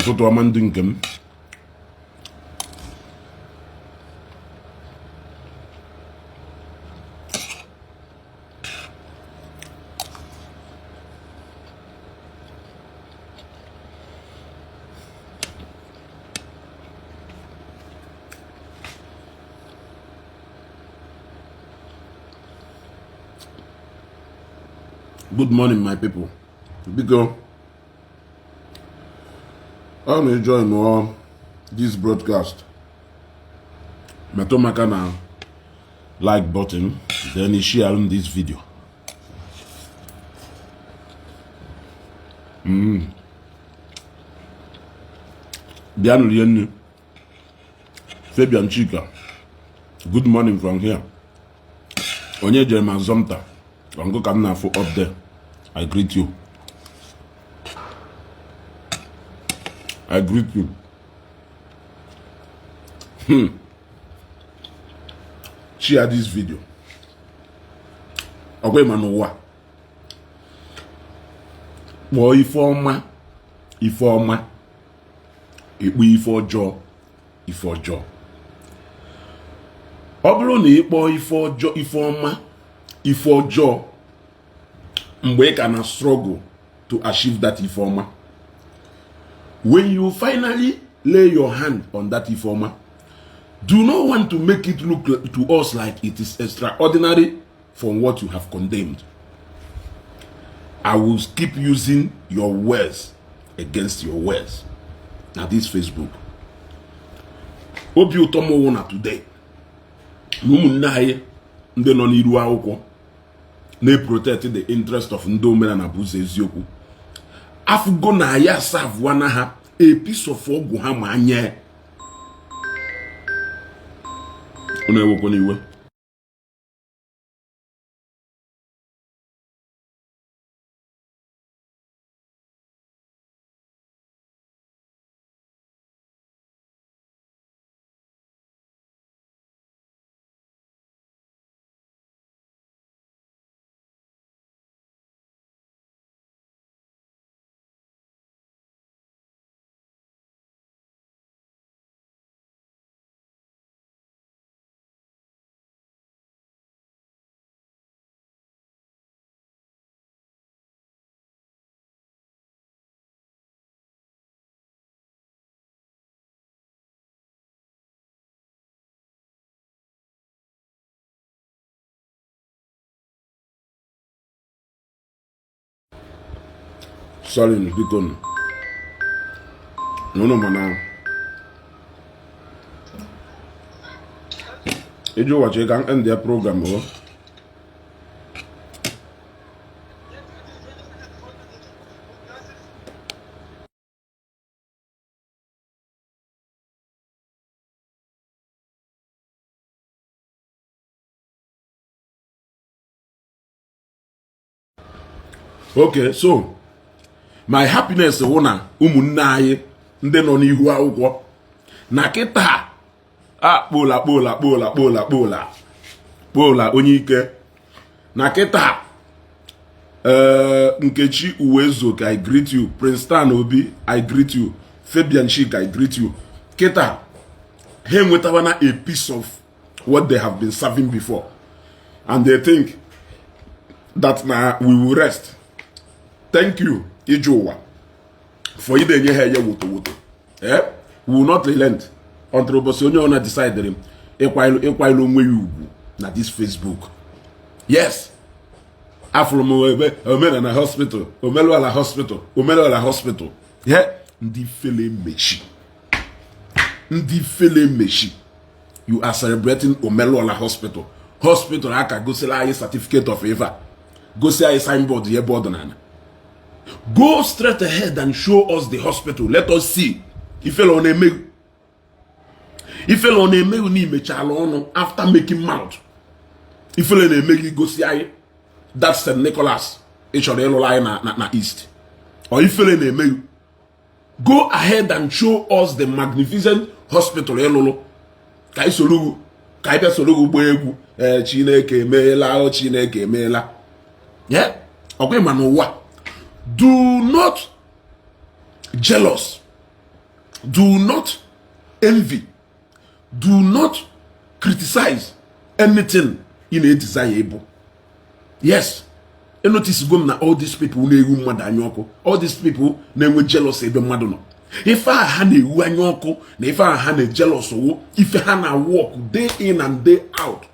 Ụtụtụ ọma ndị nke m. Good morning, my people. Biko, ọ na-ejoin all this broadcast. Metụ m aka na like button, then you share this video. Bịanụ rie nri. Fabian Chika, good morning from here. Onye jere ma zọmta ọngụ ka m na-afụ up there. I greet you. I greet you. Share this video. Ọkwa ịma n'ụwa kpọọ ife ọma ife ọma, ịkpọ ife ọjọọ ife ọjọọ. Ọ bụrụ na ị kpọọ ife ọjọọ ife ọma ife ọjọọ mgbe ị ka na struggle to achieve that ife ọma, when you finally lay your hand on that ife ọma, do not want to make it look to us like it is extraordinary from what you have condemned. I will keep using your words against your words. Na this Facebook. Obi ụtọ m wụ na today na ụmụnne anyị ndị nọ n'iru akwụkwọ na-protect the interest of ndị omenala bụ ụzọ eziokwu afụgo na ya savụa na ha a piece of ọgwụ ha ma nye unu ewekwana iwe. Sorry, biko nụ. N'ụlọ mana iji ụbọchị ka end ya program o. Okay, so my happiness wụ na ụmụnne anyị ndị nọ n'ihu akwụkwọ na kịta a kpola kpola kpola kpola kpola kpola onye ike na kịta. Nkechi Uwezuoke, I greet you. Prince Stan Obi, I greet you. Fabian Chika, I greet you. Kịta ha enwetawana a piece of what they have been serving before, and they think that na we will rest. Thank you, Ijuwa, for ide enye ha enye woto woto. Eh? We will not relent until ụbọchị onye ọna decide ịkwanyere onwe ya ugwu na this Facebook. Yes, afụrụ m ebe omenala hospital, omelụala hospital, omelụala hospital. Yeah, ndị fele mechi, ndị fele mechi. You are celebrating Omelụala hospital. Hospital aka gosila anyị certificate of eva, gosi anyị signboard ya ebe ọdịnala. Go straight ahead and show us the hospital. Let us see. Ifele ọ na-emeghu, ifele ọ na-emeghu na imechala ọnụ after making mouth. Ifele na-emeghu gosi anyị that St. Nicholas ị chọrọ ịlụrụ anyị na East. Or ifele na-emeghu, go ahead and show us the magnificent hospital ịlụlụ ka anyị soro, ka anyị bịa soro gị gbaa egwu. Ee, Chineke emeela o, Chineke emeela. Ọkwa ịma n'ụwa, do not jealous. Do not envy, do not criticize anything ị na-edesire ịbụ. Yes, enotice go m na all these people na-ewu mmadụ anya ọkụ, all these people na-enwe jealous ebe mmadụ nọ, ife a ha na-ewu anya ọkụ na ife a ha na-ejealous wụ ife ha na work day in and day out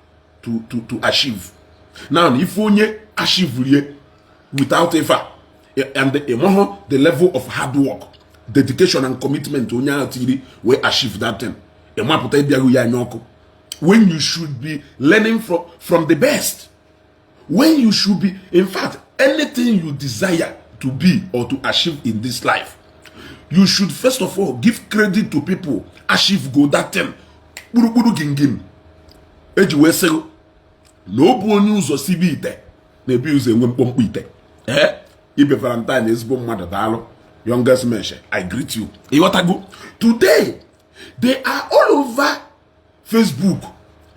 to achieve. Now, ife onye achieve rie without ife a and ịmahụ the level of hard work, dedication and commitment onye ahụ tiri wee achieve that thing, ịmapụta ịbịaghị ya anya ọkụ when you should be learning from the best, when you should be, in fact, anything you desire to be or to achieve in this life, you should first of all give credit to people achieve go that thing. Kpurukpuru gingim eji wee sị na ọ bụ onye ụzọ sibe ite na-ebi ụzọ enwe mkpọmkpọ ite. Ee, Ibe Valentine, ezigbo mmadụ, daalụ. Youngest meshe, I greet you. Ịghọtago? Today they are all over Facebook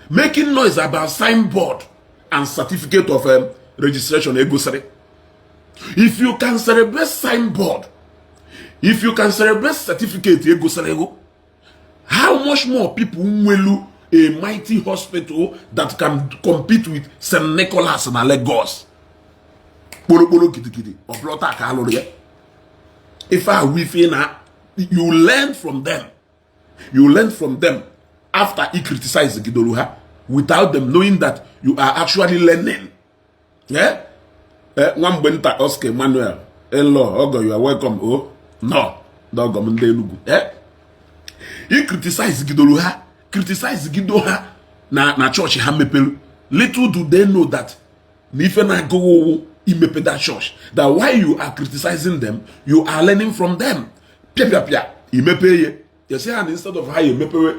making noise about signboard and certificate of registration egosiri. If you can celebrate signboard, if you can celebrate certificate egosiri ego, how much more people nwelu a mighty hospital that can compete with St. Nicholas na Lagos? Kporokporo gidigidi ọbụlọta ka alụrụ ya. Ife ahụ ife na you learn from them, you learn from them after i criticize gidoro ha without them knowing that you are actually learning. Yeah? Nwa mgbe nta Oscar Emmanuel elo ogo, you are welcome. O no n'ọgọ m ndị Enugu. Eh? I criticize gidoro ha, criticize gido ha na chọọchị ha mepere. Little do they know that na ife na-agụghị ụwụ imepe that church, that while you are criticizing them, you are learning from them. Pịa pịa pịa imepe ye yesi ha na instead of ha emepewe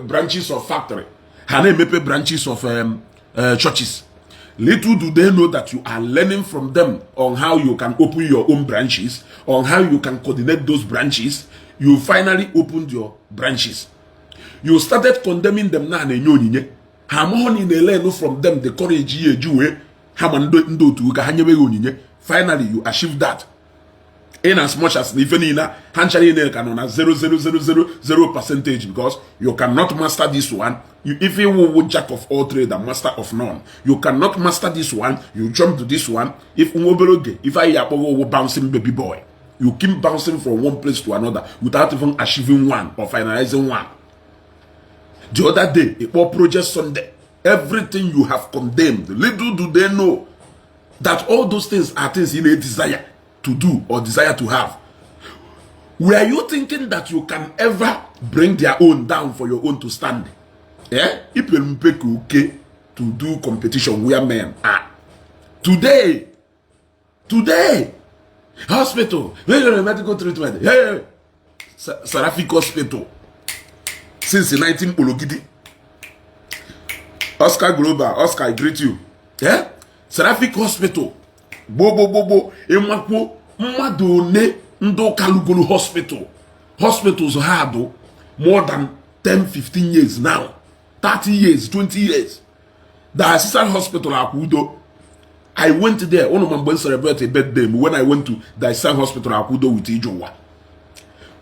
branches of factory, ha na-emepe branches of churches. Little do they know that you are learning from them on how you can open your own branches, on how you can coordinate those branches. You finally opened your branches. You started condemning them na na-enye onyinye ha amaghọ na ị na-elearn from them the courage ya eji wee ha ma ndị otu ka ha nyebe gị onyinye. Finally you achieve that, in as much as na ife niile ha ncha niile ka nọ na 0.0000 percentage, because you cannot master this one. You, if you will jack of all trade and master of none, you cannot master this one, you jump to this one. If nwa obere oge, if anyị akpọghị owu bouncing baby boy, you keep bouncing from one place to another without even achieving one or finalizing one. The other day ịkpọ Project Sunday, everything you have condemned, little do they know that all those things are things you may desire to do or desire to have. Were you thinking that you can ever bring their own down for your own to stand? Eh? Ipere mpe ka oke to do competition where men are. Today, today, hospital, medical treatment, hey, Seraphic Hospital, since 19 Ologidi. Oscar Global, Oscar, I greet you. Eh? Seraphic Hospital, gbogbogbogbo ịmakwuo mmadụ one ndị ụka lugoro hospital, hospitals ha dị more than 10 15 years now, 30 years, 20 years. The assistant hospital Akwudo, I went there. Ụnụ ma mgbe m celebrate a birthday m when I went to the assistant hospital Akwudo with Ijeụwa.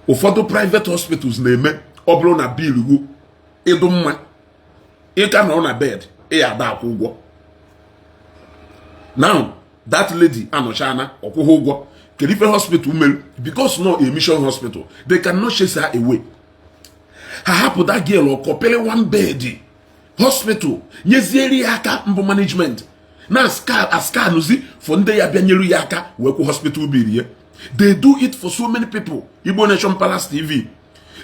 Ụfọdụ private hospitals na-eme ọ bụrụ na bill gụ ịdụ mma ịka nọrọ na bed ị ya ada akwụ ụgwọ. Now that lady anọchana ọkwụghị ụgwọ. Kedu ife hospital mere? Because no a mission hospital, they cannot chase her away. Ha hapụ that girl ọkọpịrị one bed hospital nyeziere ya aka mbụ management na askanụzi for ndị ya bịa nyere ya aka wee kwụ hospital bill ya. They do it for so many people. Igbo Nation Palace TV,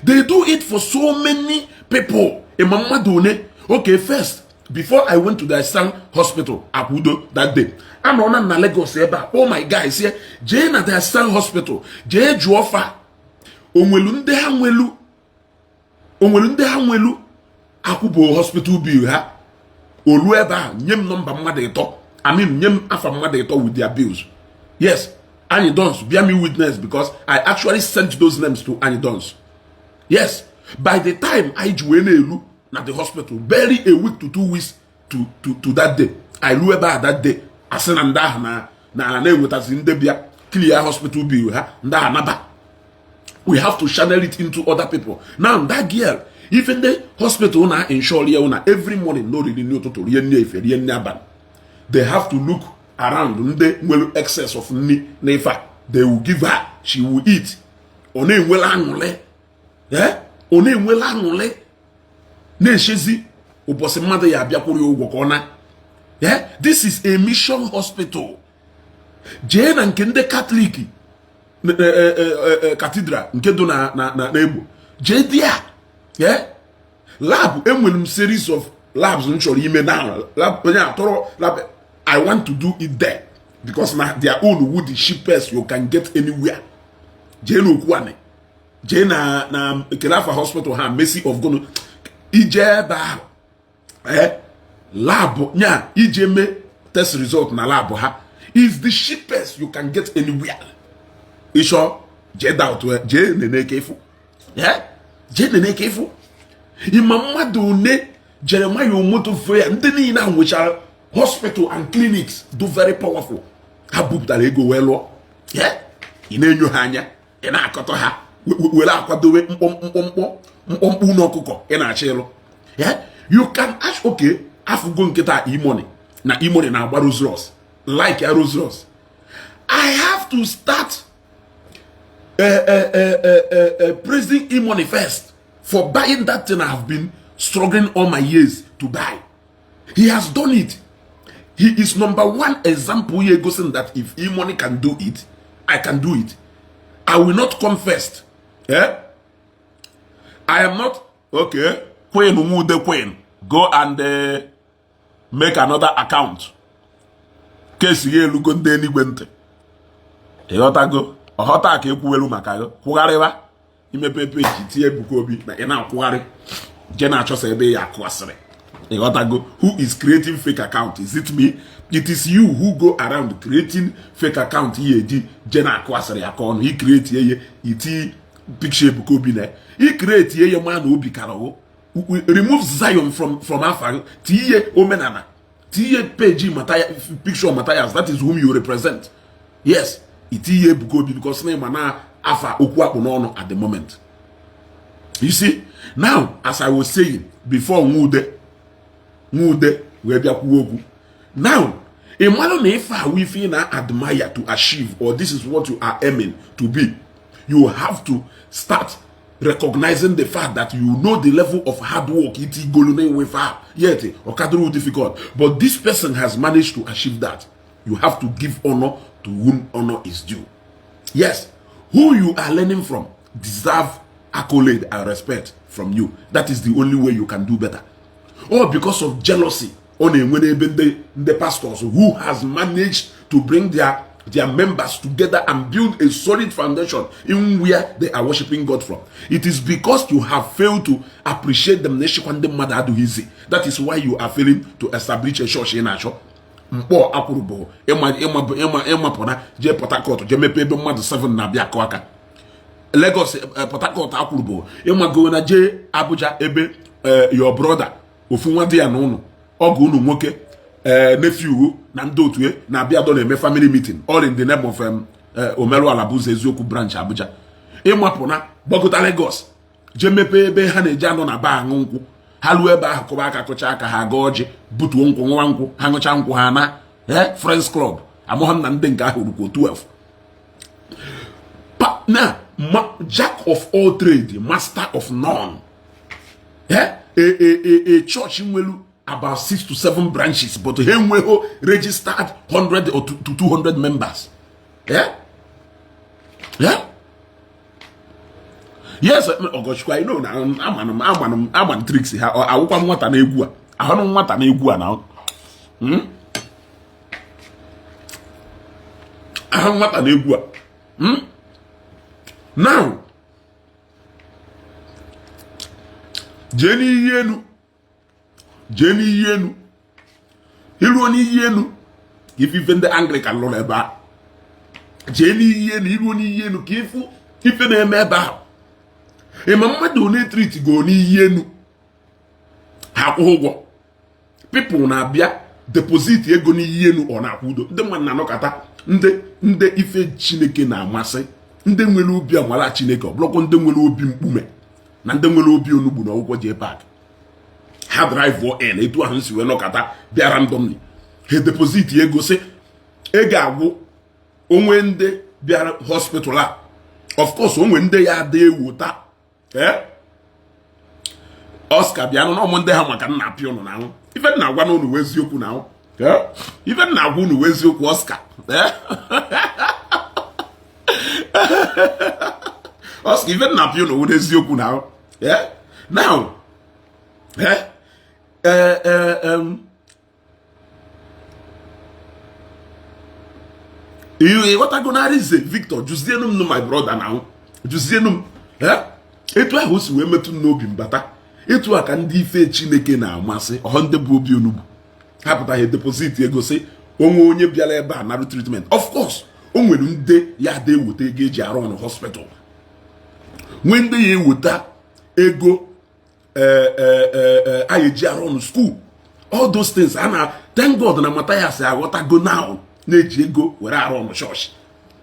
they do it for so many people. Ịma mmadụ one? Okay, first, before I went to the Asan Hospital Akwudo that day, anọ na Lagos ebe a, oh my guys, ye jee na the Asan Hospital, jee jụọ fa onwelu ndị ha nwelu, onwelu ndị ha nwelu akwụbo hospital bill ha. Olu ebe a nye m nọmba mmadụ ịtọ, I mean, nye m afa mmadụ ịtọ with their bills. Yes, Anyi Dons bear me witness, because I actually sent those names to Anyi Dons. Yes, by the time anyị ji wee na-elu na the hospital, barely a week to 2 weeks to that day, I ruo ebe a that day, asị na ndị ahụ na na na-enwetazi ndị bịa clear hospital bill ha, ndị ahụ naba. We have to channel it into other people. Now that girl, ife ndị hospital na ensure ya na every morning, no riri nri ụtụtụ, rie nri efe, rie nri abalị. They have to look around ndị nwere excess of nri na ife a, they will give her, she will eat. Ọ na-enwela aṅụrị, ọ na-enwela aṅụrị, na-echezi ụbọchị mmadụ ya abịakwuru ya ụgwọ ka ọ na. This is a mission hospital. Jee na nke ndị Catholic cathedral nke dị na Egbo, jee dị ya lab. Enwere m series of labs m chọrọ ime now. Lab onye atọrọ lab, I want to do it there because na their own would the cheapest you can get anywhere. Jee n'okwu anị, jee na Kelafa hospital ha, Mercy of God, ije ebe ahụ, lab nya ije mee test result na lab ha is the cheapest you can get anywhere. Ịchọ, jee doubt, jee nene ka ịfụ, jee nene ka ịfụ. Ịma mmadụ one Jeremiah Omoto ya, ndị niile ahụ nwechara hospital and clinics do very powerful, ha bupụtara ego wee lụọ. Ị na-enyo ha anya, ị na-akọtọ ha, were akwadowe mkpọmkpọmkpọ mkpọmkpọ ụlọ ọkụkọ ị na-achọ ịlụ. You can ask, okay, afụgo nkịta E-Money na E-Money na-agba Rolls Royce, like ya Rolls Royce. I have to start praising E-Money first for buying that thing I have been struggling all my years to buy. He has done it. He is number one example here, goes that if E-Money can do it, I can do it. I will not come first. Eh? I am not okay. Queen Umude Queen, go and make another account. Kesi ya elugo ndị eluigwe ntị. Ịghọtago? Ọghọta ka ekwuwelu maka gị kwụgharịwa imepe peji tinye Ebuka Obi na ị na-akwụgharị je na-achọsa ebe ya akụ asịrị. Ịghọtago? Who is creating fake account? Is it me? It is you who go around creating fake account. Ihe eji je na-akụ asịrị aka ọnụ, i create ihe, iti picture Ebuka Obi na i create ihe ma na obi kara. Remove Zion from afa, tinye omenala, tinye page Mathias, picture Mathias, that is whom you represent. Yes, itinye Ebuka Obi because na ịma na afa okwu akpụ n'ọnụ at the moment. You see now, as I was saying before, Nwude Nwude wee bịa kwuo okwu. Now, ị mara na ife ahụ, ife ị na-admire to achieve, or this is what you are aiming to be, you have to start recognizing the fact that you know the level of hard work iti golu na enwe fa yet ọkadoro difficult, but this person has managed to achieve that. You have to give honor to whom honor is due. Yes, who you are learning from deserve accolade and respect from you. That is the only way you can do better. Or because of jealousy ọ na-enwe n'ebe ndị pastors who has managed to bring their members together and build a solid foundation in where they are worshiping God from. It is because you have failed to appreciate them. Na-echekwa ndị mmadụ adịghị easy. That is why you are failing to establish a church ị na-achọ. Mkpọ akwụrụ bụ ịma ịmapụna jee Port Harcourt, jee mepee ebe mmadụ 7 na-abịa akụ aka. Lagos, Port Harcourt akwụrụ bụ ịmago na jee Abuja ebe your brother, ofu nwa dị ya na ụnụ ọgụ unu nwoke, ee, nephew na ndị otu na-abịa dọ na-eme family meeting, all in the name of Omeruala bụ ụzọ eziokwu branch Abuja. Ịmapụ na gbagota Lagos, jee mepee ebe ha na-eji anọ na ba aṅụ nkwụ. Ha ruo ebe ahụ, kụba aka, kụcha aka, ha gaa ọjị, butuo nkwụ, nwa nkwụ ha, ṅụcha nkwụ ha na friends club. Amụghị m na ndị nke ahụ rukwo 12 na jack of all trade, master of none. A church nwelu about 6 to 7 branches, but ha enweghị registered 100 or to 200 members. Yeah. Yes, Ogochukwu, I know na amanụ m, amanụ m, amanụ tricks ha. Awụkwa m nwata na-egwu a, ahụrụ m nwata na-egwu a na ahụ nwata na-egwu a. Now jee n'iyi enu, jee n'iyi enu, iruo n'iyi enu, ife ife ndị Anglican lụrụ ebe a. Jee n'iyi enu, iruo n'iyi enu ka ifu ife na-eme ebe ahụ. Ịma mmadụ one treat go n'iyi enu, ha akwụghị ụgwọ. People na-abịa deposit ego n'iyi enu, ọ na-akwụ udo. Ndị mmadụ na-anọkọta, ndị ife Chineke na-amasị. Ndị nwere obi amara Chineke, ọ bụrụkwa ndị nwere obi mkpume na ndị nwere obi onugbu na ọgwụgwọ jee park ha drive in. Etu ahụ si wee nọkọta bịa randomly, ha deposit ego, sị ego agwụ onwe ndị bịara hospital a. Of course, onwe ndị ya ada ewota. Ee, Oscar, bịa nụ n'ọmụ ndị ha maka nna apịa ụnụ na anwụ. Ife nna agwa n'ụnụ wee eziokwu na anwụ. Ife nna agwa ụnụ wee eziokwu, Oscar. Oscar, ife nna apịa ụnụ wee eziokwu na anwụ. Now, ịghọtago na Arinze Victor, jụzienu m my brother na anwụ, jụzienu m etu ahụ o si wee metụ m n'obi mbata, etu a ka ndị ife Chineke na-amasị ọhọ, ndị bụ obi onugbu ha pụtaghị deposit ego, sị onwe onye bịara ebe a narụ treatment. Of course, o nwere ndị ya ada eweta ego eji arụ ọnụ hospital, nwee ndị ya eweta ego a eji arụ ọnụ school, all those things. A na thank God na Mathias aghọtago now na-eji ego were arụ ọnụ church.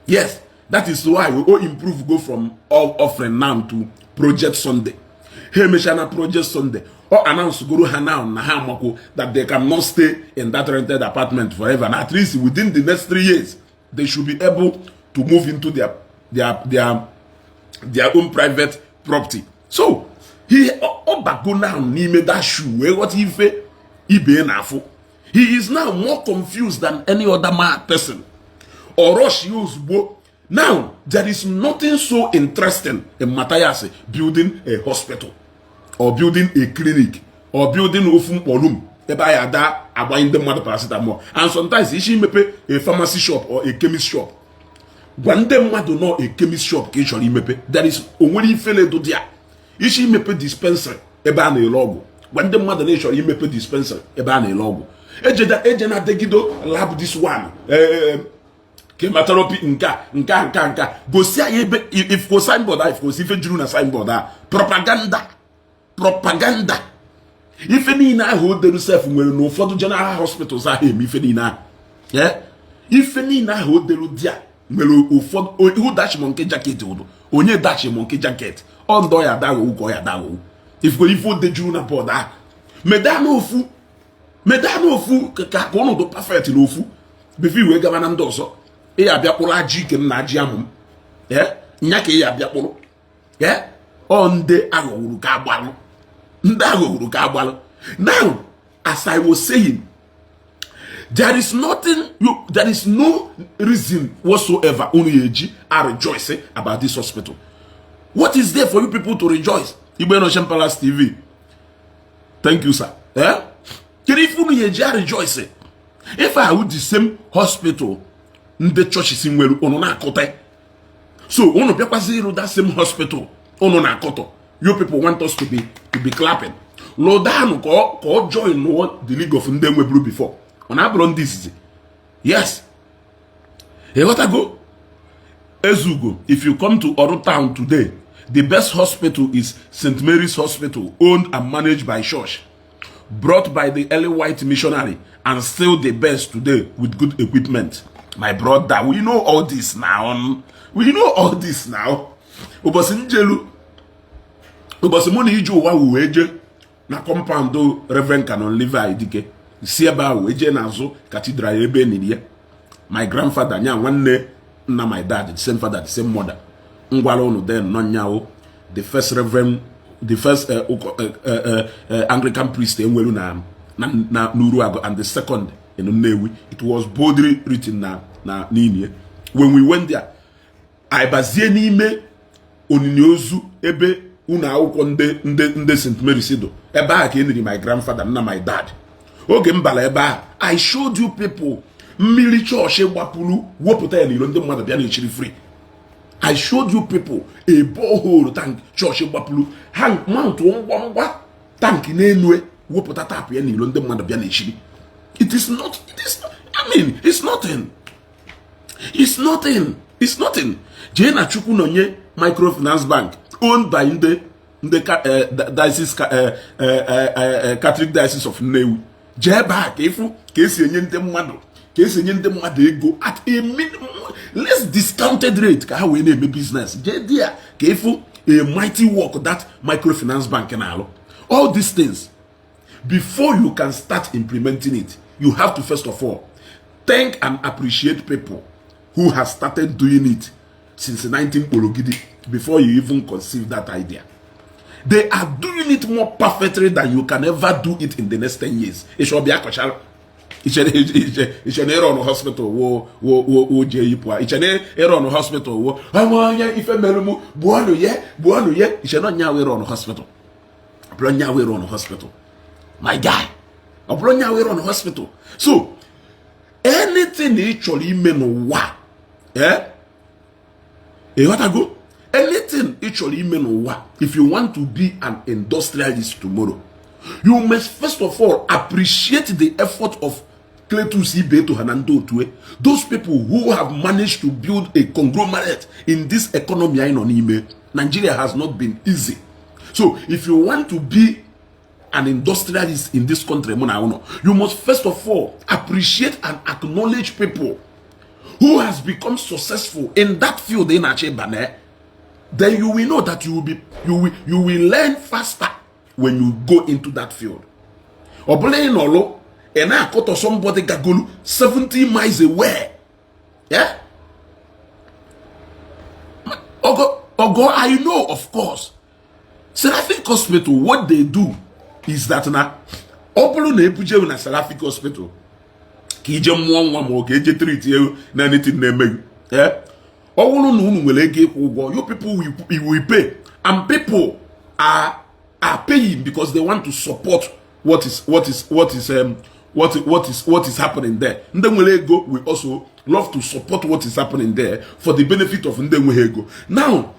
Yes, that is why we all improve, go from all offering now to Project Sunday. Ha emechaa na Project Sunday, ọ announce goro ha now na ha amakwo that they cannot stay in that rented apartment forever, and at least within the next 3 years they should be able to move into their own private property. So he ọ bago now n'ime that shoe wee ghọta ife ibe na-afụ. He is now more confused than any other mad person or rush ya ozugbo. Now, there is nothing so interesting in Matthias building a hospital or building a clinic or building ofu mkpọrum ebe anyị ada agbanye ndị mmadụ paracetamol. And sometimes isi imepe a pharmacy shop or a chemist shop, gwa ndị mmadụ nọ a chemist shop ka ị chọrọ imepe. There is onwere ifele dị ya. Isi imepe dispensary ebe a na-ere ọgwụ, gwa ndị mmadụ na ị chọrọ imepe dispensary ebe a na-ere ọgwụ. Eje na degido lab, this one, chemotherapy, nka nka nka nka, gosi anyị ebe ifko signboard a, ifko ife juru na signboard a. Propaganda, propaganda. Ife niile ahụ o deru sef nwere na ụfọdụ general hospitals ahụ eme ife niile ahụ. Ife niile ahụ o deru dia nwere ụfọdụ ihu dachi monkey jacket, ụdụ onye dachi monkey jacket ọ ndọ ya daghọwu ka ọ ya daghọwu. Ifko ife o dejuru na board ahụ, meda n'ofu, meda n'ofu ka ọnọdụ perfect n'ofu before iwee gaba na ndị ọzọ. Ị ya abịa kpụrụ ajị ike m na ajị amụ m nya ka ị ya abịa kpụrụ ọ ndị aghọwuru ka agbalụ, ndị aghọwuru ka agbalụ. Now, as I was saying, there is nothing you there is no reason whatsoever unu ya eji a rejoice about this hospital. What is there for you people to rejoice? Igbe Nation Palace TV, thank you, sir. Kedu ife unu ya eji a rejoice if ahụ the same hospital ndị chọọchị si nwere unu na-akọta? So unu bịakwazi ịrụ that same hospital unu na-akọtọ. You people want us to be clapping. Lụdanụ ka ọ join the league of ndị nweburu before, ọ na-abụrụ ndị izizi. Yes, ịghọtago? Ezugo, if you come to Oru town today, the best hospital is St. Mary's Hospital, owned and managed by church, brought by the early white missionary, and still the best today with good equipment. My brother, we know all this now. We know all this now. Ụbọchị njelu, ụbọchị mụ na ije ụwa wee jee na compound Reverend Canon Levi Dike, si ebe ahụ wee jee n'azụ cathedral ebe eniri ya, my grandfather, nya nwanne nna my dad, the same father, the same mother. Ngwara unu then nọ nyawo the first reverend, the first Anglican priest enwelu na n'Uruagụ and the second in Nnewi. It was boldly written na n'inye. When we went there, anyị bazie n'ime onyinye ozu ebe unu akwụkwọ ndị St. Mary's do, ebe ahụ ka e niri my grandfather, nna my dad. Oge m bara ebe ahụ, I showed you people mmiri chọọchị gbapụrụ wepụta ya n'ilo, ndị mmadụ bịa na-echiri free. I showed you people a borehole tank chọọchị gbapụrụ, ha mount mgbamgba tank n'elu, wepụta tap ya n'ilo, ndị mmadụ bịa na-echiri. It is not, it is, I mean, it's nothing, it's nothing, it's nothing. Jee na Chukwu nọnye microfinance bank owned by ndị diocese, Catholic Diocese of Nnewi. Jee ebe a ka ịfụ ka esi enye ndị mmadụ Ka esi enye ndị mmadụ ego at a minimum, less discounted rate, ka ha wee na-eme business. Jee there ka ịfụ a mighty work that microfinance bank na-alụ. All these things, before you can start implementing it, you have to first of all thank and appreciate people who have started doing it since 19 Porogidi, before you even conceive that idea. They are doing it more perfectly than you can ever do it in the next 10 years. Ịchọ bịa kọchara iche na ịrọ hospital wo wo wo wo jee yipụ a, iche na ịrọ hospital wo ọnwa onye ife mere mụ gbuọnụ ye, gbuọnụ ye. Iche na nya wee run hospital? Ọ bụrụ nya wee run hospital, my guy, ọ bụrụ nya wee run hospital. So anything ị chọrọ ime n'ụwa, eh, ịghọtago, anything ị chọrọ ime n'ụwa, if you want to be an industrialist tomorrow, you must first of all appreciate the effort of Cletus Ibeto ha na ndị otu, those people who have managed to build a conglomerate in this economy anyị nọ n'ime. Nigeria has not been easy. So if you want to be an industrialist in this country mụ na ụnọ, you must first of all appreciate and acknowledge people who has become successful in that field ị na-achọ ịba. Then you will know that you will learn faster when you go into that field. Ọ bụla ị nọlụ, ị na-akọtọ somebody gagolu 70 miles away. Yeah? Ogo, Ogo, I know, of course. Seraphic Hospital, what they do is that na ọ bụrụ na ebuje na Seraphic Hospital ka ije mụọ nwa, ma ọ ga eje treat ewu na anything na-eme gị, eh? Ọ bụrụ na unu nwere ego ịkwụ ụgwọ, you people will pay, and people are paying because they want to support what is happening there. Ndị nwere ego will also love to support what is happening there for the benefit of ndị enweghị ego. Now,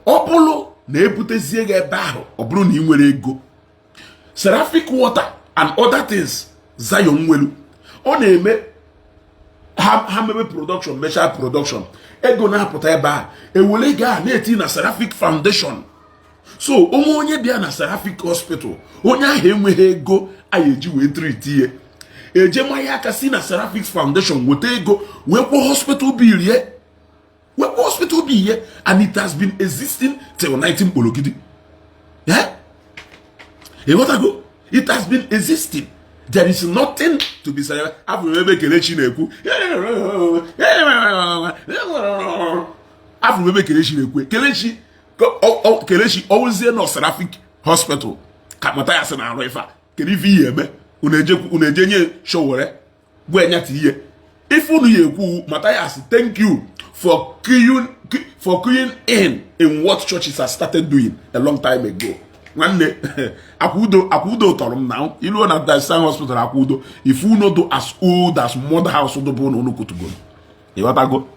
ọ bụrụ na ebutezie gị ebe ahụ, ọ bụrụ na ị nwere ego, Seraphic water and other things Zion nwelu, ọ na-eme ha mebe production, mechaa production, ego na-apụta ebe a, ewere ego a na-eti na Seraphic Foundation. So onwe onye bịa na Seraphic Hospital, onye ahụ enweghị ego a eji wee treat ihe, eje manya aka si na Seraphic Foundation weta ego wee kwụọ hospital bill ye, wee kwụọ hospital bill ye. And it has been existing till 19 Kporogidi. Yeah? Ịghọtago? It has been existing. There is nothing to be said. Afọ ebe Kelechi na-ekwu, afọ ebe Kelechi na-ekwu, Kelechi, Kelechi ọwụzie na Seraphic Hospital ka mata ya sị na arụ ife a. Kedu ife ihe eme? Unu eje nye showere gwa enyata ihe ife unu ya ekwu? Matthias, thank you for queuing in what churches have started doing a long time ago. Nwanne, Akwudo, Akwudo tọrọ m na iluo na Diocesan Hospital Akwudo, if unu do as old as mother house do bụ na unu kutugoro. Ịghọtago?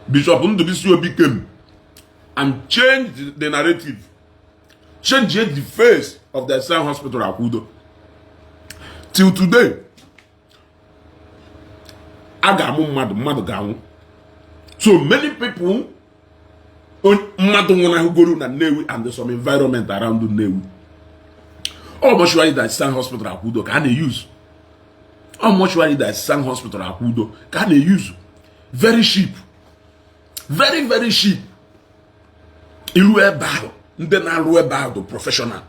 Bishop Ndubuisi Obi came and changed the narrative, changed the face of the Diocesan Hospital Akwudo. Till today, a ga-amụ mmadụ, mmadụ ga-anwụ. So many people, mmadụ nwụnahụgoro na Nnewi and some environment around Nnewi, ọ mortuary Diocesan Hospital Akwudo ka a na-use. Ọ mortuary Diocesan Hospital Akwudo ka a na-use. Very cheap, very very cheap. Iru ebe ahụ, ndị na-arụ ebe ahụ dị professional.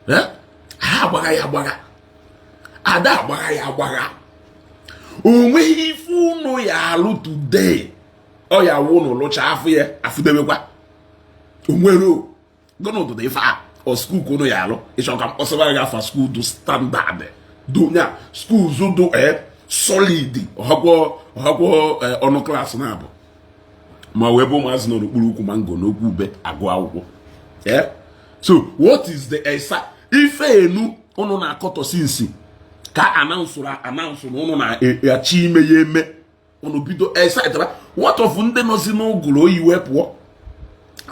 Ha agbagha ya agbagha, ada agbagha ya agbagha. O nweghị ife unu ya alụ today, ọ ya wụ unu lụcha afọ ya afụdebekwa onwere gọnụ ụdụdụ ife a. Ọ school ka unu ya alụ, ịchọ ka mkpọsịbara gị afa school do standard, do nya schools do solid, ọhakwọ ọhakwọ ọnụ class na-abụ ma wee bụ ụmụazị nọ n'okpuru ukwu mango n'okwu ube agụ akwụkwọ. So what is the esa ife enu unu na-akọtọsi nsi ka announcerụ announce na unu na-achọ ime ya eme, unu bido excite? What of ndị nọzi n'ụgụrụ oyi wee pụọ?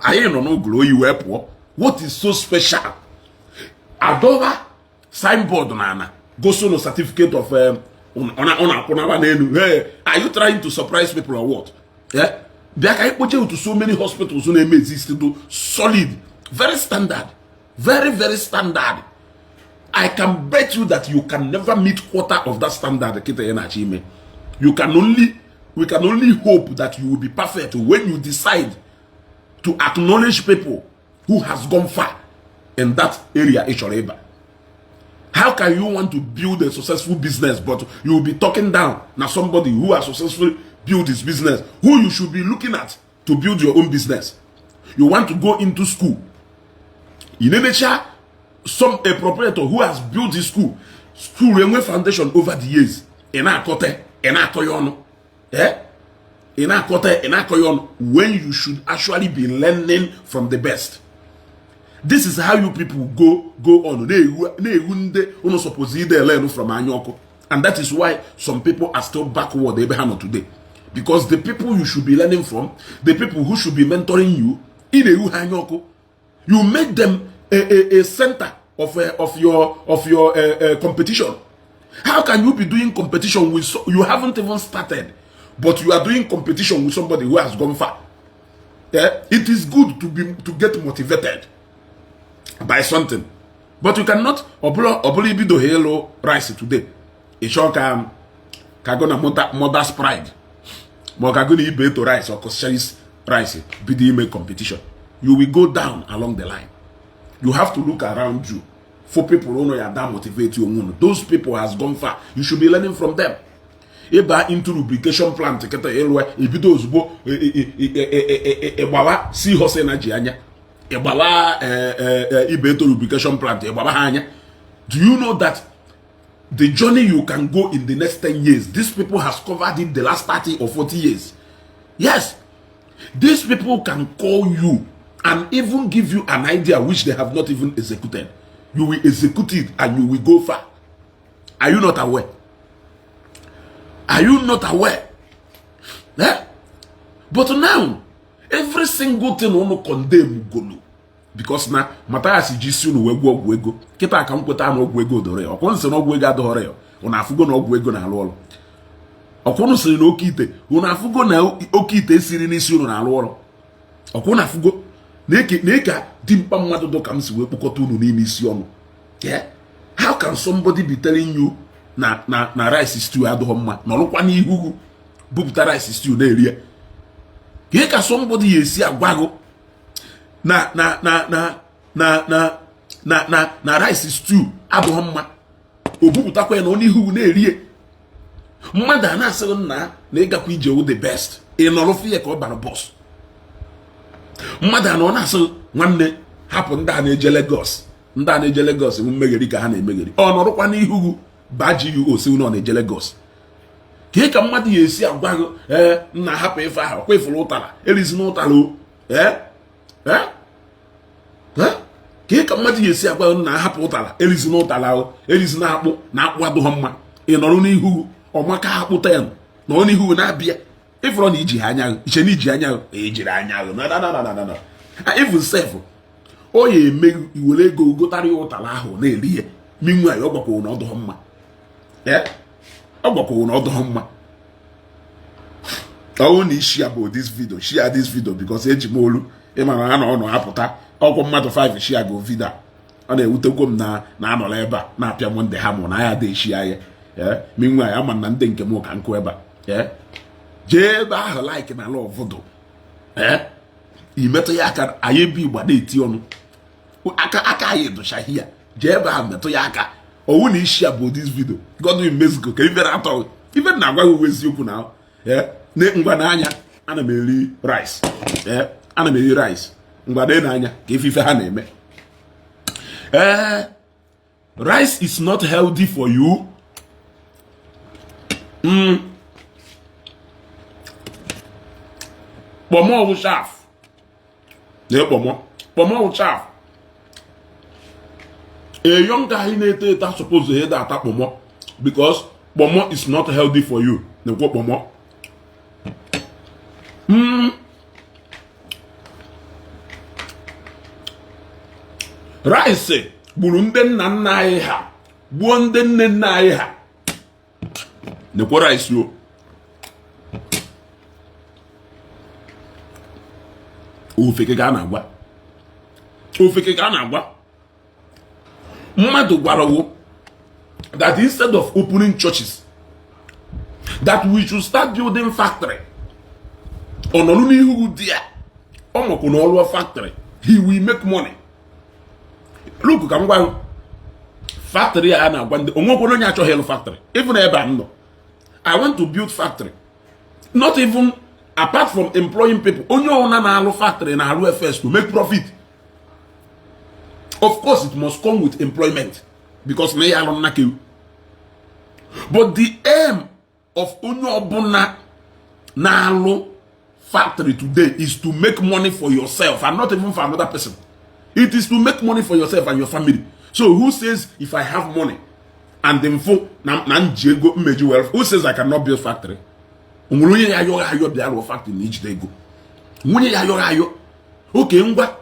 Anyị nọ n'ụgụrụ oyi wee pụọ. What is so special? Adọba signboard na ana gosi unu certificate of ọ na-akwụnaba n'elu. Hey, are you trying to surprise people or what? Yeah? Bịa ka anyị kpoche to so many hospitals na-eme exist, do solid, very standard, very very standard. I can bet you that you can never meet quarter of that standard kịta ya na-achọ ime. You can only We can only hope that you will be perfect when you decide to acknowledge people who has gone far in that area ị chọrọ ịba. How can you want to build a successful business, but you will be talking down na somebody who has successfully built his business, who you should be looking at to build your own business? You want to go into school, ị na-enecha some a proprietor who has built his school enwe foundation over the years, ị na-akọta, ị na-akọ ya ọnụ, ị na-akọta, ị na-akọ ya ọnụ, when you should actually be learning from the best. This is how you people go on na-ewu ndị unu suppose ide learn from anya ọkụ. And that is why some people are still backward ebe ha nọ today, because the people you should be learning from, the people who should be mentoring you, ị na-ewu ha anya ọkụ. You make them a center of your competition. How can you be doing competition with so, you haven't even started, but you are doing competition with somebody who has gone far? Yeah? It is good to get motivated by something, but you cannot, ọbụla ibido ha ịlụ rice today, ị chọọ ka go na mother's pride, ma ọ ka go na ibe eto rice or Coscharis rice bido ime competition. You will go down along the line. You have to look around you for people who know ya that motivate you onwe unu. Those people has gone far. You should be learning from them. Ịba into lubrication plant kịta, ịlụ ebido ozugbo, ịgbawa Seahorse Energy anya, ịgbawa ibe eto lubrication plant, ịgbawa ha anya. Do you know that the journey you can go in the next 10 years, these people has covered it the last 30 or 40 years? Yes, these people can call you and even give you an idea which they have not even executed. You will execute it and you will go far. Are you not aware? Are you not aware? Eh? But now, every single thing unu condemn golu, because na Mathias ji isi unu wee gwuo ọgwụ ego. Kịta ka m kweta na ọgwụ ego doro ya. Ọkwụnụ sị na ọgwụ ego adọghọrọ ya, unu afụgo na ọgwụ ego na-alụ ọrụ. Ọkwụnụ sịrị na oke ite, unu afụgo na oke ite siri n'isi unu na-alụ ọrụ. Ọkwụnụ afụgo na ka dimkpa mmadụ dụ ka m si wee kpọkọta unu n'ime isi ọnụ. Yeah? How can somebody be telling you na rice stew adịghị mma, nọrụkwa n'ihu bupụta rice stew na-eri ya? Ka ka somebody ya esi agwa gị na rice stew adịghị mma, o bupụtakwa ya na ọ n'ihu na-eri ya? Mmadụ a na-asịghị nna na ịgakwa ije wụ the best, ị nọrọ fụ ya ka ọ bara bus. Mmadụ a na ọ na-asị, nwanne, hapụ ndị a na-eje Lagos, ndị a na-eje Lagos bụ mmegheri ka ha na-emegheri, ọ nọrọkwa n'ihu baa GUO si na ọ na-eje Lagos. Ka ka mmadụ ya esi agwa gị, ee, nna, hapụ ife ahụ, ọkwa ifuru ụtara, erizi n'ụtara o. Ee, ee, ee, ka ka mmadụ ya esi agwa gị, nna, hapụ ụtara, erizi n'ụtara o, erizi na akpụ, na akpụ adịghị mma, ị nọrọ n'ihu ọmaka akpụ ten nọ n'ihu na-abịa? Ịfụrọ na iji anya gị, iche na iji anya gị, ejiri anya gị na na na na na na. Even sef, ọ ya eme iwere ego gotara ya ụtara ahụ na-eri ya. Meanwhile, ọ gwakwa na ọ dụghị mma. Ee, ọ gwakwa na ọ dụghị mma. Ọwụ na ishare bụ this video, share this video, because eji m olu ịmara ha na ọ nọ apụta ọkwụ mmadụ 5 share go video a. Ọ na-ewutekwo m na na anọrọ ebe a na-apịa m ndị ha mụ na ya ada eshi ya. Ee, meanwhile, ama na ndị nke m ka nkụ ebe a. Ee, jee ebe ahụ, like na love dụ. Ee, imetụ ya aka, anyị ebe igba na-eti ọnụ aka aka anyị dụchaghị ya. Jee ebe ahụ metụ ya aka. Ọwụ na isi ya bụ this video, Godwin Mexico, ka ife na-atọ ife na-agwa gị eziokwu na ee, ngwa n'anya, ana m eri rice. Ee, ana m eri rice. Ngwa dee n'anya ka ife ife ha na-eme. Ee, rice is not healthy for you. Kpọmọ wụ chaff na kpọmọ, kpọmọ wụ chaff. A young guy na-eto eto suppose ịda ata kpọmọ, because kpọmọ is not healthy for you. Na-ekwo kpọmọ. Rice gburu ndị nna nna anyị ha, gbuo ndị nne nna anyị ha. Nekwo rice o. Ofeke ka a na-agwa, ofeke ka a na-agwa. Mmadụ gwara wo that instead of opening churches, that we should start building factory. Ọ nọrọ n'ihu di ya, ọ makwu na ọlụọ factory, he will make money. Look, ka m gwa, factory a na-agwa ndị onwekwara onye achọghị ịlụ factory. Even ebe a m nọ, I want to build factory. Not even apart from employing people, onye ọbụla na-alụ factory na-alụ first to make profit. Of course it must come with employment, because na ya alụ nnaka ewu. But the aim of onye ọbụla na-alụ factory today is to make money for yourself and not even for another person. It is to make money for yourself and your family. So who says if I have money and then fo na nji ego mmeji wealth, who says I cannot build factory? Onwere onye ya ayọghị ayọ bịa rụọ factory na ijide ego? Nwunye ya ayọghị ayọ. Oke ngwa,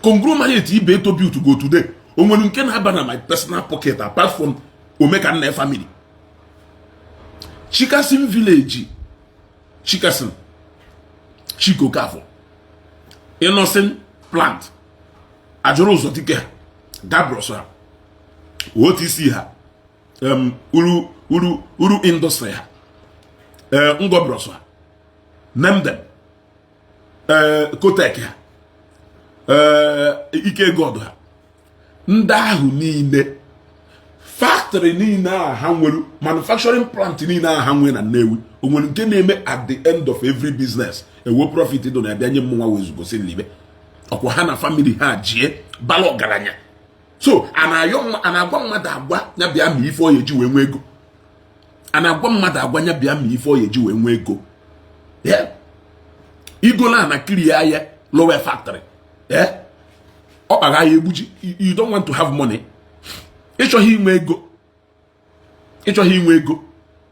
conglomerate ibe eto build go today, o nwere nke na-aba na my personal pocket apart from Omekanna family? Chikason village, Chikason, Chikokafọ, Innoson plant, ajụrụ ụzọ dike ha, Gabros ha, OTC ha, uru uru uru industry ha, Ngobros ha, name them, Kotek ha, Ike God ha, ndị ahụ niile, factory niile a ha nwere, manufacturing plant niile a ha nwere na Nnewi, o nwere nke na-eme at the end of every business ewe profit dị na-abịa nye m nwa wezugosi nlibe ọkwa ha na family ha jie bala ọgaranya? So a na-ayọ, a na-agwa mmadụ agwa ya bịa ma ife ọ ya eji wee nwee ego. A na-agwa mmadụ agwa ya bịa ma ife ọ ya eji wee nwee ego. Igola na kiri ya ya lower factory, ọ kpagha ya egbuji. You don't want to have money. Ịchọghị inwe ego, ịchọghị inwe ego.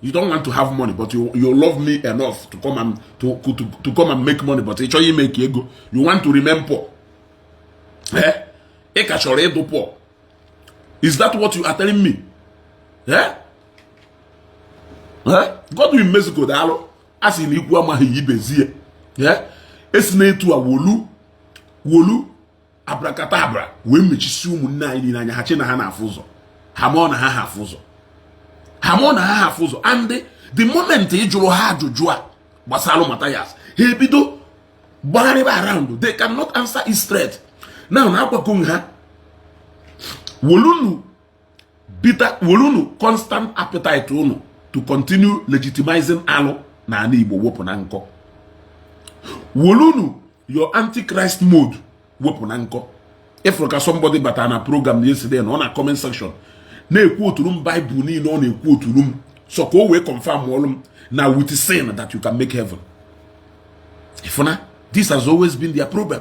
You don't want to have money, but you love me enough to come and make money, but ịchọghị ime ka ego. You want to remain poor. Eh, ị ka chọrọ ịdụ poor. Is that what you are telling me? Eh, eh, Godwin Mexico, daalụ. A sị na ikwu amaghị ibezie. Eh, esi na etu a wolu wolu abracadabra wee mechisi ụmụnne anyị niile anya. Ha chi na ha na-afụ ụzọ, ha mụọ na ha ha afụ ụzọ, ha mụọ na ha ha afụ ụzọ. And the moment ị jụrụ ha ajụjụ a gbasara Matthias, ha ebido gbagharịba around. They cannot answer it straight. Now na agwago ha, wolunu bitter, wolunu constant appetite unu to continue legitimizing alụ na ala Igbo wepụ na nkọ. Wolunu your antichrist mode wepụ na nkọ. Ịfụrụ ka somebody batara na program yesterday na ọ na comment section na-ekwu oturu m Bible niile ọ na-ekwu oturu m so ka o wee confirm ọlụ m na with sin that you can make heaven. Ifuna, this has always been their problem.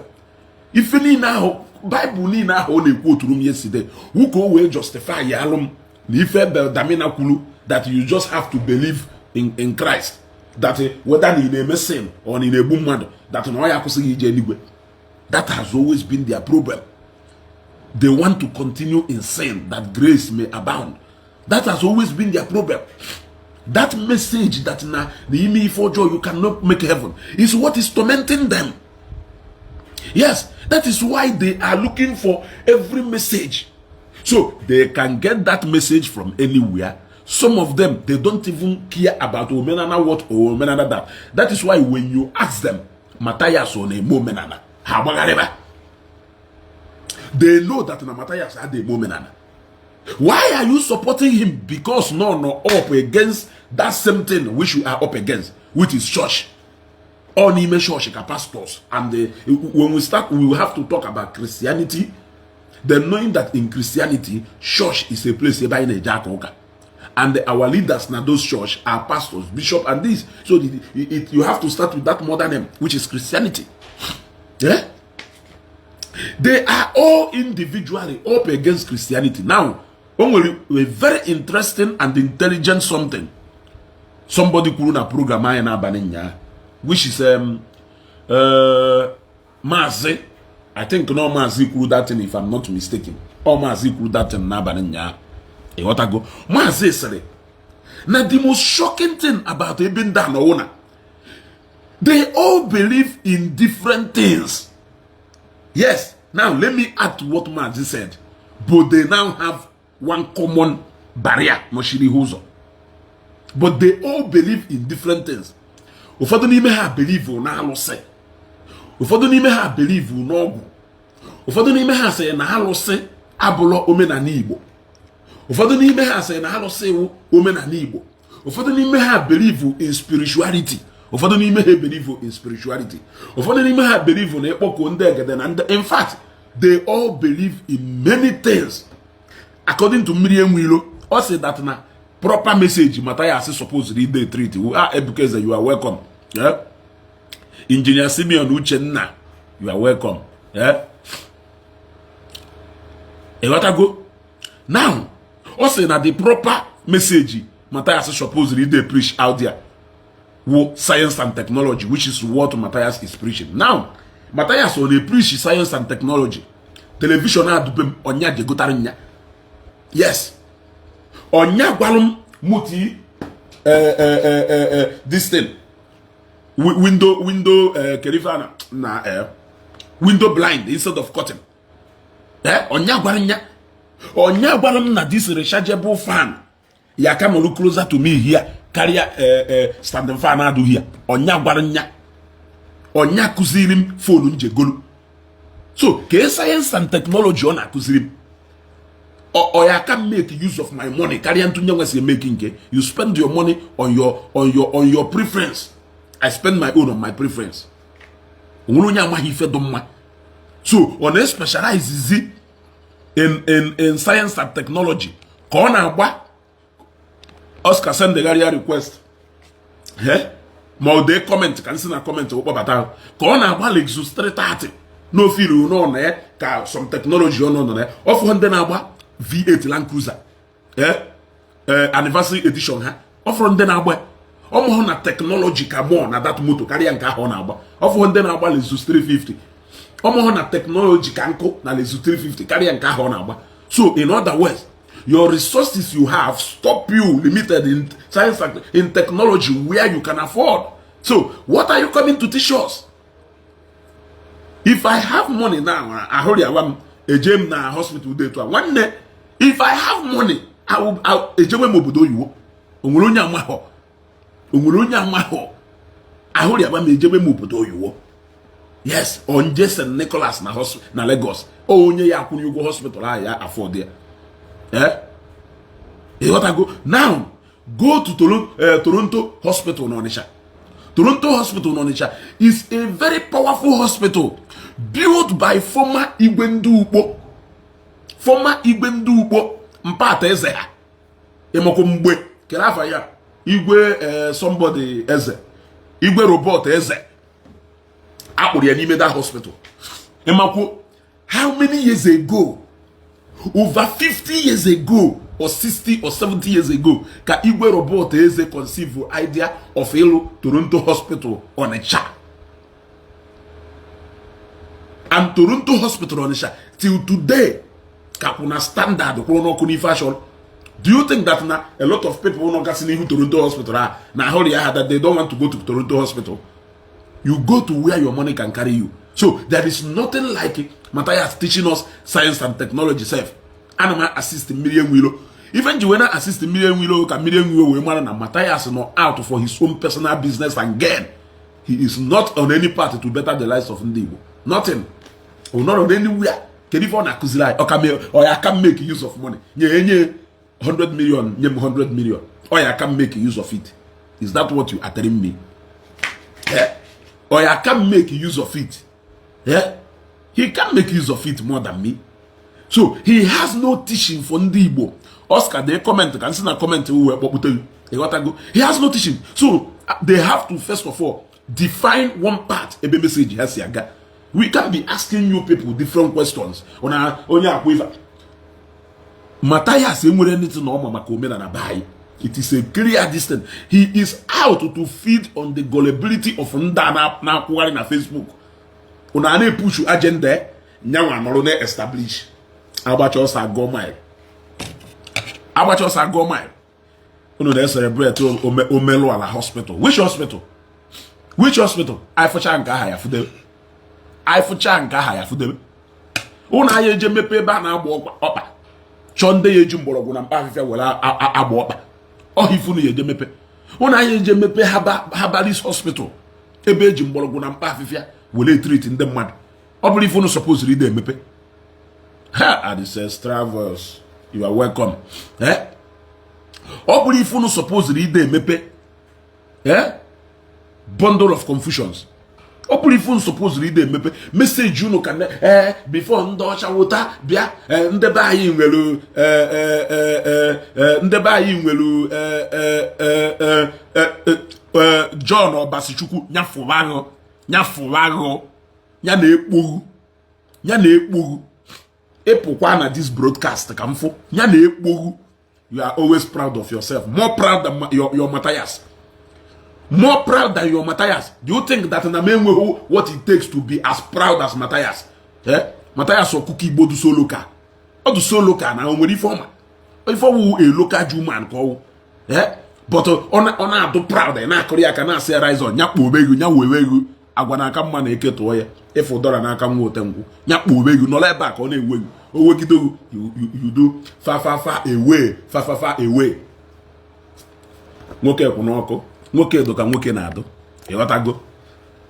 Ife niile ahụ, Bible niile ahụ ọ na-ekwu oturu m yesterday wu ka o wee justify ya alụ m na ife Beldamina kwuru that you just have to believe in Christ, that whether na ị na-eme sin or na ị na-egbu mmadụ, that na ọ ya akwụsịghị ije eluigwe. That has always been their problem. They want to continue in sin that grace may abound. That has always been their problem. That message that na ime ife ọjọọ you cannot make heaven is what is tormenting them. Yes, that is why they are looking for every message so they can get that message from anywhere. Some of them, they don't even care about omenana what or omenana that. That is why when you ask them, Matthias ọ na-eme omenala, ha agbagharịba. They know that na Matthias adịghị eme omenala. Why are you supporting him? Because no up against that same thing which you are up against, which is church. All n'ime church ka pastors and when we start, we will have to talk about Christianity, then knowing that in Christianity, church is a place ebe anyị na-eje aka ụka, and our leaders na those church are pastors, bishop and this. So you have to start with that modern name, which is Christianity. Yeah, they are all individually up against Christianity. Now, o nwere a very interesting and intelligent something somebody kwuru na program anyị n'abalị nyaa, which is Maazị, I think no, Maazị kwuru that thing, if I'm not mistaken. Ọ Maazị kwuru that thing n'abalị nyaa. Ịghọtago? Maazị sịrị na the most shocking thing about ebe ndị a nọwụ na they all believe in different things. Yes. Now let me add to what Maazị said. But they now have one common barrier nọchiri ha ụzọ, but they all believe in different things. Ụfọdụ n'ime ha believe na alụsị, ụfọdụ n'ime ha believe n'ọgwụ, ụfọdụ n'ime ha sị na alụsị abụlọ omenala Igbo, ụfọdụ n'ime ha sị na alụsị wụ omenala Igbo, ụfọdụ n'ime ha believe in spirituality, ụfọdụ n'ime ha believe in spirituality, ụfọdụ n'ime ha believe na ịkpọkuo ndị egede na ndị. In fact, they all believe in many things. According to Mmiri Enweilo, ọ sị that na proper message Mathias supposed dey treat. Ah, Ebuka Eze, you are welcome. Yeah? Engineer Simeon Uchenna, you are welcome. Yeah? Ịghọtago? Now, ọ sị na the proper message Matthias supposed dey preach out there wụ science and technology, which is what Matthias is preaching now. Matthias ọ na-preach science and technology? Television adube m, ọnya jegotara nya. Yes, ọnya gwalụ m muti this thing, window kerifana na window blind instead of curtain. Ọnya gwara nya, ọnya gwara m na this rechargeable fan ya ka nọrọ closer to me here karịa standing fan adụ here. Ọnya gwara nya, ọnya kụziri m phone njegolu. So ka science and technology ọ na-akụziri m, ọ ya ka make use of my money karịa ntụnye nwe si make nke. You spend your money on your preference. I spend my own on my preference. Onwere onye amaghị ife dị mma. So ọ na-specialize zi in science and technology ka ọ na-agba. Oscar sendegharịa request, ma ọ dee comment ka nsị na comment kpọbata ka ọ na-agba Lexus 330 n'ofe iru nọ na ya ka some technology ọ nọ na ya. Ọfụ ndị na-agba V8 Land Cruiser anniversary edition ha, ọfụrụ ndị na-agba, ọmụhụ na technology ka mụọ na that moto karịa nke ahụ ọ na-agba. Ọfụrụ ndị na-agba Lexus 350, ọmụhụ na technology ka nkụ na Lexus 350 karịa nke ahụ ọ na-agba. So in other words, your resources you have stop you, limited in science and in technology where you can afford. So what are you coming to teach us? If I have money now, ahụrịawa m, eje m na hospital dị etu a. Nwanne, if I have money, ejewe m obodo oyibo. Onwere onye amahọ, onwere onye amahọ ahụrịawa m, ejewe m obodo oyibo. Yes, onje St. Nicholas na na Lagos, onye ya akwụnye ụgwọ hospital ahụ ya afford ya. Eh, ịghọtago? Now go to Toronto Hospital n'Ọnịsha. Toronto Hospital n'Ọnịsha is a very powerful hospital built by former Igwe ndị Ukpo, former Igwe ndị Ukpo mpata eze ha. Ịmakwa mgbe kere afa ya Igwe somebody eze, Igwe Robert Eze, akpụrụ ya n'ime that hospital. Ịmakwo how many years ago? Over 50 years ago or 60 or 70 years ago ka Igwe Robert Eze conceive idea of ịlụ Toronto Hospital Onitsha. And Toronto Hospital Onitsha till today ka kwụ na standard kwụrụ n'ọkụ n'ife achọrọ. Do you think that na a lot of people nọ gasị n'ihu Toronto Hospital a na ahụrụ ya ha that they don't want to go to Toronto Hospital? You go to where your money can carry you. So there is nothing like Matthias teaching us science and technology sef. Ana m assist Mmiri Enweilo. Ife nji wee na assist Mmiri Enweilo ka Mmiri Enweilo wee mara na Matthias nọ out for his own personal business and gain. He is not on any path to better the lives of ndị Igbo. Nothing. Ọ not on anywhere. Kedu ife ọ na-akụziri anyị? Ọ ya aka make use of money nye nye 100 million, nye m 100 million, ọ ya aka make use of it? Is that what you are telling me? Eh? Ọ ya aka make use of it? Yeah? He can make use of it more than me. So he has no teaching for ndị Igbo. Oscar dee comment ka nsị na comment wee kpọkpute gị. Ịghọtago? He has no teaching. So they have to first of all define one part ebe message ha si aga. We can be asking you people different questions ona onye akwa ife. Matthias enwere anything na ọma maka omenala be anyị. It is a clear distance. He is out to feed on the gullibility of ndị a na-akwụgharị na Facebook. Unu a na-epushu agenda nyanwa nọrọ na-establish. Agbacha ọsọ agụọ mile, agbacha ọsọ agụọ mile. Unu na-celebrate omelụ ala hospital. Which hospital? Which hospital? Anyị fụcha nke aha ya fudebe, anyị fụcha nke aha ya fudebe. Ụnụ anya eje mepe ebe a na-agba ọkpa, chọọ ndị ya eji mgbọrọgwụ na mkpa afịfịa were agba ọkpa ọha. Ife unu ya eje mepe, ụnụ anya eje mepe herbalist hospital ebe eji mgbọrọgwụ na mkpa afịfịa were treat ndị mmadụ. Ọ bụrụ ife unu supposed ide emepe ha. Ancestral voice, you are welcome. Eh, ọ bụrụ ife unu supposed ide emepe, eh, bundle of confusions. Ọ bụrụ ife unu supposed ide emepe, message unu ka ee before ndị ọcha wụta bịa. Ndị be anyị nwere, ndị be anyị nwere John Obasichukwu nyafụwaghụ, nyafụwaghụ ya na-ekpoghu, ya na-ekpoghu. Ịpụkwa na this broadcast ka m fụ ya na-ekpoghu. You are always proud of yourself, more proud than your Matthias, more proud than your Matthias. Do you think that na m enweghị what it takes to be as proud as Matthias? Eh, Matthias ọkụkọ Igbo dị so local, ọ dị so local na o nwere ife ọma, ife ọwụ a local Jew man ka ọwụ. Eh, but ọ na-adụ proud, ị na-akụrụ ya aka, na-asị ya rise on, ya kpobe ego, ya wewe ego. Agwa n'aka mma na eke tụọ ya ịfụ dọla n'aka nwa ote nkwụ, ya kpobe ego nọrọ ebe a ka ọ na-ewe ego. O wegide you, you do fa fa fa away, fa fa fa away. Nwoke kwụ n'ọkụ, nwoke dụ ka nwoke na-adụ. Ịghọtago?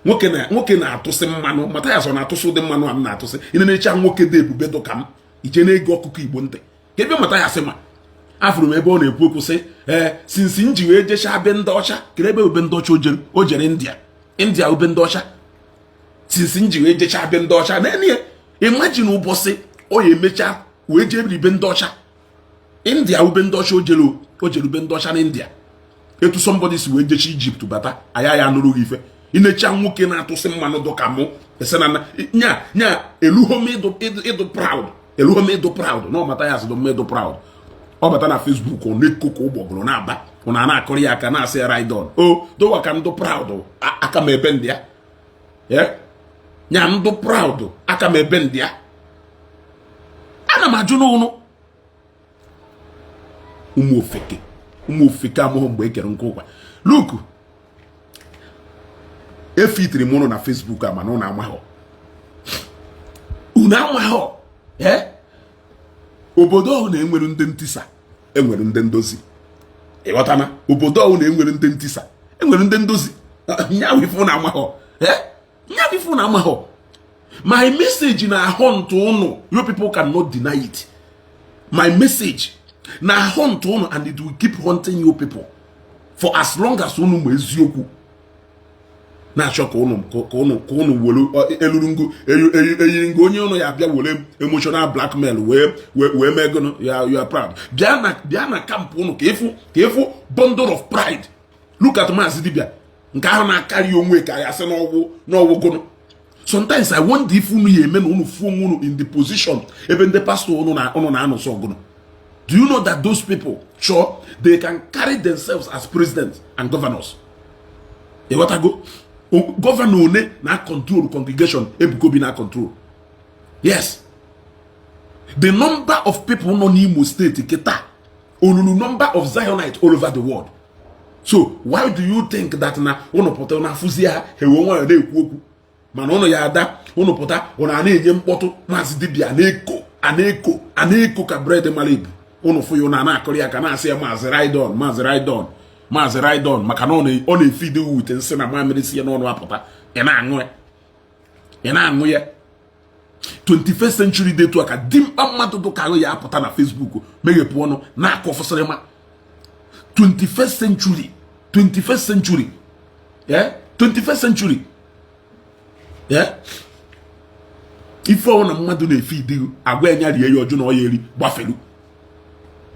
Nwoke na nwoke na-atụsị mmanụ. Mathias ọ na-atụsị ụdị mmanụ a m na-atụsị. Ị na-echa nwoke dị ebube dụ ka m ije na-ege ọkụkọ Igbo ntị ka ebe Mathias ma afụrụ m ebe ọ na-ekwu okwu sị ee, since m ji wee jechaa be ndị ọcha. Kere ebe ube ndị ọcha o jere India, India ube ndị ọcha. Since m ji wee jechaa be ndị ọcha na ya, imagine ụbọchị ọ ya emecha wee jee ribe ndị ọcha India, ube ndị ọcha. O jere ube ndị ọcha na India. Etu somebody si wee jecha Egypt bata aya ya nụrụ gị ife. Inecha nwoke na-atụsị mmanụ dụ ka mụ ese na nya nya eluho m ịdụ proud, eluho m ịdụ proud na ọmata ya asịdụ m ịdụ proud. Ọ bata na Facebook, ọ na-eko ka ụgbọgụrụ na-aba. Ọ na na-akụrụ ya aka, na-asị ya ride on. O dowa ka ndụ proud aka m ebe ndị ya nya ndụ proud aka m ebe ndị ya. Ana m ajụ n'ụnụ ụmụ ofeke, ụmụ ofeke amụghị mgbe e kere nke ụkwa. Look, efitiri m ụnụ na Facebook a, mana ụnụ amaghọ, unu amaghọ. Ee, obodo ọhụụ na-enwere ndị ntisa, enwere ndị ndozi. Ịghọtana? Obodo ọhụụ na-enwere ndị ntisa, enwere ndị ndozi. Nyawu ife ụnụ amaghọ, ee, nyawu ife ụnụ amaghọ. My message na haunt ụnụ. You people cannot deny it. My message na haunt ụnụ, and it will keep haunting you people for as long as unu ma eziokwu na-achọ ka ụnụ were eluru ngo eyiri ngo onye ụnụ ya abịa were emotional blackmail wee mee gụnụ. You are proud. Bịa na camp ụnụ ka ịfụ bundle of pride. Look at Maazị Dibia nke ahụ na-akarị onwe ka ya sị n'ọwụ gụnụ. Sometimes I wonder if unu ya eme na unu fuo onwe unu in the position ebe ndị pastor unu na unu na-anụsọ ọgụnụ. Do you know that those people sure they can carry themselves as president and governors? Ịghọtago? Governor one na control congregation Ebuka Obi na control. Yes, the number of people nọ n'Imo Steeti kịta olulu number of Zionites all over the world. So why do you think that na unu pụta na afụzi ha ewe nwayọ na-ekwu okwu, mana ụnụ ya ada ụnụ pụta, ụnụ a na-enye mkpọtụ? Maazị Dibia na-eko, a na-eko, a na-eko ka bread mara ebu. Ụnụ fụ ya, ụnụ a na-akụrụ ya ka na-asị ya, "Maazị ride on, Maazị ride on, Maazị ride on," maka na ọ na-efide wute nsị na mamịrị si ya n'ọnụ apụta. Ị na-aṅụ ya, ị na-aṅụ ya. 21st century dị etu a ka dimkpa mmadụ dụka ahụ ya apụta na Facebook meghepụ ọnụ na-akọ fụsịrịma. 21st century, 21st century, yeah, 21st century, yeah. Ife ọwụ na mmadụ na-efe idigu agwa ya rie ya ọjụ na ọ ya eri gbafelu.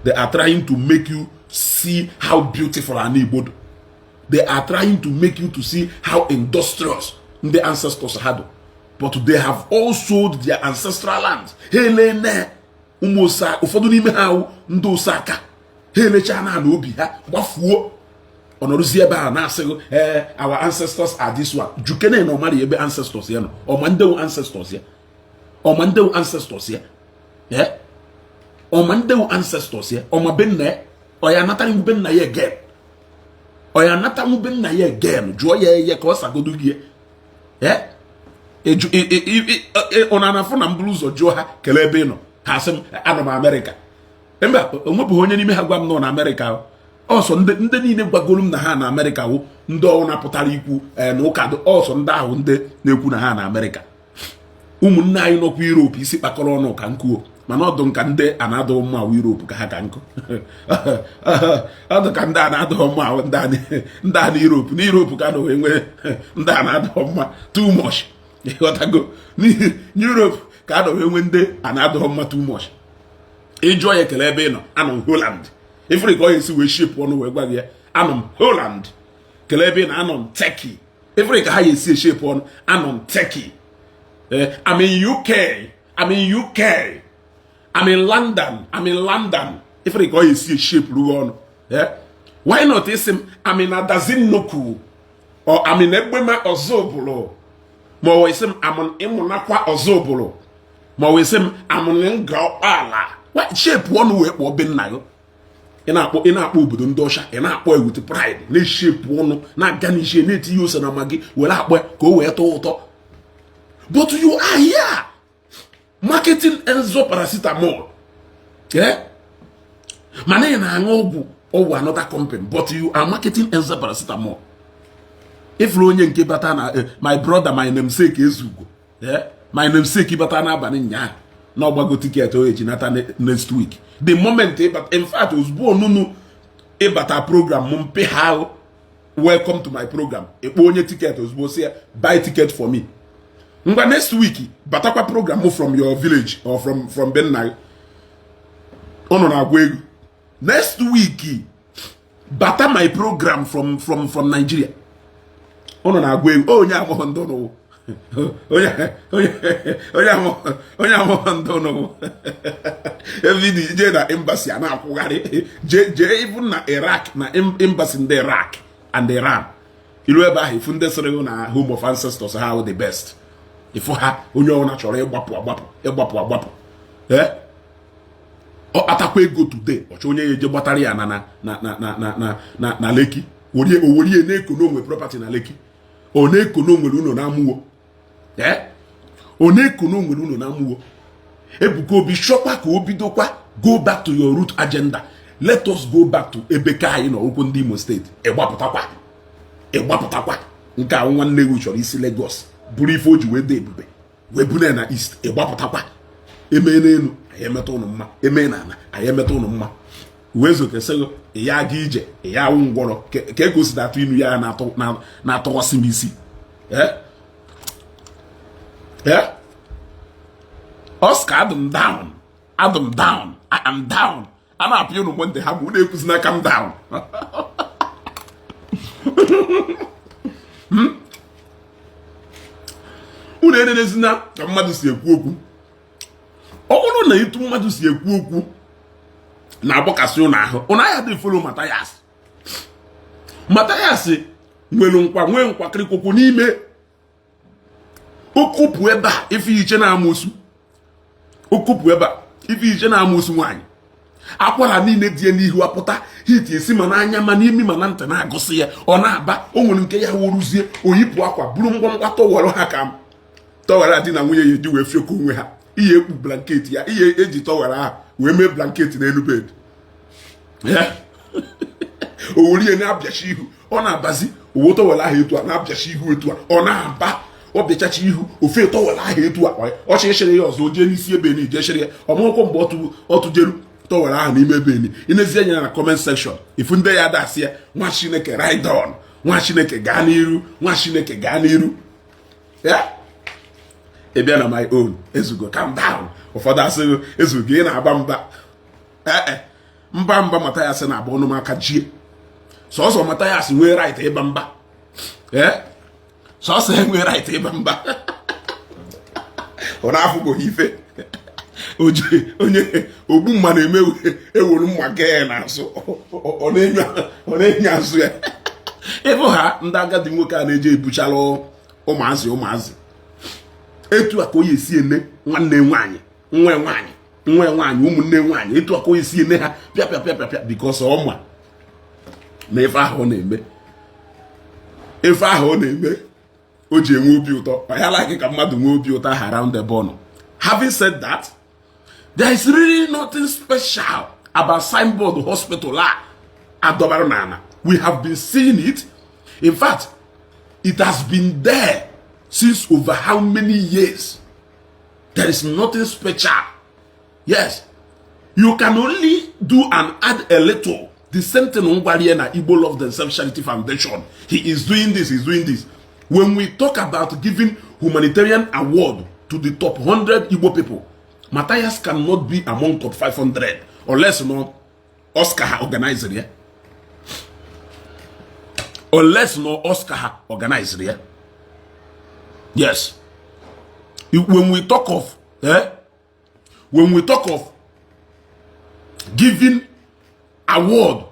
They are trying to make you see how beautiful ana Igbo dị. They are trying to make you to see how industrious ndị ancestors ha dị, but they have all sold their ancestral land. Ha elene ụmụ osa, ụfọdụ n'ime ha awụ ndị osaka. Ha elechaa na ala obi ha gbafuo. Ọnọrụzi ebe a na-asịghị, ee, our ancestors are this one. Jukene na ọmara ebe ancestors ya nọ. Ọma ndewu ancestors ya, ọma ndewu ancestors ya, ee, ọma ndewu ancestors ya, ọma be nna ya. Ọ ya anatara be nna ya again? Ọ ya anatanwu be nna ya again? Jụọ ya eye ka ọ sagodo gị. Ee. Ụna na-afụ na mbụrụ ụzọ jụọ ha kelee ebe ị nọ, ha sị m anọ m Amerịka. Mba, onwebụghị onye n'ime ha gwa m nọ na Amerịka. Ọsọ ndị niile gwagoro m na ha na Amerịka wụ ndị ọwụ napụtara ikwu na ụka. Ọsọ ndị ahụ ndị na-ekwu na ha na Amerịka. Ụmụnne anyị nọkwa Europe, isi kpakọrọ ọnụ ka nkuo, mana ọdụ nka ndị a na-adụghị mma awụ Europe ka ha ka nkụ. Ọdụ ka ndị a na-adụghị mma awụ ndị a na Europe. Na Europe ka na enwe ndị a na-adụghị mma too much. Ịghọtago? N'Europe ka a nọ enwe ndị a na-adụghị mma too much. Ịjụọ ya ekele ebe ị nọ, anọ m Holland. Ifere ka ọ ga-esi wee shepụ ọnụ wee gwa gị ya, anọ m Holland. Kelee ebe ị na, anọ m Turkey. Ifere ka ha ga-esi eshepụ ọnụ, anọ m Turkey. I'm in UK, I'm in UK, I'm in London, I'm in London. Ifere ka ọ ga-esi eshepụrụ gị ọnụ. Why not isi m I'm in Adazi-Nnukwu or I'm in Egbema Ozubulu, ma ọ isi m I'm in Ịmụnakwa Ozubulu, ma ọ isi m I'm in Ngọkpala? Shape ọnụ wee kpọọ be nna gị. Ị na-akpọ, ị na-akpọ obodo ndị ọcha, ị na-akpọ with pride, na-eshepụ ọnụ, na-aga n'isi, na-etinye ose na Maggi were akpọ ka o wee tọọ ụtọ. But you are here marketing Enzo paracetamol, yeah? Mana ị na-aṅụ ọgwụ ọgwụ another company, but you are marketing Enzo paracetamol. Ifuru onye nke bata na my brother, my namesake Ezugo, yeah? My namesake bata n'abalị nyaa na ọgbago ticket o eji nata next week. The moment ịbata, in fact ozugbo onunu ịbata program m mpe ha, "Welcome to my program," ịkpọ onye ticket ozugbo, si ya, "Buy ticket for me." Ngwa, next week batakwa program m from your village or from benna ụnụ na-agwa ego. Next week bata my program from Nigeria, ụnụ na-agwa ego. Onye amụghị ndị ụnụ, onye onye onye amụghị, onye amụghị ndị ụnụ. Everyday jee na embassy a na-akwụgharị, jee jee even na Iraq, na embassy ndị Iraq and Iran, ilu ebe ahụ ifu ndị sịrị na home of ancestors ha the best. Ifu ha, onye ọbụla chọrọ ịgbapụ agbapụ, ịgbapụ agbapụ. Ee, ọ kpatakwa ego today, ọchọ onye ya eje gbatara ya na na na na na na na na Lekki, werie owerie na-eko n'onwe property na Lekki. Ọ na-eko n'onwere ụlọ na-amụwo. Ee, ọ na-eko n'onwere ụlọ na-amụwo. Ebuka Obi chọkwa ka o bidokwa "Go back to your root" agenda. Let us go back to ebe ka anyị nọ, okwu ndị Imo Steeti. Ịgbapụtakwa, ịgbapụtakwa nke ahụ nwanne gị chọrọ isi Lagos bụrụ ife o ji wee dee ebube wee bune na East. Ịgbapụtakwa emee n'elu, anyị emeta ụnụ mma. Emee na ala, anyị emeta ụnụ mma. Uwe ezokesịghị ya aga ije ya awụ ngwọrọ ka ego si na-atụ inu ya na-atọghọsị m isi. Ee, Oscar, adụm down, adụm down, I am down. A na-apịa unu Monday ha bụ unu ekwuzi n'aka m down. Unu enenezina ka mmadụ si ekwu okwu. Ọ bụrụ na etu mmadụ si ekwu okwu na-agbakasị ụnụ ahụ, ụnụ ahịa dị follow Mathias. Mathias nwere nkwa, nwee nkwakịrịkwụkwụ n'ime okopụ ebe a ife iche na-amụsụ, okopụ ebe a ife iche na-amụsụ. Nwaanyị akwara niile dị n'ihu apụta hit esi ma n'anya ma n'imi ma na ntị na-agụsị ya. Ọ na-aba o nwere nke ya wụrụzie oyipụ akwa buru ngwangwa tọwara ha ka tọwara di na nwunye ya eji wee fioko onwe ha. Ihe ekpu blanket ya, ihe eji tọwara ahụ wee mee blanket n'elu bed. Owerie na-abịachi ihu, ọ na-abazi owo tọwara ahụ etu a na-abịachi ihu etu a ọ na-aba. Ọ bịachacha ihu ofe tọwara ahụ etu a, ọchịchịrị ya ọzọ o jee n'isi ebe ni jee chịrị ya. Ọmụkwọ mgbe ọ tụjeru tọwara ahụ n'ime ebe ni inezi anya na comment section, ifu ndị ya dasị ya, "Nwa Chineke, ride on. Nwa Chineke, gaa n'iru. Nwa Chineke, gaa n'iru." Ya ị bịa na my own, "Ezugo, calm down." Ụfọdụ asịghị, "Ezugo, ị na-aba mba." Ee, mba mba Mathias na-agba ọnụ m aka jie. Sọsọ Mathias nwee right ịba mba. Ee, sọsọ enwee right ịba mba. Ọ na-afụgoghị ife onye ogbu mma na-eme, ewuru mma gee n'azụ, ọ na-enyo azụ ya. Ịbụ ha ndị agadi nwoke a na-eje ebuchalụ ụmụazị ụmụazị etu a ka o esi ene nwanne nwaanyị, nwa nwaanyị, nwa nwaanyị, ụmụnne nwaanyị, etu a ka o esi ene ha pịa pịa pịa pịa pịa, because ọ ma na ife ahụ ọ na-eme, ife ahụ ọ na-eme. O ji enwe obi ụtọ, ọ ya like ka mmadụ nwee obi ụtọ ahụ around ebe ọ nọ. Having said that, there is really nothing special about signboard hospital a adọbara n'ala. We have been seeing it. In fact, it has been there since over how many years. There is nothing special. Yes, you can only do and add a little. The same thing Ngwarie na Igbo Love Themselves Charity Foundation. He is doing this, he's doing this. When we talk about giving humanitarian award to the top 100 Igbo people, Matthias cannot be among top 500 unless no Oscar ha organized it. Unless no Oscar ha organized it. Yes. When we talk of giving award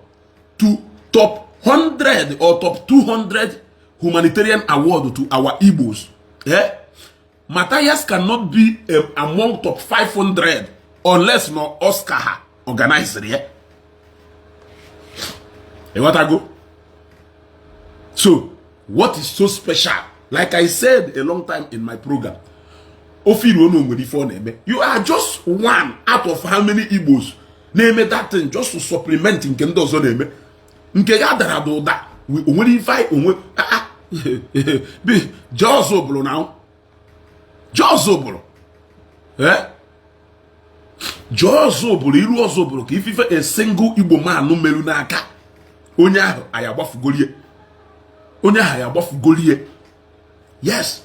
to top 100 or top 200 humanitarian award to our Igbos, eh? Matthias cannot be among top 500 unless no Oscar ha organized it. You want to go? So, what is so special? Like I said a long time in my program, Ofiruo na onwere ife ọ na-eme. You are just one out of how many Igbos na-eme that thing just to supplement nke ndị ọzọ na-eme. Nke ya dara ada ụda, onwere ife anyị onwe bi jee bụrụ na jee bụrụ eh jee ọzọ bụrụ iru ọzọ bụrụ ka ifife a single Igbo man meru n'aka onye ahụ anyị agbafugolie, onye ahụ anyị agbafugolie. Yes,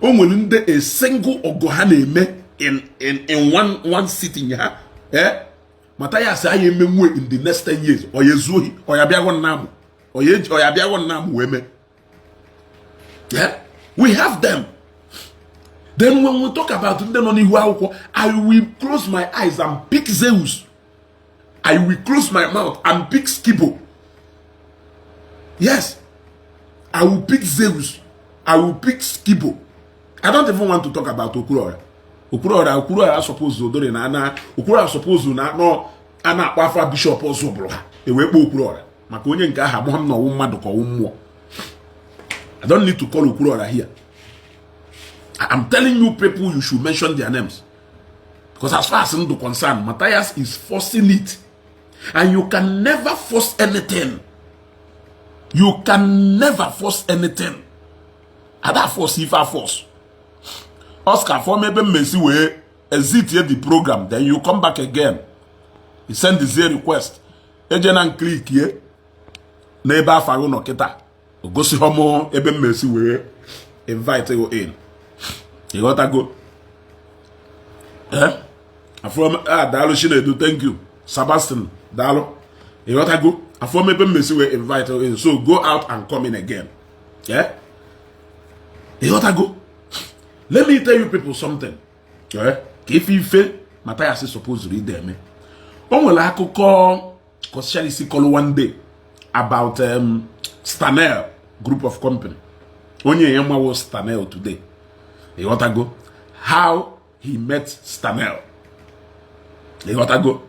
o nwere ndị a single ọgụ ha na-eme in one sitting ha, eh, Matthias anyị emenwe in the next 10 years. Ọ ya ezu ohi, ọ ya bịago nna m, ọ ya bịago nna m wee mee. Yeah, we have them. Then when we talk about ndị nọ n'ihu akwụkwọ, I will close my eyes and pick Zeus. I will close my mouth and pick Skibo. Yes, I will pick Zeus, I will pick Skibo. I don't even want to talk about Okwuluora. Okwuluora, Okwuluora suppose odore na ana Okwuluora suppose na nọ a na-akpọ afa bishop ọzọ bụrụ ha ewee kpọọ Okwuluora maka onye nke ahụ agbọghọ m na ọwụ mmadụ ka ọwụ mmụọ. I don't need to call Okwuluora here. I am telling you people, you should mention their names, because as far as I'm concerned, Matthias is forcing it, and you can never force anything. You can never force anything. Ada force ife a force. Oscar form ebe mmesi wee exit the program, then you come back again. You send the request, eje na click ye n'ebe afọ ahụ nọ kịta, o gosighọ m ebe mmesi wee invite you in. Ịghọtago? Eh, afọ ah, daalụ Chinedu, thank you. Sebastian, daalụ. Ịghọtago? Afọ m ebe mmesi wee invite you in, so go out and come in again. Yeah, ịghọtago? Let me tell you people something, eh, ka ife Matthias supposed ide eme. O nwere akụkọ Koscielny kọlụ one day about Stanel group of company. Onye ya mawo Stanel today. Ịghọtago? How he met Stanel. Ịghọtago?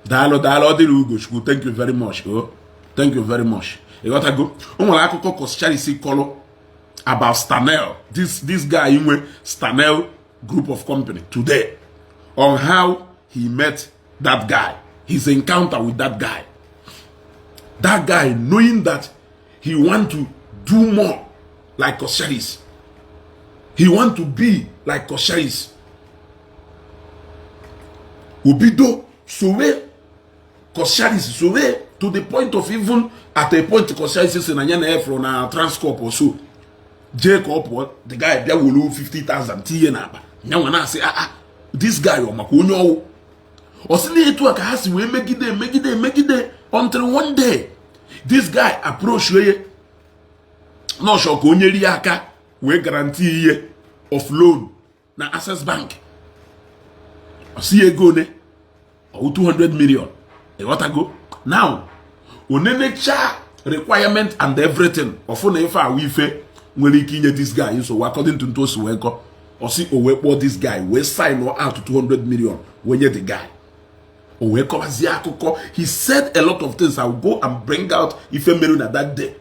Daalụ, daalụ, ọ dịrị Ugochukwu. Thank you very much. Oh, thank you very much. Ịghọtago? O nwere akụkọ Koscielny kọlụ about Stanel, this guy nwe Stanel group of company today, on how he met that guy, his encounter with that guy, that guy knowing that he want to do more like Koscielny. He want to be like Koscielny. Obido sowe Koscielny, sowe to the point of even at a point Koscielny si na ya na efro na Transcorp or so jee ka ọ pụọ, the guy bịa wolu 50,000 tinye n'akpa nyanwa na-asị, "Ah ah, this guy ọ maka onye ọwụ." Ọ sị na etu a ka ha si wee megide, megide, megide until one day this guy approach ye nọọsọ ka onye rie aka wee guarantee ihe of loan na Access Bank. Ọ sị ya ego one ọwụ 200 million. Ịghọtago? Now onenecha requirement and everything, ọfụ na ife awụ ife nwere ike inye this guy nsogbu according to ntu o si wee kọ. Ọ sị o wee kpọọ this guy wee sign out 200 million wee nye the guy. O wee kọwazie akụkọ. He said a lot of things. I will go and bring out ife mere na that day,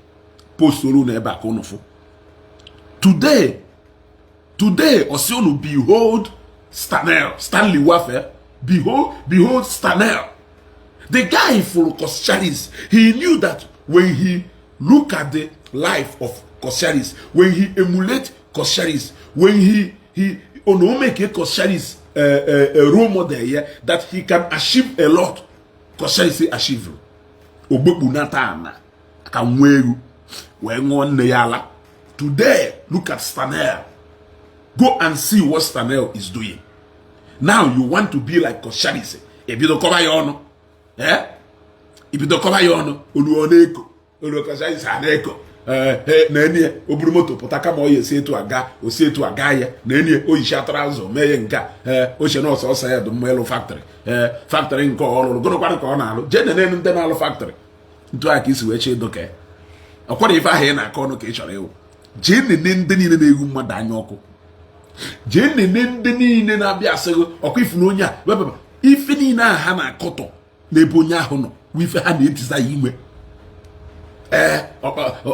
post olu na ebe a ka unu fụ. Today, today, ọ sị unu, "Behold Stanel, Stanley Wafe, behold, behold Stanel." The guy for Coscharis, he knew that when he look at the life of Coscharis, when he emulate Coscharis, when he ono make Coscharis a role model here, that he can achieve a lot. Coscharis achieve. Ogbekpu nata ana ka nwa ewu wee ṅụọ nne ya ala. Today, look at Stanel. Go and see what Stanel is doing. Now you want to be like Coscharis. Ebido kọba ya ọnụ. Eh? Ibido kọba ya ọnụ. Olu ọ na-eko. Olu Coscharis a na-eko. Ee, na enyi o buru moto pụta, kama ọ ya esi etu aga, o si etu aga ya na enyi o yicha trouser mee ya nke a. Ee, oche na ọsọ ọsọ ya dị mma ịlụ factory. Ee, factory nke ọ lụrụ gụrụkwanụ ka ọ na-alụ. Jee nenenu ndị na-alụ factory ntu a ka isi wee chee ịdọka ya. Ọkwara ife ahụ ị na-akọ ọnụ ka ị chọrọ ịwụ. Jee nene ndị niile na-egwu mmadụ anya ọkụ. Jee nene ndị niile na-abịa asịghị ọkwa ifu na onye a wepụba ife niile ahụ ha na-akọtọ n'ebe onye ahụ nọ bụ ife ha na-etiza ya ime. Ee,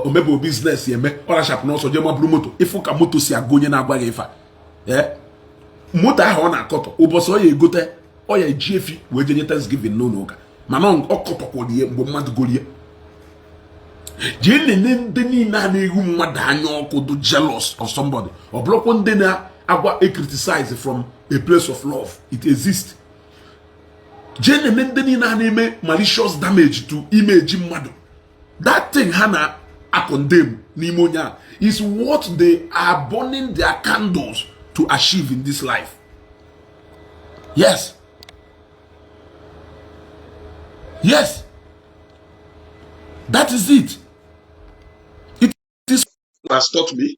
omebe business eme, ọ rachapụ n'ọsọ jee maburu moto. Ịfụ ka moto si aga, onye na-agwa gị ife a, ee, moto ahụ ọ na-akọtọ, ụbọchị ọ ya egote, ọ ya eji efi wee jenye thanksgiving n'ụlọ ụka, mana ọ kọtọkwara ihe mgbe mmadụ gorie. Jee nene ndị niile a na-egwu mmadụ anya ọkụ, do jealous of somebody. Ọ bụrụkwa ndị na-agwa a criticize from a place of love, it exists. Jee nene ndị niile a na-eme malicious damage to image mmadụ. That thing ha na-condemn n'ime onye a is what they are burning their candles to achieve in this life. Yes, that is it. It is has taught me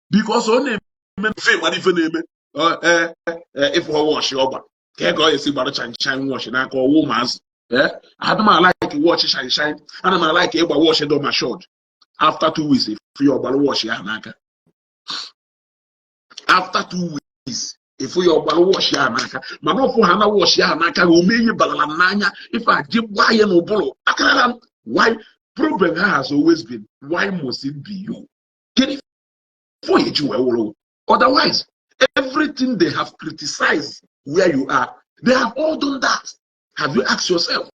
because ọ na-eme mfe mara ife na-eme. Ịfụ watch ọgba ka ọ esi gbara shine shine watch n'aka ọwụ ụmụazị. Ee, ana m a-like watch shine shine, ana m a-like ịgba watch dọ ma short. After 2 weeks, efu ya ọgbara watch ya n'aka. After 2 weeks, efu ya ọgbara watch ya n'aka. Mana ọfụ ha na watch ya n'aka, o mee ihe balala n'anya ife a ji gbaa ya n'ụbụrụ akara. Why problem ha has always been, why must it be you? Kedu for eji wee wụrụ? Otherwise, everything they have criticized where you are, they have all done that. Have you asked yourself?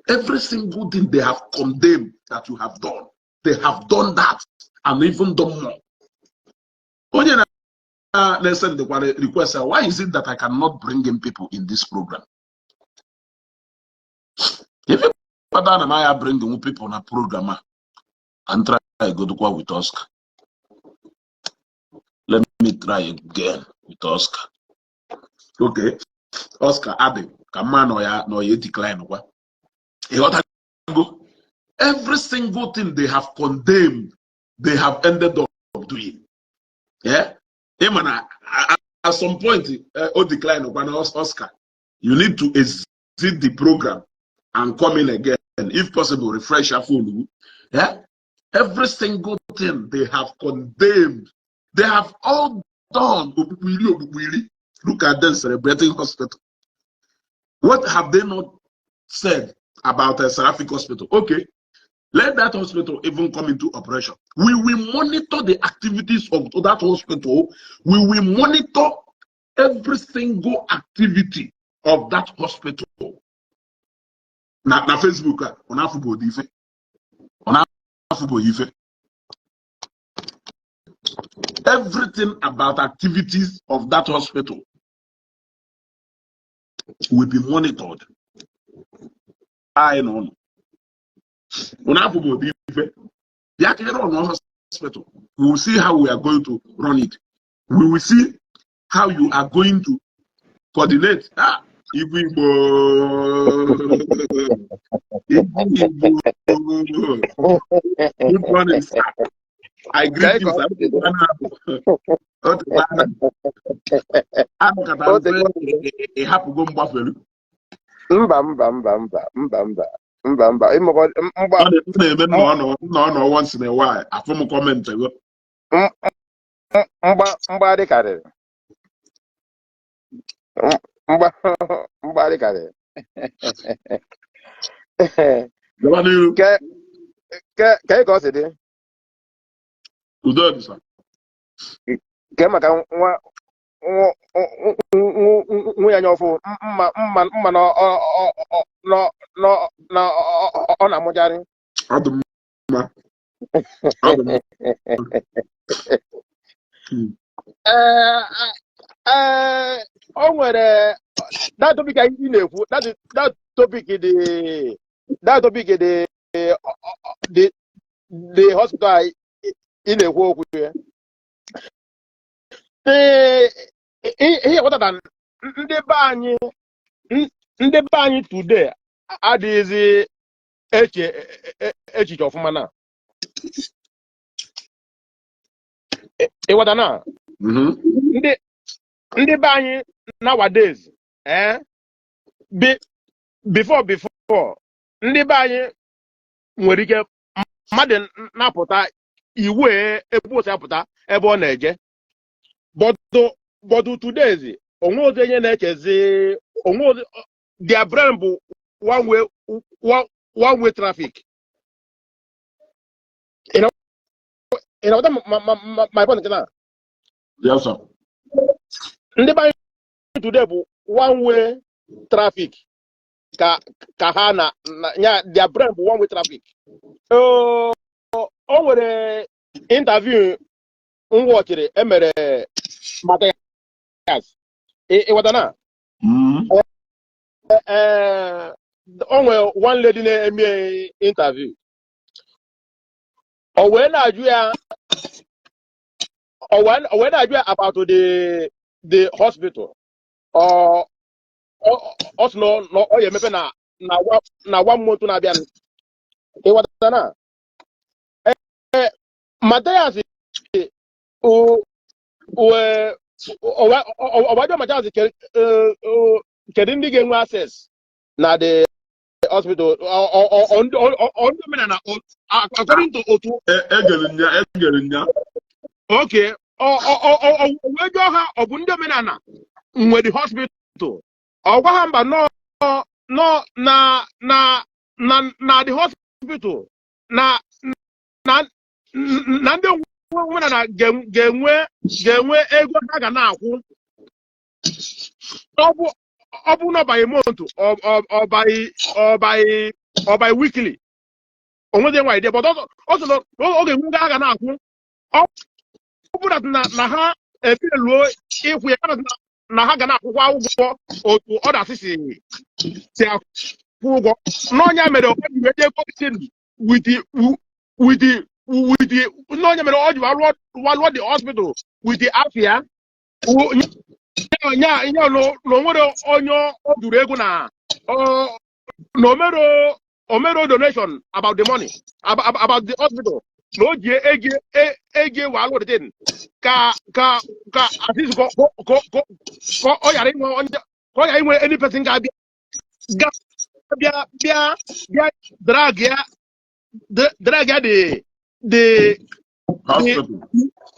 Every single thing they have condemned that you have done, they have done that and even done more. Onye na na-send the request, why is it that I cannot bring in people in this program? If you na m bring in people na program a, and try go to with Oscar. Let me try again with Oscar. Okay, Oscar Abbey, ka mma nọ ya nọ ya decline kwa. Ịghọtago? Every single thing they have condemned, they have ended up doing. Yeah? Ịma na at some point o decline kwa na Oscar. You need to exit the program and come in again. If possible, refresh your phone. Yeah? Every single thing they have condemned, they have all done. Okpukpu iri, okpukpu iri. Look at them celebrating hospital. What have they not said about a Seraphic Hospital? Okay, let that hospital even come into operation. We will monitor the activities of that hospital. We will monitor every single activity of that hospital. Na Facebook, ọ na-afụbụ ife. Ọ na-afụbụ ife. Everything about activities of that hospital will be monitored. Anyị na ụnụ. Ụnụ afụbụ ife. Bịa ka ịrụ ọnụ hospital. We will see how we are going to run it. We will see how you are going to coordinate. Ah, Igwe Igbo. Igwe Igbo. Good morning, sir. I greet you, sir. Anụkata mfe ịhapụgo mgbafelu. Mba, mba, mba, mba, mba, mba, mba, mba. Ịmụkọ mgba. Ọ na-eme nna ọ nọ once in a while afụ m comment go. Mgba mgbadị karịrị. Mgba mgbadị karịrị. Gaba n'iru. Ke ke ka ọ si dị? Udo dị, sir. Ke maka nwa nwunye anya ọfụ mma mma mma na ọ na ọ na-amụjarị. Ọ dị mma. Ọ dị mma. Ee, o nwere that topic anyị na-ekwu, that topic dị, that topic dị, the hospital ị na-ekwu okwu ya. Ee, ihe ghọtara ndị be anyị today adịghịzi eche echiche ọfụma na ịghọta na ndị be anyị nowadays, before ndị be anyị nwere ike mmadụ na-apụta iwu ebe osi apụta ebe ọ na-eje, but today onwe ozi onye na-echezi onwe ozi. Their brain bụ one way traffic. Ị na-aghọta my point na? Yes, sir. Ndị be anyị today bụ one way traffic ka ha na ya, their brain bụ one way traffic. O nwere interview m watchịrị emere Matthias. Ịghọta na? Mhm. Ee, o nwere one lady na-eme interview, o wee na-ajụ ya about the hospital. Ọ sị na ọ ya emepe na one month na-abịa. Ịghọta na? Ee, Matthias wee ọwajọ Matthias, kedu ndị ga-enwe access na the hospital? Ọ ndị omenala, according to otu Egere nya, egere nya. Okay, ọ wee jụọ ha, ọ bụ ndị omenala nwe the hospital? Ọ gwa ha mba, nọ na the hospital na ndị omenala ga-enwe ego ha ga na-akwụ. Ọ bụ na by month, ọ by weekly, onwezi nwa idea, but ọ sị na ọ ga-enwe ego ha ga na-akwụ. Ọ bụrụ na ha efeluo ịkwụ ya, na ha ga na-akwụkwa ụgwọ otu ọ dasị si akwụ ụgwọ. N'ọnya mere o ji wee jee gosin with the n'ọnya mere o ji walụọ the hospital with the afia nya nya na onwere onye o duru ego na omero donation about the money about the hospital, na o ji ego walụ the thing ka at least ka ọ ghara inwe onye, ka ọ ghara inwe any person ga-abịa ga bịa bịa bịa drag ya the hospital.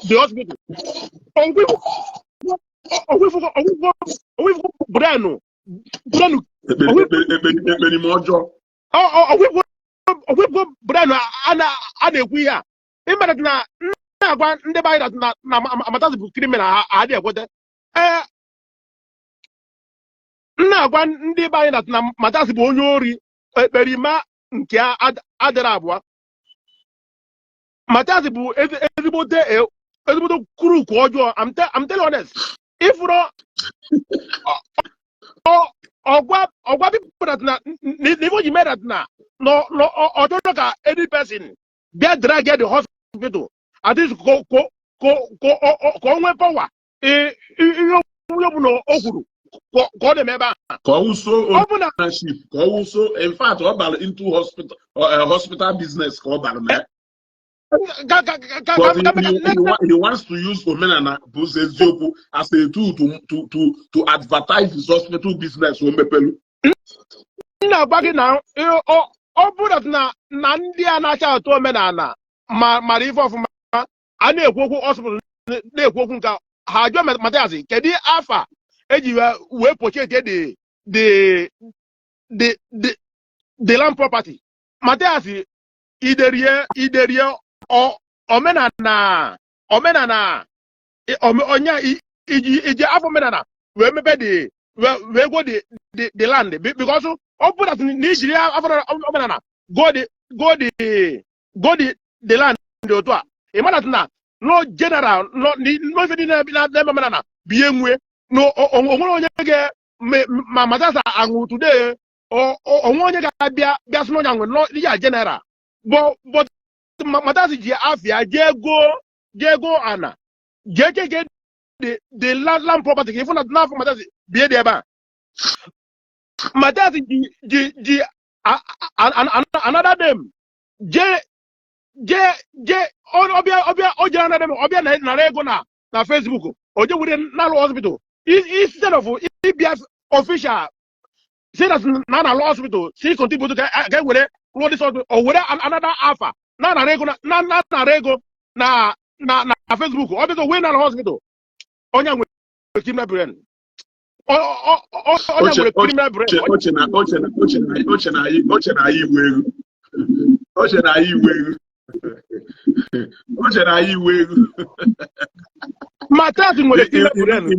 The hospital. Ọgwụgwọ brenu. Ekpere ọjọọ. Ọgwụgwọ brenu a na-ekwu ihe a ịmara na na-agwa ndị be anyị na Amatasị bụ criminal, ha adịghị ekweta. Ee, m na-agwa ndị be anyị na Matasị bụ onye ori ekperima nke adịrị abụọ. Matasị bụ ezigbote crook ọjọọ. I'm telling honest, ifụrụ ọgwa people that na ife o ji mee that na ọ chọrọ ka any person bịa drag the hospital, at least ka o nwee power ihe ọbụla o kwuru ka ọ na-eme ebe ahụ. Ka ọ wụso Ọ bụ na ownership, ka ọ wụso, in fact, ọ bara into hospital business ka ọ bara na ya. Ka But he wants to use omenala bụ ụzọ eziokwu as a tool to advertise his hospital business o mepelu. M na-agwa gị na ọ bụrụ na ndị a na-acha atụ omenala ma mara ife ọfụma, a na-ekwu okwu hospital, na-ekwu okwu nka ha jụọ Mathias, kedu afa eji wee purchase the land property? Mathias iderie iderie ọ Omenala onye iji afọ omenala wee mepe the wee go the land, because ọ bụrụ na ijiri afọ omenala go the land dị otu a, ị mara na no general, no no ife dị na-eme omenala bụ ihe nwe na onwere onye ga ma matasa aṅụ today, onwe onye ga-abịa bịa sị na onye aṅụ no ya general, but Matasi ji afịa jee go ana jee cheke the land property ka ịfụ na n'afọ Matasi bie dị ebe a. Matasi ji another name jee ọbịa o jere another name ọbịa nara ego na Facebook, o je were n'alụ hospital instead of ịbịa official say that na na hospital si contribute ka e were rụọ this hospital. O were another afa na nara ego na nara ego na Facebook, ọ bịa wee na hospital. Onye nwere criminal brain. Onye nwere criminal brain. Oche na oche na oche na oche na anyị oche na anyị iwe ego, oche na anyị iwe ego, oche na anyị iwe ego. Matthias nwere criminal brain.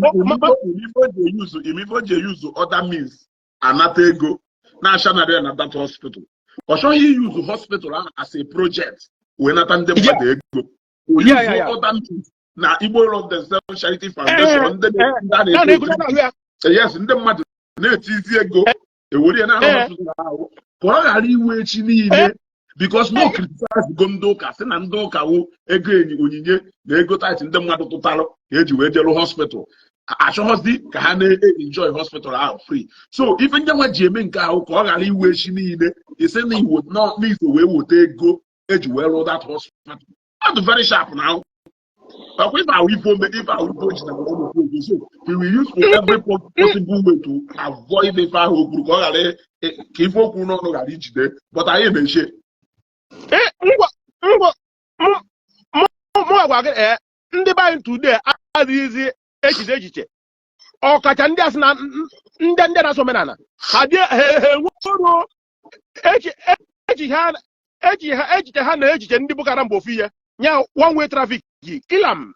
Ife o ji use other means anata ego na-ashanarị ya na that hospital, ọ chọghị use hospital ahụ as a project wee nata ndị mmadụ ego. O use other means na Igbo Love Themselves Charity Foundation, ndị a na-ego. Yes, ndị mmadụ na-etizi ego ewere ya na hospital ahụ ka ọ ghara iwe echi niile, because no criticize go ndị ụka sị na ndị ụka wụ ego enyi onyinye na ego tithe ndị mmadụ tụtalụ ka eji wee jeru hospital, achọghọzi ka ha na-enjoy hospital ahụ free. So ife ndị nwa ji eme nke ahụ ka ọ ghara iwe echi niile isi na iwo n'iso wee weta ego eji wee rụọ that hospital. Ọ dị very sharp now. Ọkwa ife ahụ ife ome ife ahụ ife o ji na wee weta ego, so he will use for every possible way to avoid ife ahụ o kwuru, ka ọ ghara ka ife okwu n'ọnụ ghara ijide, but anyị mechie. Ngwa ngwa, mụ gwa gị, ee, ndị be anyị today adịghịzi echiche, ọkacha ndị asị na ndị na-asụ omenala ha dị ha enwero echiche ha na echiche ndị Boko Haram bụ ofu ihe nya, one way traffic, kill am.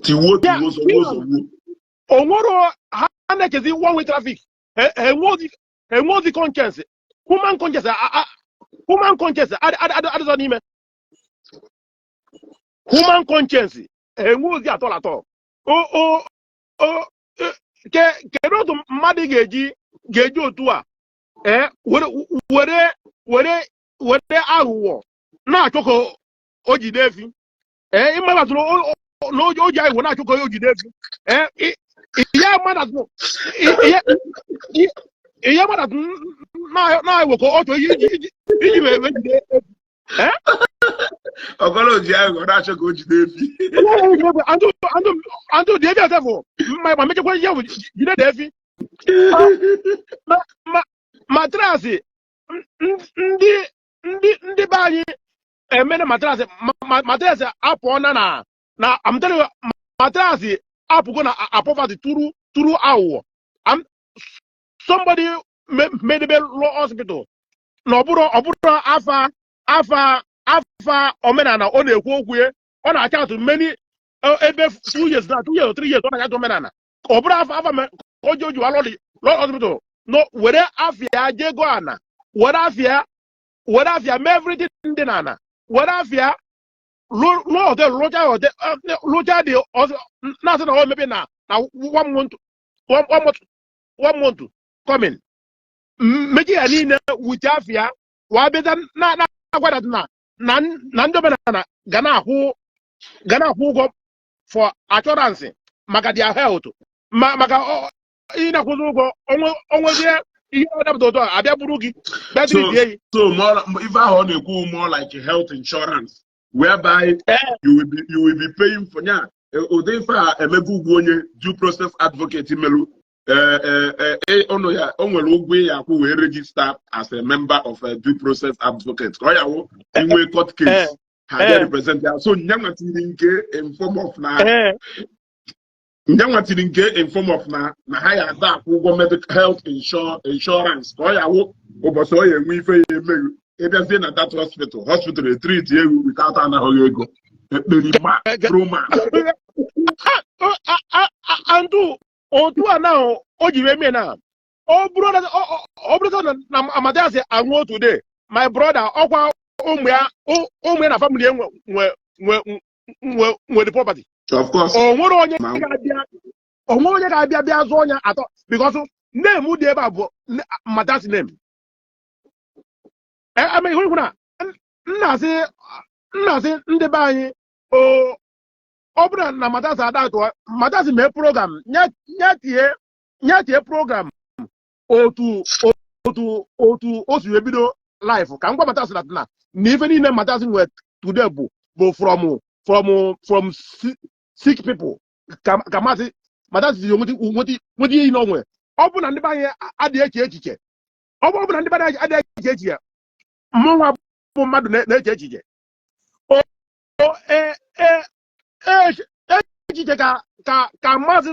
Tiwuo, tiwuo, zọgbuo, zọgbuo. Onwero ha na-echezi one way traffic. Ha enwe ozi conscience, human conscience, human conscience adịzọ n'ime human conscience, enwe ozi atọ atọ. O kedu otu mmadụ ga-eji otu a, ee, were aghụghọ na-achọ ka o jide efi? Ee, ịmabatụrụ na o ji aghụghọ na-achọ ka o jide efi. Ee, ihe mmadụ na-aghụghọ ka ọ chọrọ iji wee jide efi. Ọgọlọ ji aghụghọ na-achọ ka o jide efi. Andụ dị efi asefụ ma mechakwa ihe bụ jide dị efi matrasị. Ndị be anyị emere matrasị, matrasị apụọna na I'm telling you, matrasị apụgo na poverty tụrụ aghụghọ. Somebody medebe law hospital na ọ bụrụ afa omenala ọ na-ekwu okwu ya, ọ na-acha atụ many ebe 2 years na 2 years or 3 years ọ na-acha atụ omenala, ọ bụrụ afa ka o ji alụ law hospital no were afịa jego ana, were afịa mee everything dị n'ana, were afịa lụọ hotel, lụcha hotel, lụcha dị na-asị na ọ emepe na one month, one month, one month coming, mechi ya niile wute afịa wa bịa na na-agwa na ndị omenala ga na-akwụ ụgwọ for assurance maka their health, ma maka ị na-akwụzi ụgwọ onwezie ihe ọ dapụta otu a abịa buru gị bịa dịrị die gị. So more ife ahụ ọ na-ekwu, more like health insurance whereby you will be paying for ya. Ụdị ife a emego ugwu onye due process advocate melu ọnụ ya, o nwere ụgwọ ya akwụ wee register as a member of a due process advocate, ka ọ ya wụ inwe court case ha bịa represent ya. So nyanwa tiri nke in form of na nyanwa tiri nke in form of na ha ya ada akwụ ụgwọ medical health insurance, ka ọ ya wụ ụbọchị ọ ya enwe ife ya emeghị Ịbịazie na that hospital etreat ewu without anaghị ego. Ekperima roma. Andụ otu a na o jiri eme na ọ bụrụ na Mathias anwụọ today, my brother, ọkwa ụmụ ya na family ya nwe nwe the property. Of course. O nwere onye Ma- ga-abịa, o nwere onye ga-abịa bịa zụọ ya atọ, because name dị ebe a bụ Mathias name. Ama ihu na nna asị ndị be anyị, o ọ bụrụ na Mathias ada atụ Mathias mee program nye tie program otu o si wee bido life, ka m gwa Mathias na ife niile Mathias nwere today bụ from sick people ka Mathias si nweta ihe niile o nwere. Ọ bụ na ndị be anyị adịghị eche echiche, ọ bụ na ndị be anyị adịghị eche echiche, mụnwa bụ mmadụ na-eche echiche. O e e echiche ka Maazị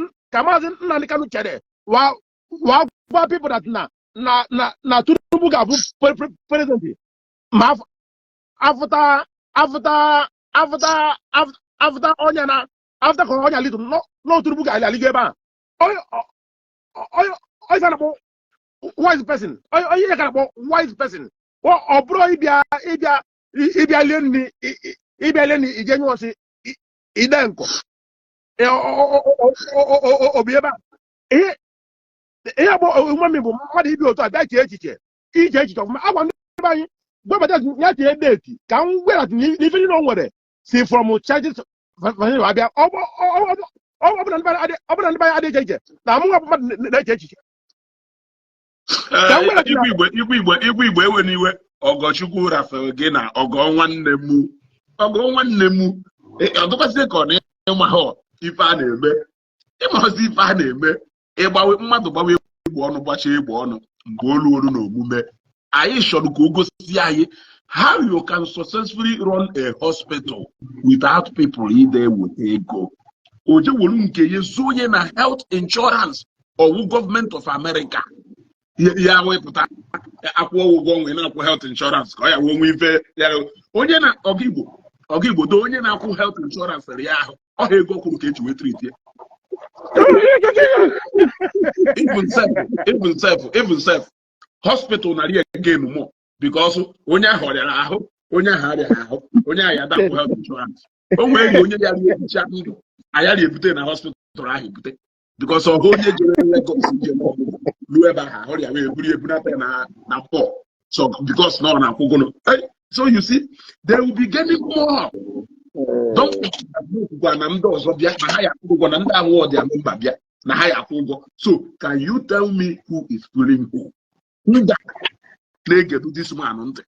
Nnamdi Kanu chere wa gwa people that na Tinubu ga-abụ president ma afụta afụta afụta afụta ọnya na afụta ka ọnya litu nọ, Tinubu ga-aligo ebe a. Onye onye na-akpọ wise person, onye ya ka na-akpọ wise person, ọ bụrụ ịbịa lie nri, ịbịa lie nri ije nyụọ nsị ide nkọ obi ebe a. Ihe bụ omume bụ mmadụ ibi otu a bịa chee echiche, iche echiche ọfụma. Agwa ndị be anyị gwabata ya tie date ka m gwera n'ife niile o nwere si from charges abịa. Ọ bụ na ndị be anyị adịghị eche echiche, na mụ nwa bụ mmadụ na-eche echiche. Ka m gwara gị. Igwe Igbo, Igwe Igbo, Igwe Igbo, ewe n'iwe. Ọgọchukwu rafere gị na ọgọ nwanne m, ọgọ nwanne m. Ọ dịkwasị ka ọ na ịma ha ife a na-eme, ịmazi ife a na-eme, ịgbawe mmadụ gbawe egbe ọnụ, gbachaa egbe ọnụ mgbe olu olu na omume. Anyị chọrọ ka o gosi anyị how you can successfully run a hospital without people ide eweta ego. O jewelu nke ya zuo onye na health insurance ọwụ gọọmenti of America ya wepụta akwụ ụgwọ onwe na-akwụ health insurance ka ọ ya wee nwee ife ya. Onye na ọga Igbo, ọga Igbo do, onye na-akwụ health insurance ya ahụ ọha ego kwuru ka eji wee treat ya. Even self hospital na rie gain more, because onye ahụ ọrịara ahụ, onye ahụ arịara ahụ, onye ahụ ya dapụ health insurance, o nwere onye ya rie ehicha ndụ ayara ebute na hospital ahụ ebute, because ọhụ onye jere Lagos njem ọgwụgwọ ruo ebe ahụ ahụ ya wee buru ebunata ya na mpọ. So because na ọ na-akwụ ụgwọ. Hey, so you see, they will be getting more. Don't forget gwa na ndị ọzọ bịa na ha ya akwụ ụgwọ, na ndị ahụ ọdị mba bịa na ha ya akwụ ụgwọ. So can you tell me who is fooling who? Ndị a na-egedu this man ntị,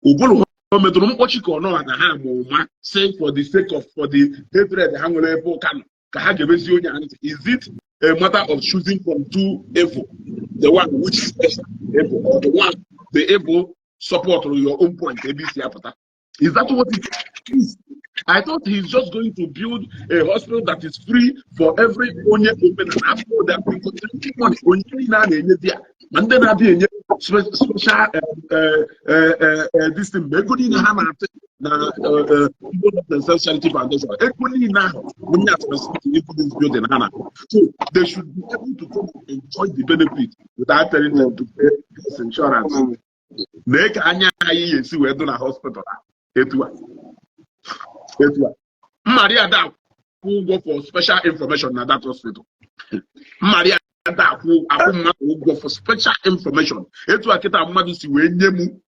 ụbụrụ ha o metụrụ mkpọchi ka ọ nọ na ha ma ụma say for the sake of, for the hatred ha nwere ebe ụka nọ, ka ha ga-emezi onye a ntị. Is it a matter of choosing from two evil, the one which is lesser evil or the one, the evil support your own point ebe isi apụta? Is that what it is? I thought he's just going to build a hospital that is free for every onye omenala. After all, they have been contributing money. Onye niile a na-enye di ya ma ndị na-abịa enye special this thing, ma ego niile ha na-atụ na Igbo Love Charity Foundation, ego niile ahụ onye atụrụ into this building ha na, so they should be able to come and enjoy the benefit without telling them to pay this insurance. Mee ka anya anyị ga-esi wee dụ na hospital a. Etu a, etu a mmari ada akwụ ụgwọ for special information na that hospital. Mmari ada akwụ mmadụ ụgwọ for special information. Etu a kịta mmadụ si wee nye m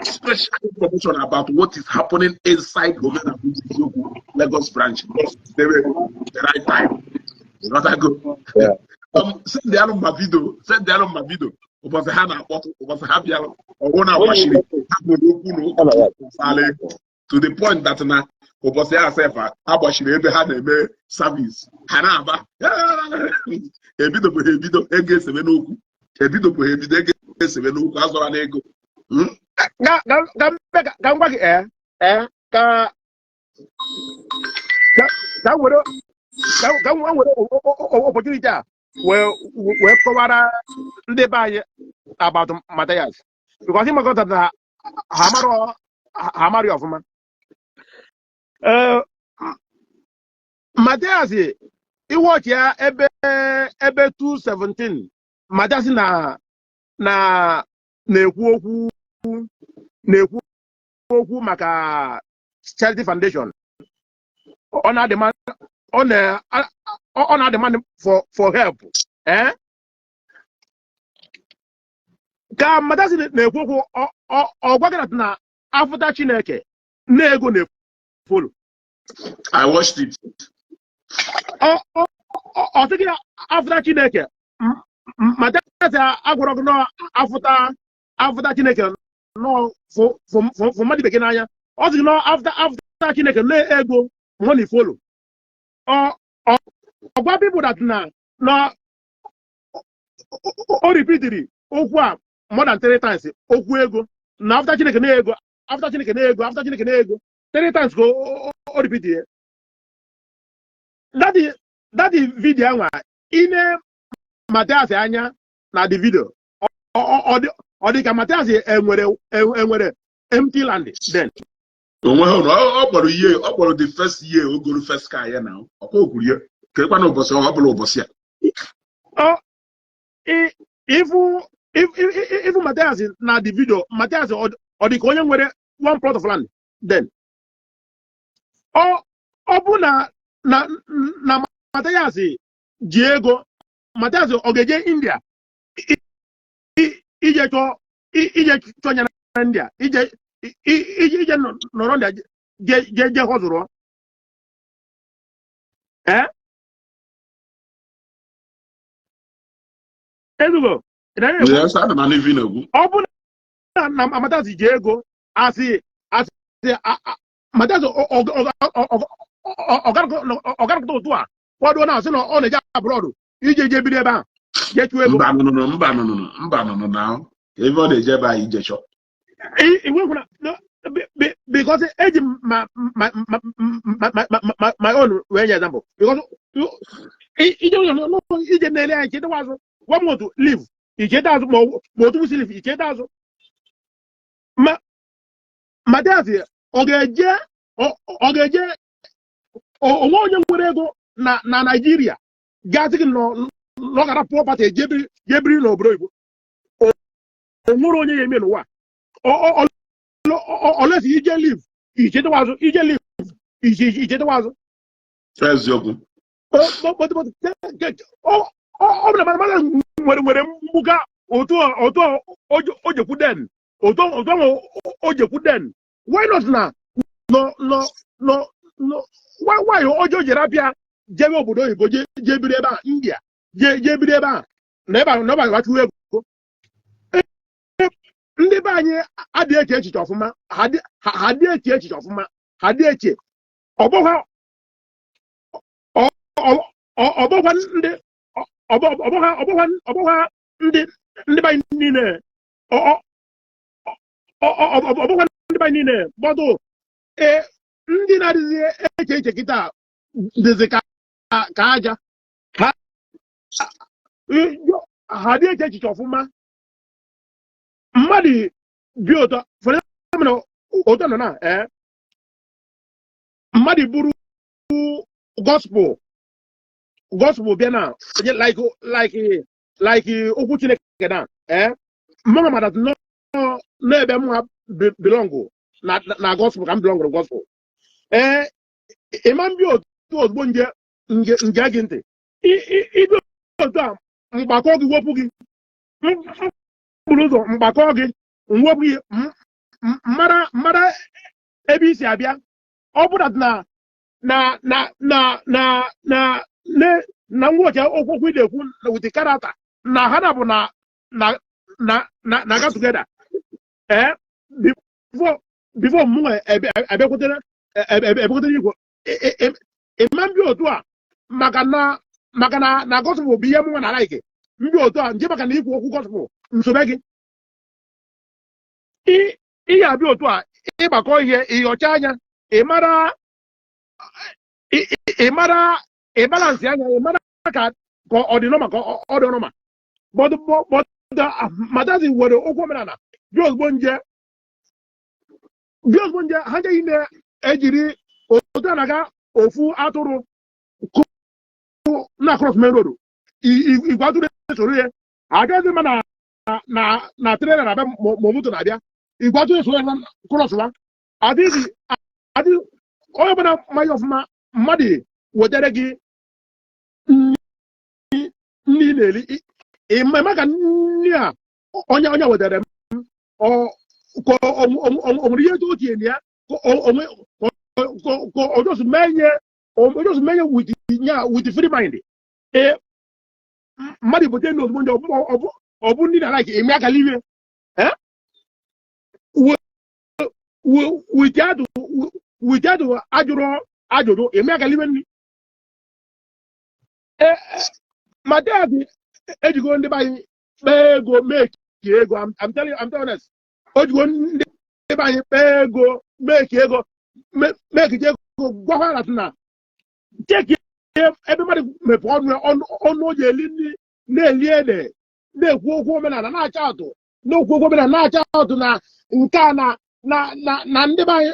special information about what is happening inside Omenala Eziokwu Lagos branch, just debe the right time. Ịghọtago? Yeah. Send alụ ma video, send alụ ma video ụbọchị ha na-akpọtụ, ụbọchị ha bịara ọgwụ na agbachiri ha nwere okwu na ụka gbasara ego, to the point that na ụbọchị ya sef agbachiri ebe ha na-eme service, ha na-aba ebidobụghị ebido ego esebe n'okwu, ebidobụghị ebido ego esebe n'okwu azọra n'ego. Ka m gwa gị, ee ka m were opportunity a wee kọwara ndị be anyị about Matthias, because ịmakọta na Ha amarọ ya ọfụma. Ee, Matias, iwọchi ya ebe 217, Matias na na-ekwu okwu maka Charity Foundation. Ọ na-ademand for help. Ka Matias na-ekwu okwu, ọ gwa gị na afụta Chineke na ego na-efollow. I watched it. Ọ sị gị afụta Chineke. Matias agwara gị nọ afụta Chineke nọ fụ mmadụ ibe gị n'anya. Ọ sị gị nọ afụta Chineke na ego, money follow. Ọ gwa people that na o repeatiri okwu a more than three times, okwu ego na afụta Chineke na ego, afụta Chineke na ego, afụta Chineke na ego, three times ka o repeat ya. That video anwa ine Matias anya na the video, ọ dị ka Matias enwere empty land then. Onwe ha na ọ kpọrọ ihe ọ kpọrọ the first year o goro first car ya, na ọkwa okwuru ya ka ekwa na ụbọchị ọ bụla ụbọchị a. Ọ ifu Matias na the video, Matias ọ dị ka onye nwere one plot of land then. Ọ bụ na Matias ji ego, Matias ọ ga-eje India ije chọọ ya na India, ije nọrọ India je họzụrụ? Ee, ezugo. Yes, ana m anụ ife ị na-ekwu. Ọ bụ na Matias ji ego, asị Matias ọgarakọta otu a kwado na asị na ọ na-eje abroad ije je biri ebe ahụ jee chụọ ego. Mba nụnụ, mba nụnụ, mba nụnụ, na ebe ọ na-eje ebe ahụ ije chọọ. Iwe kwuna because eji m ma ma ma ma ma ma my own wee nye example, because ije ije na-ele anya icheta azụ one month leave, icheta azụ, ma otu kwụsị leave, icheta azụ. Ma Matias ọ ga-eje onwe onye nwere ego na Naịjirịa gasị gị nọ nọgara property jee biri n'obodo oyibo? O nwere onye ya eme n'ụwa olesi ije leave ichetewa azụ, ije leave ichetewa azụ. Eziokwu. Ọ bụ na mmadụ nwere mgbuka otu o jekwu den otu ahụ o jekwu den, why not na nọ nọ nọ nọ why ojo jere abịa jebe obodo oyibo, jee biri ebe a, India, jee biri ebe a na ebe a na ebe a chụwa ego? Ndị be anyị adịghị eche echiche ọfụma. Ha dị eche echiche ọfụma, ha dị eche. Ọbụghị ndị ọbụghị ndị be anyị niile, ọbụghị ndị be anyị niile gbọdụ. Ee, ndị na-adịghị eche eche kịta dịzị ka aja. Ha dị eche echiche ọfụma. Mmadụ bi ụtọ, for example, ụtọ nọ na ee mmadụ buru gospel bịa na like okwu Chineke na ee mmanụ mmadụ nọ n'ebe mwa belong na gospel, ka m belong gospel. Ee, ịma mbịa otu ozugbo nje gị ntị ibi otu a, mgbakọ gị wepụ gị mkpụrụ ụzọ, mgbakọ gị mwepụ gị mara ebe i si abịa. Ọ bụrụ na na na na na na na na nwoke okwu ị na-ekwu with the character na ha na bụ na na na ga together, ee, before mụ abịakwutere igwe ịma mbịa otu a, maka na gospel bụ ihe mụnwa na like mbịa otu a nje, maka na ikwu okwu gospel nsobe gị ị ga-abịa otu a ịgbakọ ihe ịyọcha anya, ị mara ịbalance anya, ị mara ka ọ dị normal, ka ọ dị normal. But Matazi were okwu omenala bịa ozugbo nje. Bịa ozugbo nje ha njeghị na-ejiri otu a na-aga ofu atụrụ kụ na cross main road, igwe atụrụ esoro ya agaghị mma na trailer na-abịa ma moto na-abịa, igwe atụrụ esoro ya na cross wa adịghị adị. Onye ọbụla mmanya ọfụma, mmadụ wetara gị nri ị na-eri, ị ma ka nri a onye wetara m, ọ ka o nwere ihe o tinye na ya, ka ka o just mee ihe, o just mee ihe with nya with free mind. Ee, mmadụ bute nri ozugbo ndị ọ bụ ndị na like eme akala ime eh without ajụrụ ajụjụ, eme akala ime nri. Ee, Matias ejigo ndị be anyị kpee ego, meki ego. I'm telling you, I'm telling honest, o jigo ndị be anyị kpee ego, meki ego, mekije ego. Gwakwa na na cheki ebe mmadụ mepe ọnụ ya, ọnụ o ji eli nri, na-eli ede, na-ekwu okwu omenala, na-acha atụ, na-ekwu okwu omenala, na-acha atụ na nke a na ndị be anyị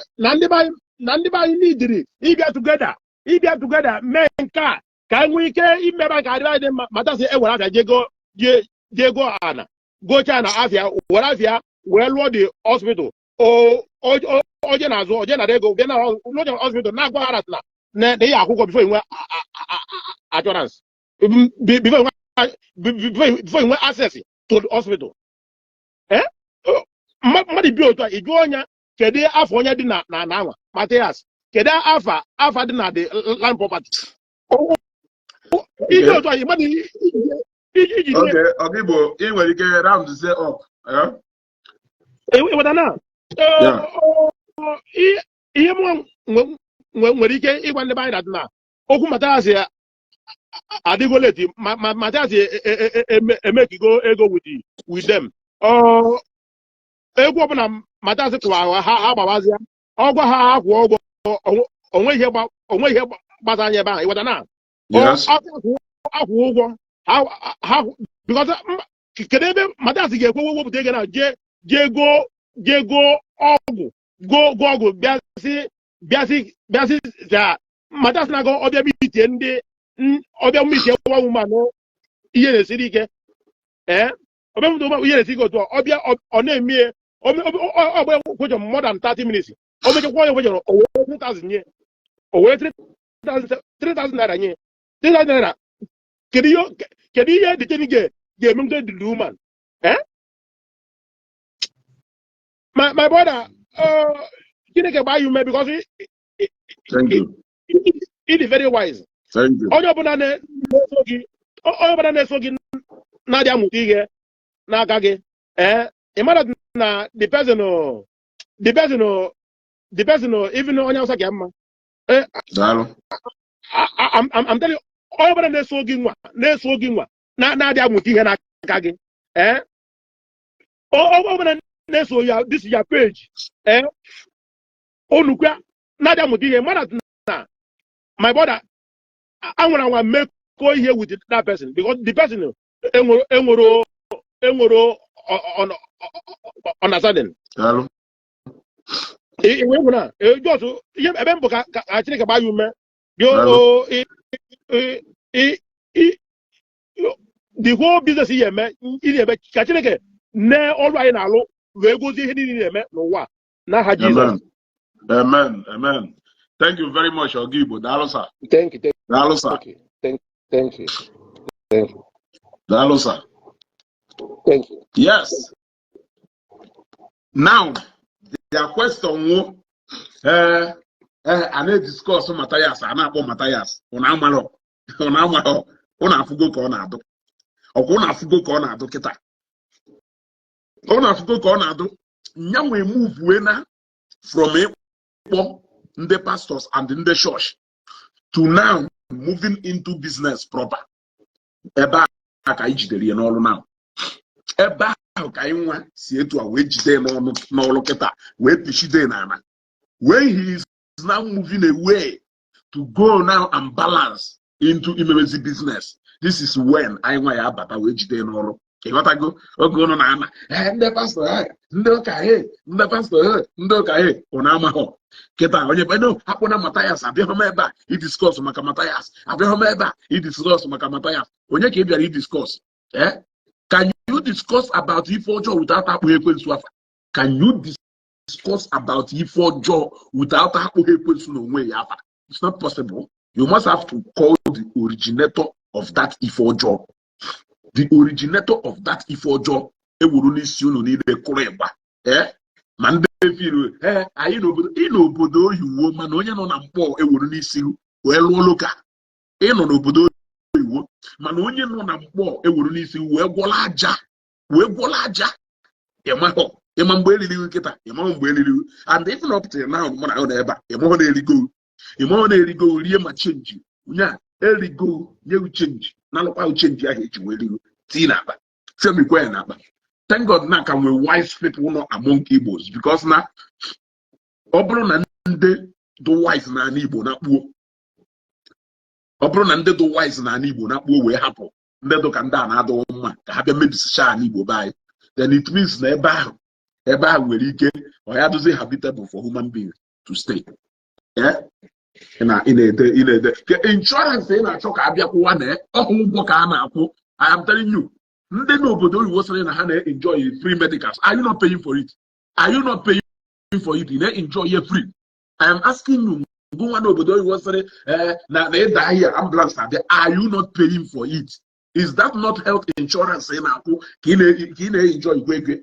na ndị be anyị n'idiri ịbịa together mee nke a ka anyị nwee ike imebe ka adịbe anyị dị mma. Matasị ewere afịa jego jego ana gocha na afịa, were afịa wee lụọ the hospital. Oje na-azụ, oje nara ego, bịa na lụọ hospital, na-agwa ha na na ihe akwụkwọ before inwe assurance, before inwe access to the hospital. Eh, mmadụ bi otu a, ị jụọ onye kedu afọ onye dị na anwa Matias, kedu afa dị na the land property iji otu a mmadụ iji Okay, Ogigbo, ị nwere ike round say up. Eh? Ịweta na Yeah. ihe mụ nwere ike ịgwa ndị be anyị na okwu Matias adịgo late. Matias emekigo ego with them. Ọ egwu ọbụla Matias kụwara ha, ha gbawazịa ọgwa ha, ha kwụọ ụgwọ. Onwe ihe gbasa anya ebe ahụ, ịghọta na Yes. akwụ ụgwọ ha because kedu ebe Matias ga-ekwe wepụta ego na jee goo ọgwụ, goo ọgwụ, bịasị ka Matias na-aga ọbịa mitie ndị ọbịa mitie nwa woman ihe na-esiri ike. Ee, ọbịa mitie nwa ihe na-esiri ike otu a, ọbịa ọ na-emie ọgba kwejọ more than 30 minutes. O mechakwa onye kwejọrọ, o were 3000 nye, o were 3000 naira nye, 3000 naira. Kedu ihe the thing ga-eme the woman? Eh, my brother, Chineke gbaa ya ume because Thank you. he is very wise. Thank you. Onye ọbụla na-eso gị, onye ọbụla na-eso gị na-adị amụta ihe n'aka gị, ee, ị mara na the person, even onye Hausa ka mma. Eh, Daalụ. I'm telling you, onye ọbụla na-eso gị nwa na-adị amụta ihe n'aka gị, ee, onye ọbụla na-eso ya this ya page, ee, onukwa na-adị amụta ihe mara na my brother anwere anwa mekọ ihe with that person, because the person enwero understanding. Daalụ. Iwe nwere na just ihe ebe mbụ ka Chineke gbaa ya ume dị. Daalụ. O the whole business ị na-eme, ka Chineke nee ọrụ anyị na-alụ wee gozie ihe niile ị na-eme n'ụwa n'aha Jizọs. Amen. Amen. Amen. Thank you very much, Ogigbo. Daalụ, sir. Thank you, thank Daalụ, sir. you, thank you, thank you. Daalụ, sir. Thank you. Yes. Now, their question wo, a na-ediscuss Matthias, a na-akpọ Matthias, ụna amarọ, ụna amarọ, ụna afụgo ka ọ na-adụ. Ọkwa ụna afụgo ka ọ na-adụ kịta. Ụna afụgo ka ọ na-adụ. Nyanwe move na from ịkpọ ndị pastors and ndị church to now moving into business proper. Ebe a ka anyị jidere ya n'ọrụ now. Ebe ahụ ka anyị nwa si etu a wee jide n'ọnụ n'ọrụ kịta, wee pichide n'ala. When he is now moving away to go now and balance into imemezi business, this is when anyị nwa ya abata wee jide n'ọrụ. Ịghọtago? Oge ụnụ na-ana, ee, ndị pastọ, ee, ndị ụka, ee, ndị pastọ, ee, ndị ụka, ee, ụnụ amaghọ. Kịta onye no akpụna Mathias, abịaghị m ebe a idiscuss maka Mathias, abịaghị m ebe a idiscuss maka Mathias. Onye ka ị bịara idiscuss? Eh, can you discuss about ife ọjọọ without akpụghị ekwensu afa? Can you discuss about ife ọjọọ without akpụghị ekwensu n'onwe ya afa? It's not possible. You must have to call the originator of that ife ọjọọ, the originator of that ife ọjọọ. Ewuru n'isi unu niile kụrụ ịgba, ee, ma ndị efiru, ee, anyị n'obodo, ị n'obodo oyiwo, mana onye nọ na mkpọ ewuru n'isi wee lụọ loka. Ị nọ n'obodo oyiwo, mana onye nọ na mkpọ ewuru n'isi wee gwọla aja, wee gwọla aja. Ịmahọ ịma mgbe eriri nkịta, ịmahọ mgbe eriri. And even up till now, mụ na na ebe a, ịmahọ na-erigo, ịmahọ na-erigo rie ma change nya erigo, nye change na-alụkwa change ahụ eji wee rigo tii n'akpa, femikwa ya n'akpa. Thank God na ka nwee wise people nọ among Igbos, because na ọ bụrụ na ndị dị wise n'ala Igbo na-akpuo, ọ bụrụ na ndị dị wise n'ala Igbo na-akpuo wee hapụ ndị dị ka ndị a na-adọghọ mma ka ha bịa mebisicha ala Igbo be anyị, then it means na ebe ahụ nwere ike ọ ya dozi habitable for human being to stay. Ị na-ede, ị na-ede insurance, ị na-achọ ka abịa kwụwa na ọhụ ụgwọ ka a na-akwụ. I am telling you, ndị n'obodo oyibo sịrị na ha na-enjoy free medicals. Are you not paying for it? Are you not paying for it? Ị na-enjoy ya free? I am asking you, ngụ nwa n'obodo oyibo sịrị na na ịda ahịa, ambulance abịa, are you not paying for it? Is that not health insurance ị na-akwụ ka ị na-enjoy igwe ego?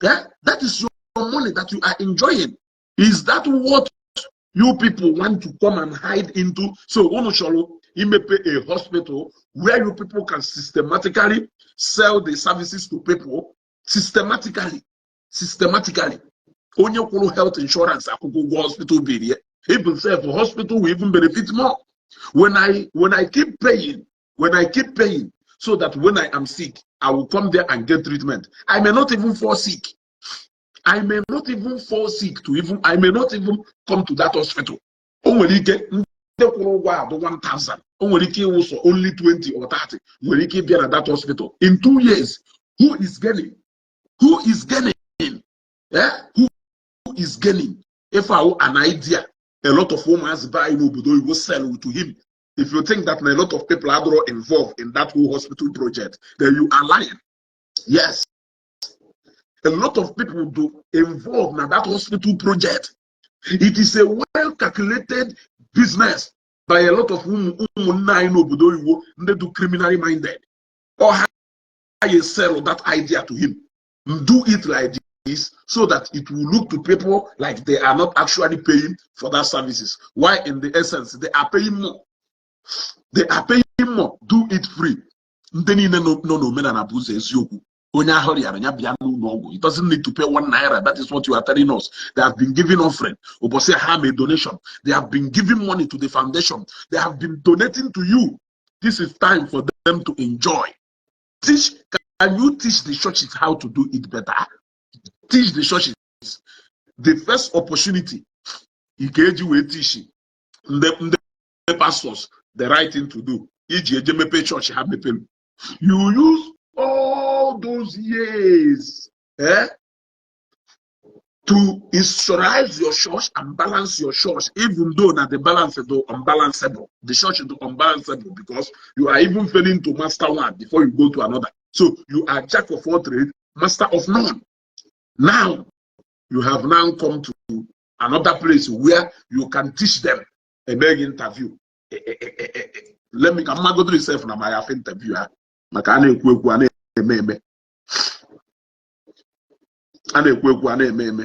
That is your money that you are enjoying. Is that what you people want to come and hide into? So unu chọrọ imepe a hospital where you people can systematically sell the services to people, systematically, systematically. Onye kwụrụ health insurance akwụkwọ ụgwọ hospital bill ya, even self hospital will even benefit more. When I keep paying, when I keep paying so that when I am sick, I will come there and get treatment. I may not even fall sick. I may not even fall sick to even, I may not even come to that hospital. O nwere ike ndị kwụrụ ụgwọ adụ 1000, o nwere ike ịwụsọ only 20 or 30 nwere ike ịbịa na that hospital in 2 years. Who is gaining? Who is gaining? Eh? Who is gaining? If I an idea, a lot of ụmụazị be anyị n'obodo oyibo sell to him. If you think that a lot of people are involved in that whole hospital project, then you are lying. Yes, a lot of people do involved in that hospital project. It is a well calculated business by a lot of ụmụnne anyị n'obodo oyibo, ndị do criminally minded. Or how you sell that idea to him, do it like this so that it will look to people like they are not actually paying for that services. Why, in the essence, they are paying more. They are paying more. Do it free. Ndị niile nọ n'omenala bụ ụzọ eziokwu. Onye ahụ rịara ya bịa n'ụlọ ọgwụ, it doesn't need to pay ₦1. That is what you are telling us. They have been giving offering ụbọchị ha made donation. They have been giving money to the foundation. They have been donating to you. This is time for them to enjoy. Teach, can you teach the churches how to do it better? Teach the churches. The first opportunity ị ga-eji wee teach ndị pastors the right thing to do, iji eje mepe church ha mepere. You use all those years, eh, to institutionalize your church and balance your church, even though na the balance is unbalanceable. The church is unbalanceable because you are even failing to master one before you go to another. So you are jack of all trades, master of none. Now you have now come to another place where you can teach them. A big interview. Let me come go to yourself na my interview ha maka a na-ekwu ekwu, a na-eme eme, a na-ekwu ekwu, a na-eme eme.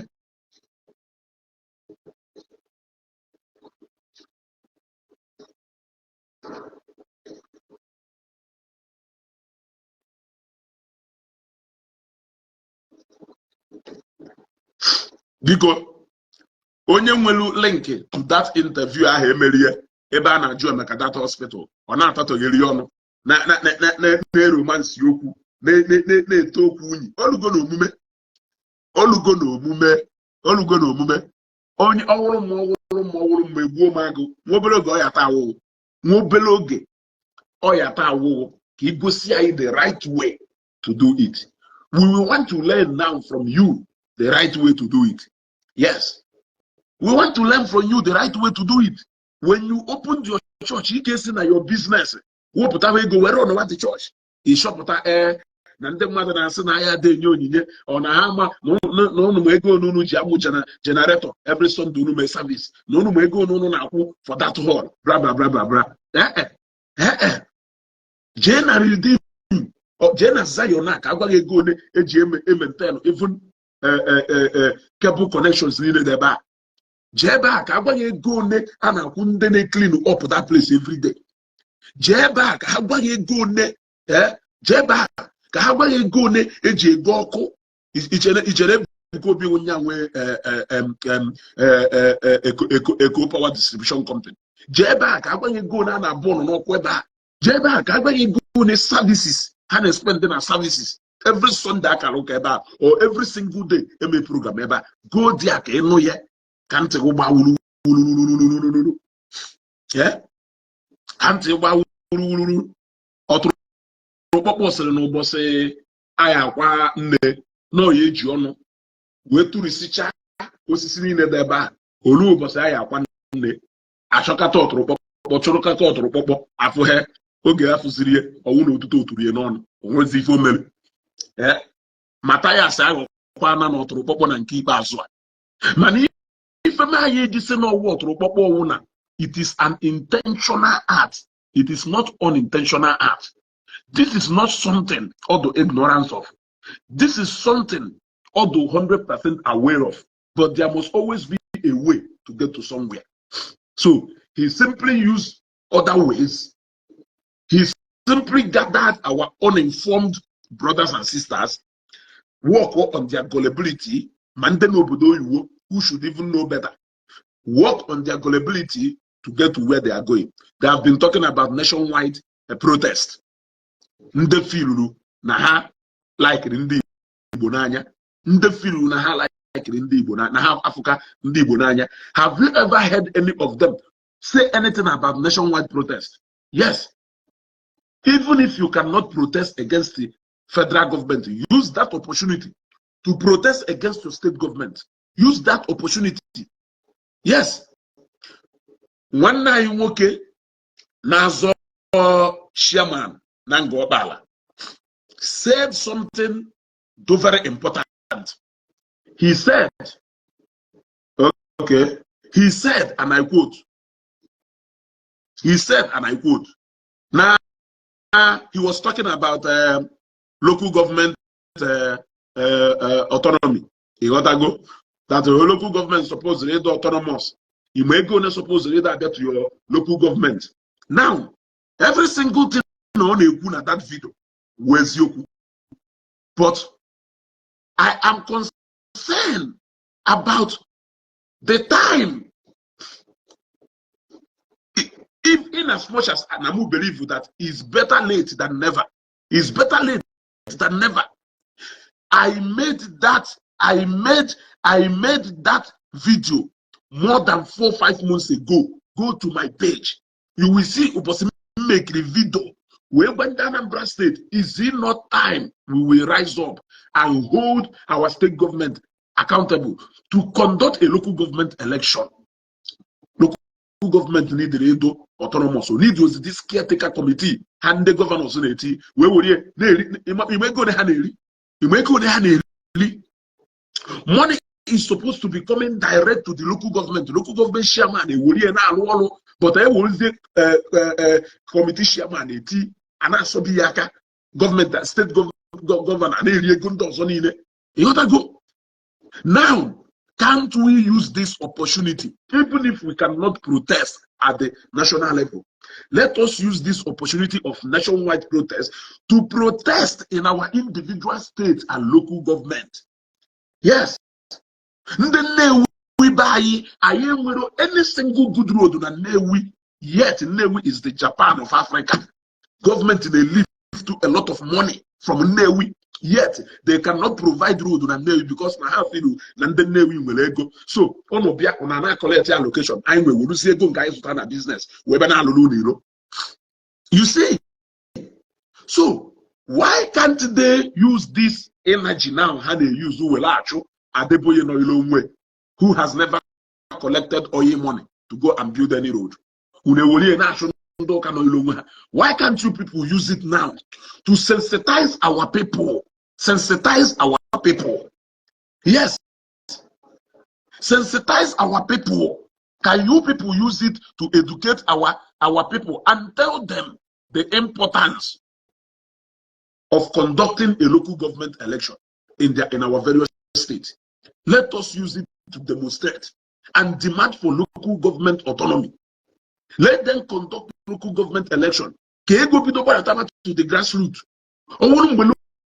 Biko, onye nwelu link to that interview ahụ emerie ebe a na-ajụ Emeka that hospital, ọ na-atatogheri ọnụ na-eromansi okwu, na-eto okwu unyi. Olugo na omume, olugo na omume, olugo na omume. Onye ọwụrụ m, ọwụrụ m, ọwụrụ m, egbuo m agụ. Nwa obere oge ọ ya ata awụwụ, nwa obere oge ọ ya ata awụwụ ka igosi anyị the right way. to do it. We will want to learn now from you the right way to do it. Yes, we want to learn from you the right way to do it. When you open your church, ị ga-esi na your business wepụta ego were ọnụwa the church. Ịchọpụta ee na ndị mmadụ na-asị na ya dị enye onyinye, ọ na ha ama na ụnụ ma ego unu ji amụ generator every Sunday unu mee service, na ụnụ ma ego unu na-akwụ for that hall, bla bla bla bla bla. Ee ee, jee na Redeem, jee na Zion a ka agwa gị ego ole eji eme maintain even cable connections niile dị ebe a. Jee ebe a ka agwa gị ego ole a na-akwụ ndị na-clean up that place every day. Jee ebe a ka ha gwa gị ego ole, jee ebe a ka ha gwa gị ego ole eji ego ọkụ. Ichere Ebuka Obi nya nwee Eco Power Distribution Company. Jee ebe a ka agwa gị ego ole a na-abụ ụnụ n'ọkụ ebe a. Jee ebe a ka agwa gị ego ole services ha na-spend na services every Sunday akara ụka ebe a, or every single day eme program ebe a. Go there ka ịnụ ya, ka ntị gị gbaa wuruwuruwuruwuru, ka ntị gbaa wuruwuru. Ọtụrụ kpọkpọ sịrị na ụbọchị anyị akwa nne na ọya eji ọnụ wee tụrisicha osisi niile dị ebe a. Olu ụbọchị anyị akwa nne achọkata ọtụrụkpọkpọ, chụrụkata ọtụrụkpọkpọ afụhe oge afụziri ya ọnwụ na otuto oturu ya n'ọnụ, onwezi ife o mere. Mathias aghọkwana na ọtụrụkpọkpọ na nke ikpeazụ a. Mana ife m anyị eji si n'ọwụ ọtụrụkpọkpọ ọwụ na it is an intentional act, it is not unintentional act. This is not something or the ignorance of. This is something or the 100% aware of, but there must always be a way to get to somewhere. So he simply used other ways. He simply gathered our uninformed brothers and sisters, work on their gullibility, ma ndị n'obodo oyibo who should even know better, work on their gullibility to get to where they are going. They have been talking about nationwide protest. Ndị filuru na ha likiri ndị Igbo n'anya, ndị filuru na ha likiri ndị Igbo na ha afụka ndị Igbo n'anya. Have you ever heard any of them say anything about nationwide protest? Yes. Even if you cannot protest against the federal government, use that opportunity to protest against your state government. Use that opportunity. Yes. Nwanne anyị nwoke na-azọ chairman na Ngọkpala said something though very important. He said, okay, he said, and I quote, he said, and I quote, now he was talking about local government autonomy. You got to go. That the local government supposed to be autonomous. You may go and supposed to to your local government. Now, every single thing on a that video, where's your? But I am concerned about the time. If in as much as Anamu believe that it's better late than never, it's better late than never. I made that video more than 4, 5 months ago. Go to my page. You will see ụbọchị m mekiri video wee gwa ndị Anambra State, is it not time we will rise up and hold our state government accountable to conduct a local government election? Local government need ịdụ autonomous, need was this caretaker committee ha ndị governors na-eti wee were na-eri. Ime ego ole ha na-eri, ime ego ole ha na-eri. Money is supposed to be coming direct to the local government. Local government chairman ewere na-arụ ọrụ, but ewerezie committee chairman eti a na-asọbi ya aka. Gọọmenti steeti governor na-eri ego ndị ọzọ niile. Ịghọtago? Now, can't we use this opportunity? Even if we cannot protest at the national level, let us use this opportunity of nationwide protest to protest in our individual states and local government. Yes. Ndị Nnewi be anyị, anyị enwere any single good road na Nnewi, yet Nnewi is the Japan of Africa. Government na-lift to a lot of money from Nnewi, yet they cannot provide road na Nnewi because na ha feel na ndị Nnewi nwere ego. So ụnụ bịa, ụnụ na collect allocation anyị nwere, weruzie ego nke anyị zụtara na business wee bịa na-alụrụ ụlọ iro. You see? So Why can't they use this energy now ha na-use were achụ Adeboye nọ ile onwe, who has never collected oil money to go and build any road? Unu ewelie na-achụ ndị ụka nọ ile onwe ha. Why can't you people use it now to sensitize our people? Sensitize our people. Yes, sensitize our people. Can you people use it to educate our people and tell them the importance of conducting a local government election in our various states? Let us use it to demonstrate and demand for local government autonomy. Let them conduct local government election ka ego bido gbadatama to the grassroots. Ọ bụrụ mgbe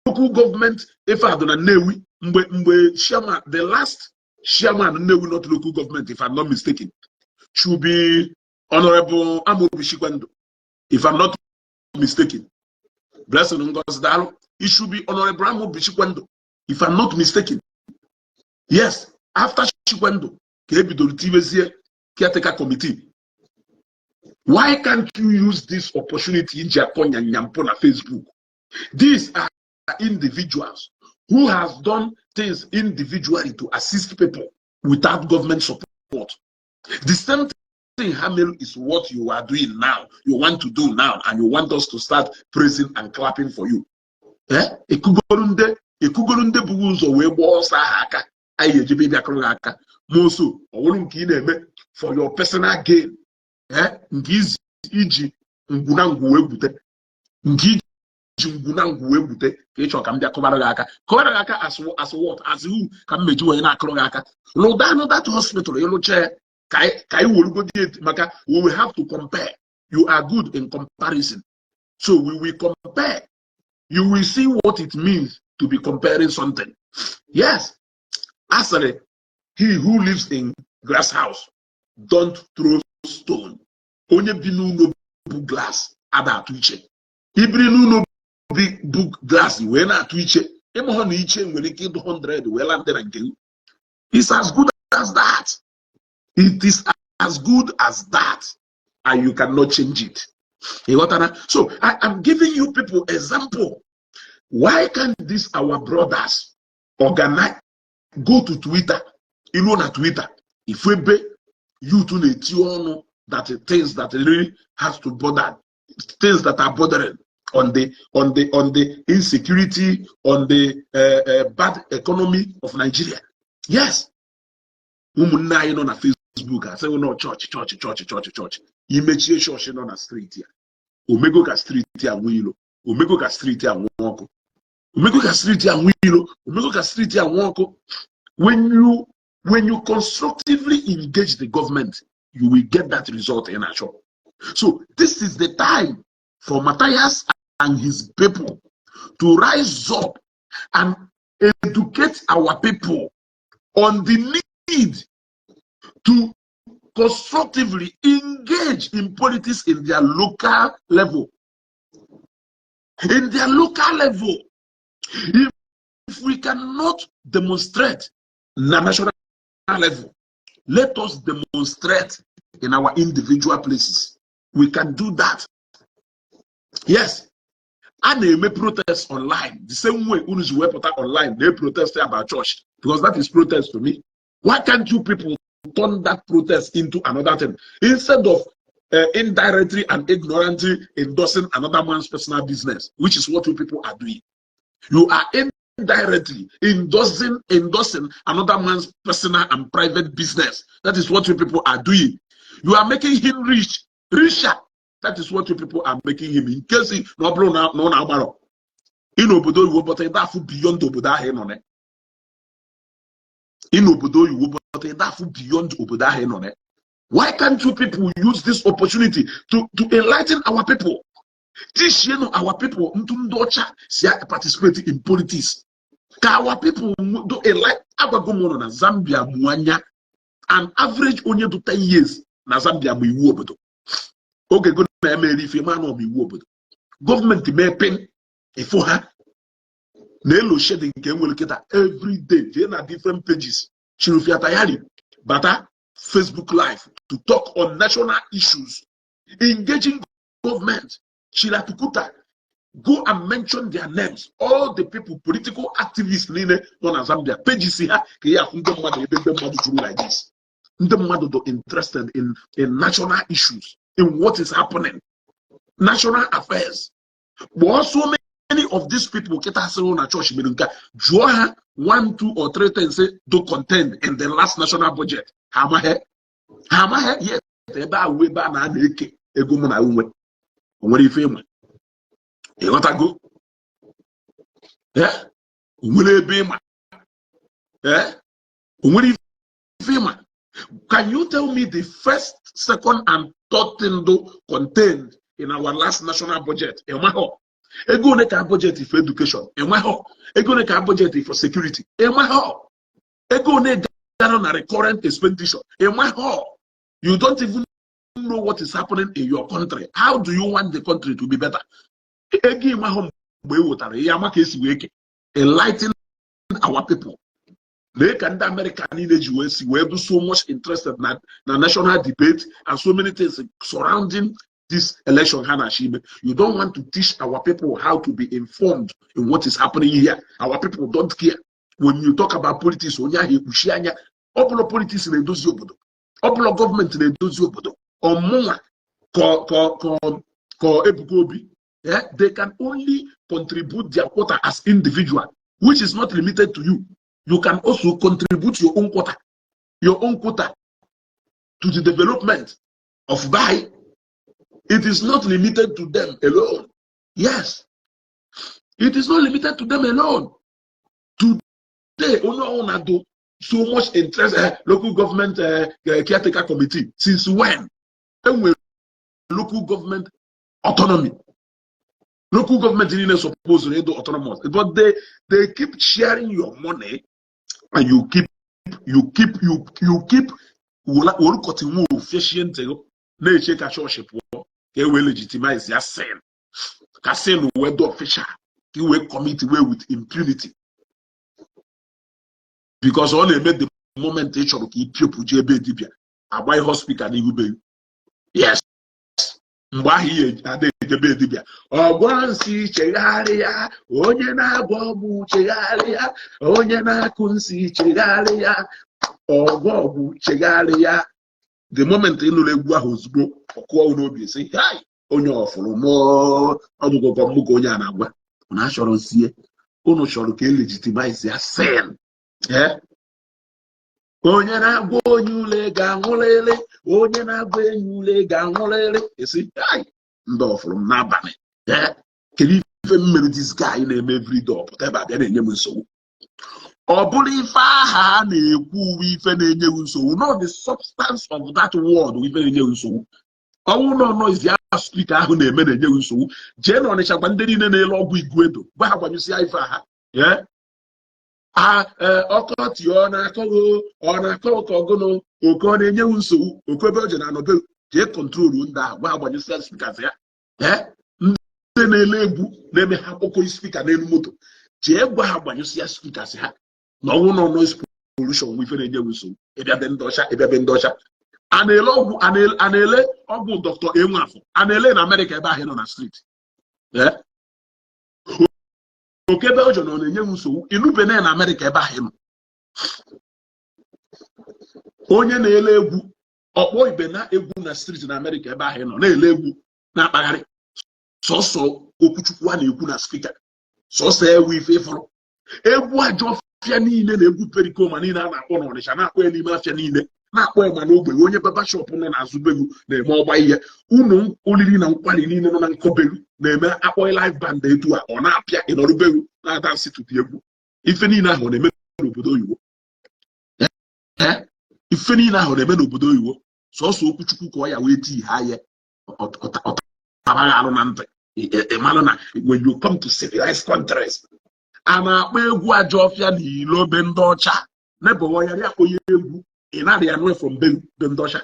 local government ife adụ na Nnewi, mgbe chairman, the last chairman Nnewi North Local Government, if I'm not mistaken, should be Honorable Amobi Chikwendo, if I'm not mistaken. Blessing Ngozi, daalụ. It should be Honorable Amobi Chikwendo, if I'm not mistaken. Yes, after Chikwendo ka ebidoro tiwezie caretaker committee. Why can't you use this opportunity iji akọ nyanyampo na Facebook? These are individuals who has done things individually to assist people without government support. The same thing Hamil is what you are doing now, you want to do now, and you want us to start praising and clapping for you. Eh? Ekugoro ndị bụ ụzọ wee gbaa ọsọ ahụ aka anyị ejebe ịbịa kụrụ gị aka ma oso ọ bụrụ nke ị na-eme for your personal gain. Eh? Nke iji ngwu na ngwu wee gwute, nke iji ngwu na ngwu wee gwute ka ị chọrọ ka m bịa kụbara gị aka, kụbara gị aka as what, as who, ka m meji wee na-akụrụ gị aka? Lụdanụ that hospital, ịlụcha ya ka anyị werugodi maka we will have to compare. You are good in comparison, so we will compare. You will see what it means to be comparing something. Yes, asịrị, "He who lives in glass house don't throw stone." Onye bi n'ụlọ bụ glass ada atụ iche. Ibiri n'ụlọ bụ glass wee na-atụ iche, ịmụhụ na iche nwere ike ịdụ 100 wee landị na nke gị. It's as good as that. It is as good as that, and you cannot change it. Ịghọtara? So I am giving you people example. Why can't these our brothers organize? Go to Twitter. Iruo na Twitter, ifu ebe youth na-eti ọnụ that things that really has to bother, things that are bothering on the insecurity, on the bad economy of Nigeria. Yes, ụmụnne anyị nọ na Facebook asịghị nọ chọọchị, chọọchị, chọọchị, chọọchị, chọọchị. Imechie chọọchị nọ na street ya, omego ka street a nwee ilo, omego ka street a nwee ọkụ, omego ka street a nwee ilo, omego ka street a nwee ọkụ. When you constructively engage the government, you will get that result in achọ. So this is the time for Matthias and his people to rise up and educate our people on the need to constructively engage in politics in their local level. In their local level. If we cannot demonstrate na national level, let us demonstrate in our individual places. We can do that. Yes. A na-eme protest online the same way unu si wepụta online na protest about church, because that is protest to me. Why can't you people turn that protest into another thing instead of indirectly and ignorantly endorsing another man's personal business, which is what you people are doing? You are indirectly endorsing another man's personal and private business. That is what you people are doing. You are making him rich, richer. That is what you people are making him. In case na ọ bụrụ na ọ na-agbarọ ị n'obodo oyibo, but ịdafụ beyond obodo ahụ ị nọ na ị n'obodo oyibo, but ịdafụ beyond obodo ahụ ị nọ na. Why can't you people use this opportunity to enlighten our people? Teach our people ntụ ndị ọcha si participate in politics. Ka our people do enlighten. Agwago m ụnụ na Zambia mụ anya, an average onye dị 10 years na Zambia bụ iwu obodo. Oge go na-emere ife ma na ọ bụ iwu obodo. Gọọmenti mee pin ịfụ ha na-elo shedding nke enwere kịta every day. Jee na different pages, Chirufia Tayari bata Facebook Live to talk on national issues, engaging government. Chilatukuta Go and mention their names, all the people, political activists niile nọ na Zambia, pages ha ka ya afụ ndị mmadụ, ebe ndị mmadụ juru like this. Ndị mmadụ do interested in national issues, in what is happening, national affairs. Kpọọ so many of these people kịta sịrị na chọọchị mere nke a, jụọ ha one, two or three things do contained in the last national budget. Ha amaghị, ha amaghị. Yes, ebe a wụ ebe a na-ana eke ego mụ na nwe o nwere ife ịma. Ịghọtago? Eh? O nwere ebe ịma? Eh? O nwere ife ịma? Can you tell me the first, second and third thing do contained in our last national budget? Ịmaghọ. Ego ole ka budget for education? Ịmaghọ. Ego ole ka budget for security? Ịmaghọ. Ego ole gara na recurrent expenditure? Ịmaghọ. You don't even know what is happening in your country. How do you want the country to be better? Ego ịmaghọ mgbe e wetara ihe ama ka esi wee ke. Enlighten our people. Lee ka ndị Amerịka niile ji wee si wee do so much interested na national debate and so many things surrounding this election ha na-achọ ime. You don't want to teach our people how to be informed in what is happening here. Our people don't care. When you talk about politics, onye ahụ ekpuchi anya. Ọ bụrụ politics na-edozi obodo, ọ bụrụ gọọmenti na-edozi obodo, ọmụnwa ka Ebuka Obi, yeah, they can only contribute their quota as individual, which is not limited to you. You can also contribute your own quota, your own quota to the development of Bai. It is not limited to them alone. Yes, it is not limited to them alone. Today, onye ọbụla do so much interest, local government caretaker committee. Since when? Enwere local government autonomy. Local government niile supposed to do autonomous, but they keep sharing your money and you keep were cotton wool fechie ntị gị, na-eche ka chọọchị pụọ ka e wee legitimize ya sin, ka sin wee dị official, ka e wee commit way with impunity, because ọ na-eme the moment ị chọrọ ka ị piopụ jee ebe dibịa agba ihe speaker n'ihu be. Yes, mgbe ahụ ihe ada ejebe dibịa ọgwọ nsị, chegharịa. Onye na-agwọ ọgwụ, chegharịa. Onye na-akụ nsị, chegharịa. Ọgwọ ọgwụ, chegharịa. The moment ị nụrụ egwu ahụ, ozugbo ọkụọ n'obi, sị, "Hai, onye ọfụrụ mụọ ọdụgụgọ mmụ ka onye a na-agwa." Unu achọrọ nsie, unu chọrọ ka e legitimize ya sin. Onye na-agwa onye ule ga-anwụrịrị, onye na-agwa enyi ule ga-anwụrịrị. Esi, "Hai, ndị ọfụrụ m n'abalị." Ee, kedu ife m mere this guy na-eme everyday ọpụta ebe a bịa na-enye m nsogbu? Ọ bụrụ ife aha a na-ekwu uwe ife na-enye m nsogbu, not the substance of that word ife na-enye m nsogbu. Ọnwụ nọ noise ya speaker ahụ na-eme na-enye m nsogbu. Jee na Ọnịcha gwa ndị niile na-ele ọgwụ Iguedo, gwa ha gbanyụsịa ife ha. A ọkọchị ọ na-akọghị, ọ na-akọ ka ọgụnụ oke ọ na-enyewu nsogbu oke ebe o je na anọbe. Jee control ndị ahụ, gwa ha gbanyụsịa speakers ya. Ndị na-ele egwu na-eme ha kpọkọ speaker n'elu moto, jee gwa ha gbanyụsịa speakers ha na ọnwụ nọ noise pollution nwe ife na-enyewu nsogbu. Ịbịabe ndị ọcha, ịbịabe ndị ọcha, a na-ele ọgwụ, a na-ele ọgwụ Dr. Enwafọ, a na-ele na Amerịka ebe ahụ nọ na street. Oke Belgium ọ na-enye m nsogbu inubene na Amerịka ebe ahụ nọ. Onye na-ele egwu ọkpọ ibe na egwu na street na Amerịka ebe ahụ nọ na-ele egwu na-akpagharị, sọsọ okwuchukwu a na-ekwu na speaker, sọsọ ewu ife ịfụrụ egwu ajọ ọfịa niile na egwu perikoma niile a na-akpọ n'Ọnịcha, na-akpọ ya n'ime afịa niile, na-akpọ ya ma n'ogbe onye barber shop nọ n'azụ begu na-eme ọgba ihe unu oriri na nkwari niile nọ na nkọbelu na-eme akpọ live band etu a ọ na-apịa ịnọrụbegu na-ada nsị tupu egwu. Ife niile ahụ na-eme n'obodo oyibo. Ife niile ahụ na-eme n'obodo oyibo, sọsọ okwuchukwu ka ọ ya wee tii ha ya ọtabaghị arụ na ntị. Ị malụ na when you come to civilized countries, a na-akpọ egwu ajọ ọfịa na ilo be ndị ọcha nebụghọ ya ya akpọ ya egwu ị narị ya nụ from be ndị ọcha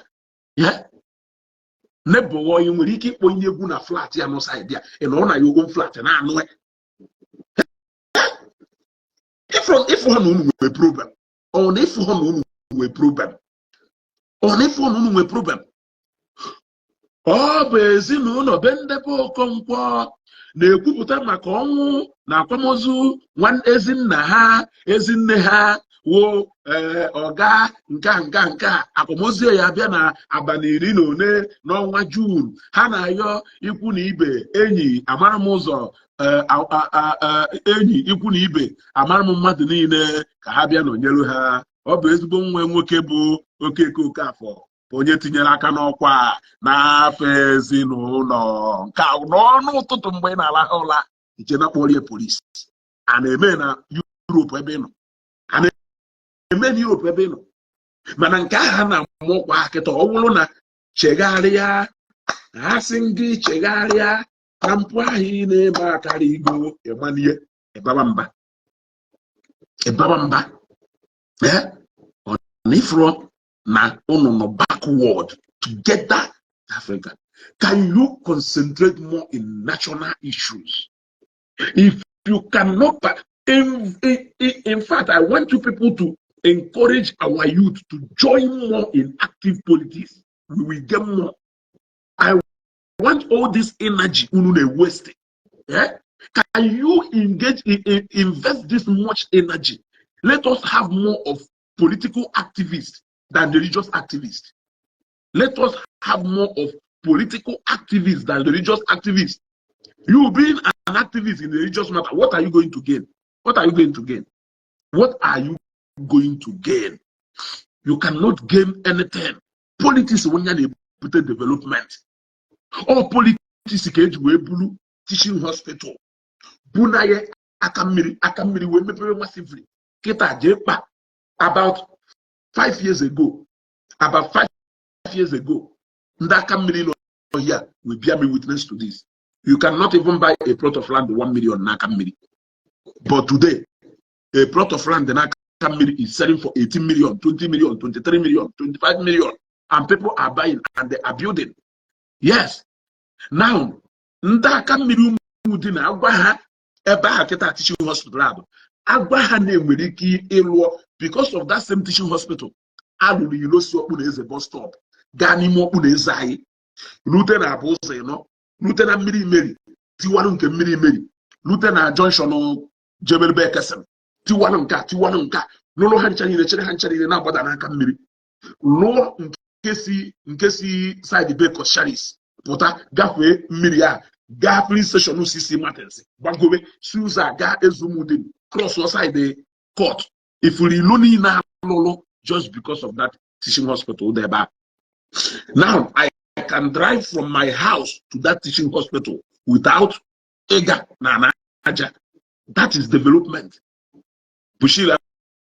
nebụghọ. Ị nwere ike ịkpọ ihe egwu na flat ya nọ side ya, ị nọrọ na ya own flat na-anụ ya. Ịfụ ha na unu nwere problem, ọ na ịfụ ha na unu nwere problem, ọ na ịfụ na unu nwere problem. Ọ bụ ezinụlọ be ndebe Okonkwo. Na-ekwupụta maka ọnwụ na akwamozu ezinna ha, ezinne ha wo, ee, ọga nke a, nke a, nke a. Akwamozu ya abịa na abalị 11 n'ọnwa June. Ha na-ayọ ikwu na ibe, enyi, amara m ụzọ, enyi, ikwu na ibe, amara m mmadụ niile ka ha bịa nọnyere ha. Ọ bụ ezigbo nwa nwoke bụ Okeke Okafọ bụ onye tinyere aka n'ọkwa a n'afọ ezinụlọ nke a. N'ọnụ ụtụtụ mgbe ị na-alahụ ụla, nche na kpọrie polisi a na-eme na Europe ebe ị nọ, a na-eme na Europe ebe ị nọ. Mana nke ahụ a na-amụ ọkwa kịta, ọ bụrụ na chegharịa, ha sị gị chegharịa na mpụ ahụ ị na-eme akara igo ịmanie, ịbaba mba, ịbaba mba. Ee, ọ na ifuru na unu nọ backward together. Africa, can you concentrate more in national issues? If you cannot, in fact, I want you people to encourage our youth to join more in active politics. We will get more. I want all this energy unu na-waste, eh? Can you engage in, invest this much energy? Let us have more of political activists than religious activists. Let us have more of political activists than religious activists. You being an activist in the religious matter, what are you going to gain? What are you going to gain? What are you going to gain? You cannot gain anything. Politics onye na-ebute development. All politics ka eji wee bulu teaching hospital bunaye aka mmiri, aka mmiri wee mepere massively. Kịta jee kpa about 5 years ago, about 5 years ago, ndị aka mmiri nọ here will bear me witness to this. You cannot even buy a plot of land 1 million n'aka mmiri, but today a plot of land n'aka mmiri is selling for 18 million, 20 million, 23 million, 25 million, and people are buying and they are building. Yes, now ndị aka mmiri ụmụdị na-agwa ha ebe ahụ kịta teaching hospital abụ agwa ha na-enwere ike ịlụọ. Because of that same teaching hospital, alụrụ ilo si ọkpụ na eze bus stop gaa n'ime ọkpụ na eze anyị, rute na abụ ụzọ ịnọ, rute na mmiri meri, tiwarụ nke mmiri meri, rute na junction jebelebe ekesịrị, tiwarụ nke a, tiwarụ nke a, lụrụ ha ncha niile, chere ha ncha niile na-agbada n'aka mmiri, lụọ nke si side be Coscharis pụta, gafee mmiri a, gaa filling station CC Martins, gbagobe si ụzọ a gaa Ezumudin, cross side court. Ifuru ilo niile alụlụ just because of that teaching hospital dị ebe a. Now I can drive from my house to that teaching hospital without ịga na aja. That is development. Bushiri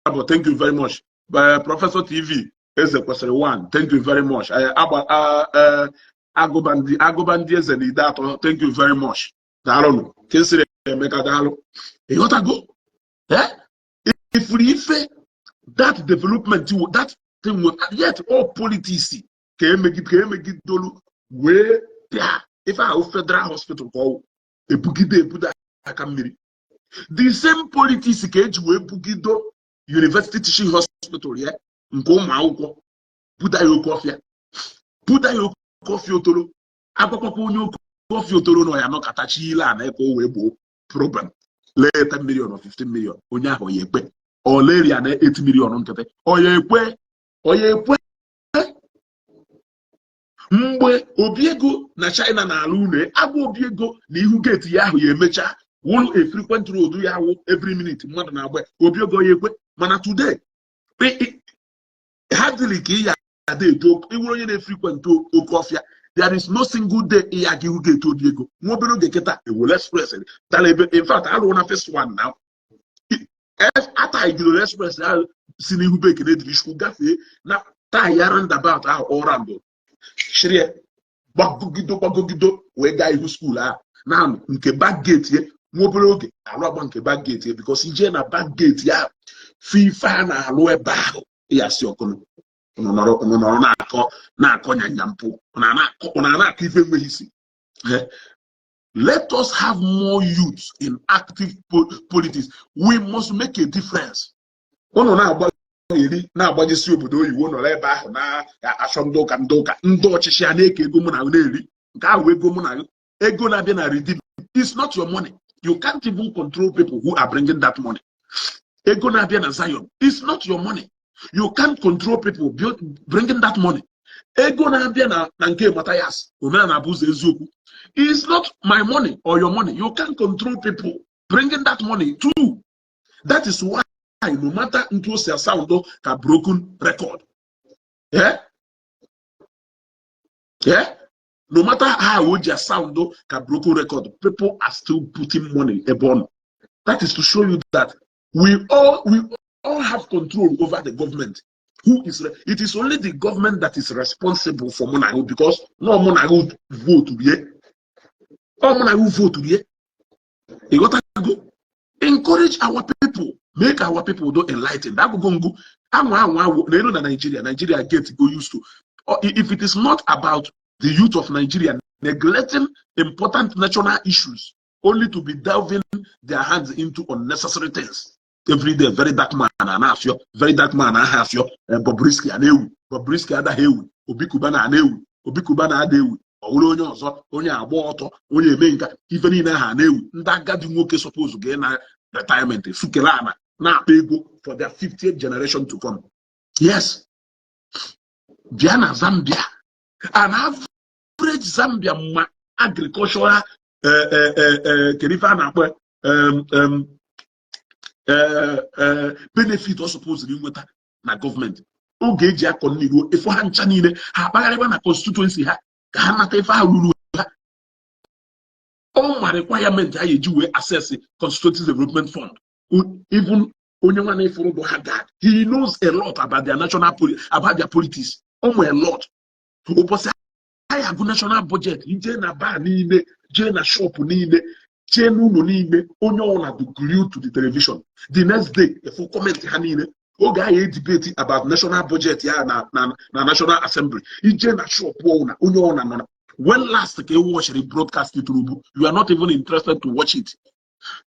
Abo, thank you very much. Professor TV Eze kwesịrị one, thank you very much. Agba agụba ndị eze na ide atọ, thank you very much. Daalụnụ. Kesịrị Emeka, daalụ. Ịghọtago? Eh, ifuru ife that development, that thing, yet all politics ka emegidolu wee pịa ife ahụ federal hospital ka ọ ebugide ebudo aka mmiri. The same politics ka eji wee bugido university teaching hospital ya nke ụmụ akwụkwọ, buda ya oke ọfịa, buda ya oke ọfịa otoro. Agwakwakwa onye oke ọfịa otoro nọ ya nọkọtachi ile a na ka o wee gboo problem, lee 10 million or 15 million, onye ahụ ya ekwe? Ọ leri ya na 8 million nkịtị, ọ ya ekwe? Ọ ya ekwe? Mgbe obi ego na China na-alụ ụlọ, agwa obi ego na ihu gate ya ahụ ya emecha wụrụ a frequent road, ya wụ every minute mmadụ na-agba ya. Obi ego ya ekwe? Mana today hardly ka ị ya ada eje iwere onye na-efrequent oke ọfịa. There is no single day ị ya aga ihu gate obi ego. Nwa obere oge kịta ewere express dara ebe. In fact, alụọ na first one now, atagidoro express ahụ si n'ihu be Ekene dịrị Chukwu gafee na taya roundabout ahụ, all round chirie, gbagogido gbagogido wee gaa ihu school ahụ na nke back gate ye. Nwa obere oge alụ agba nke back gate ye, because ije na back gate ya fife a na-alụ ebe ahụ, ya si ọkụnụ unu nọrọ na-akọ na-akọ nyanya mpụ, unu na-akọ ife enweghị isi. Let us have more youth in active politics. We must make a difference. Unu na-agba eri na-agbajisi obodo oyibo, nọrọ ebe ahụ na-achọ ndị ụka, ndị ụka, ndị ọchịchị a na-eke ego mụ na na-eri nke ahụ, ego mụ na ego na-abịa na Redeem. It's not your money. You can't even control people who are bringing that money. Ego na-abịa na Zion, it's not your money. You can't control people bringing that money. Ego na-abịa na nke Matthias, Omenala bụ ụzọ eziokwu, it's not my money or your money. You can't control people bringing that money too. That is why, no matter ntu o si sound ka broken record, yeah, no matter how o ji sound ka broken record, people are still putting money ebe ọ nọ. That is to show you that we all have control over the government. Who is it is only the government that is responsible for mụ na gị, because no mụ na gị vote rie, ọ mụ na gị vote rie. Ịghọtago? Encourage our people, make our people do enlightened. Agụgụ ngụ anwa anwa awụ n'elu na Nigeria. Nigeria get go used to. Or if it is not about the youth of Nigeria neglecting important national issues only to be delving their hands into unnecessary things every day. Very Dark Man a na-afịọ, Very Dark Man aha afịọ, Bobrisky a na-ewu, Bobrisky adaghị ewu, Obi Cubana a na-ewu, Obi Cubana ada ewu, ọ bụrụ onye ọzọ, onye agba ọtọ, onye eme nka ife niile ahụ a na-ewu. Ndị agadi nwoke suppose ga na retirement sukere ana na-akpa ego for their 50th generation to come. Yes, bịa na Zambia, an average Zambia ma agricultural, kedu ife a na-akpọ, benefit ọ suppose inweta na gọọmenti oge eji akọ nri ruo efo ha ncha niile, ha akpagharịba na constituency ha ka ha nata ife ahụ ruru ha. Ọ ma requirement ha eji wee access Constituency Development Fund. Even onye nwa na-efuru bụ ha gad, he knows a lot about their national about their politics. Ọ ma a lot. Ụbọchị anyị agụ national budget, ije na bar niile, jee na shop niile, jee n'ụlọ niile, onye ọbụla dị glued to the television. The next day, efu comment ha niile. Oge anyị debate about national budget ya na National Assembly, ije na shop ọbụla, onye ọbụla nọ na. When last ka e watchiri broadcast Tinubu? You are not even interested to watch it.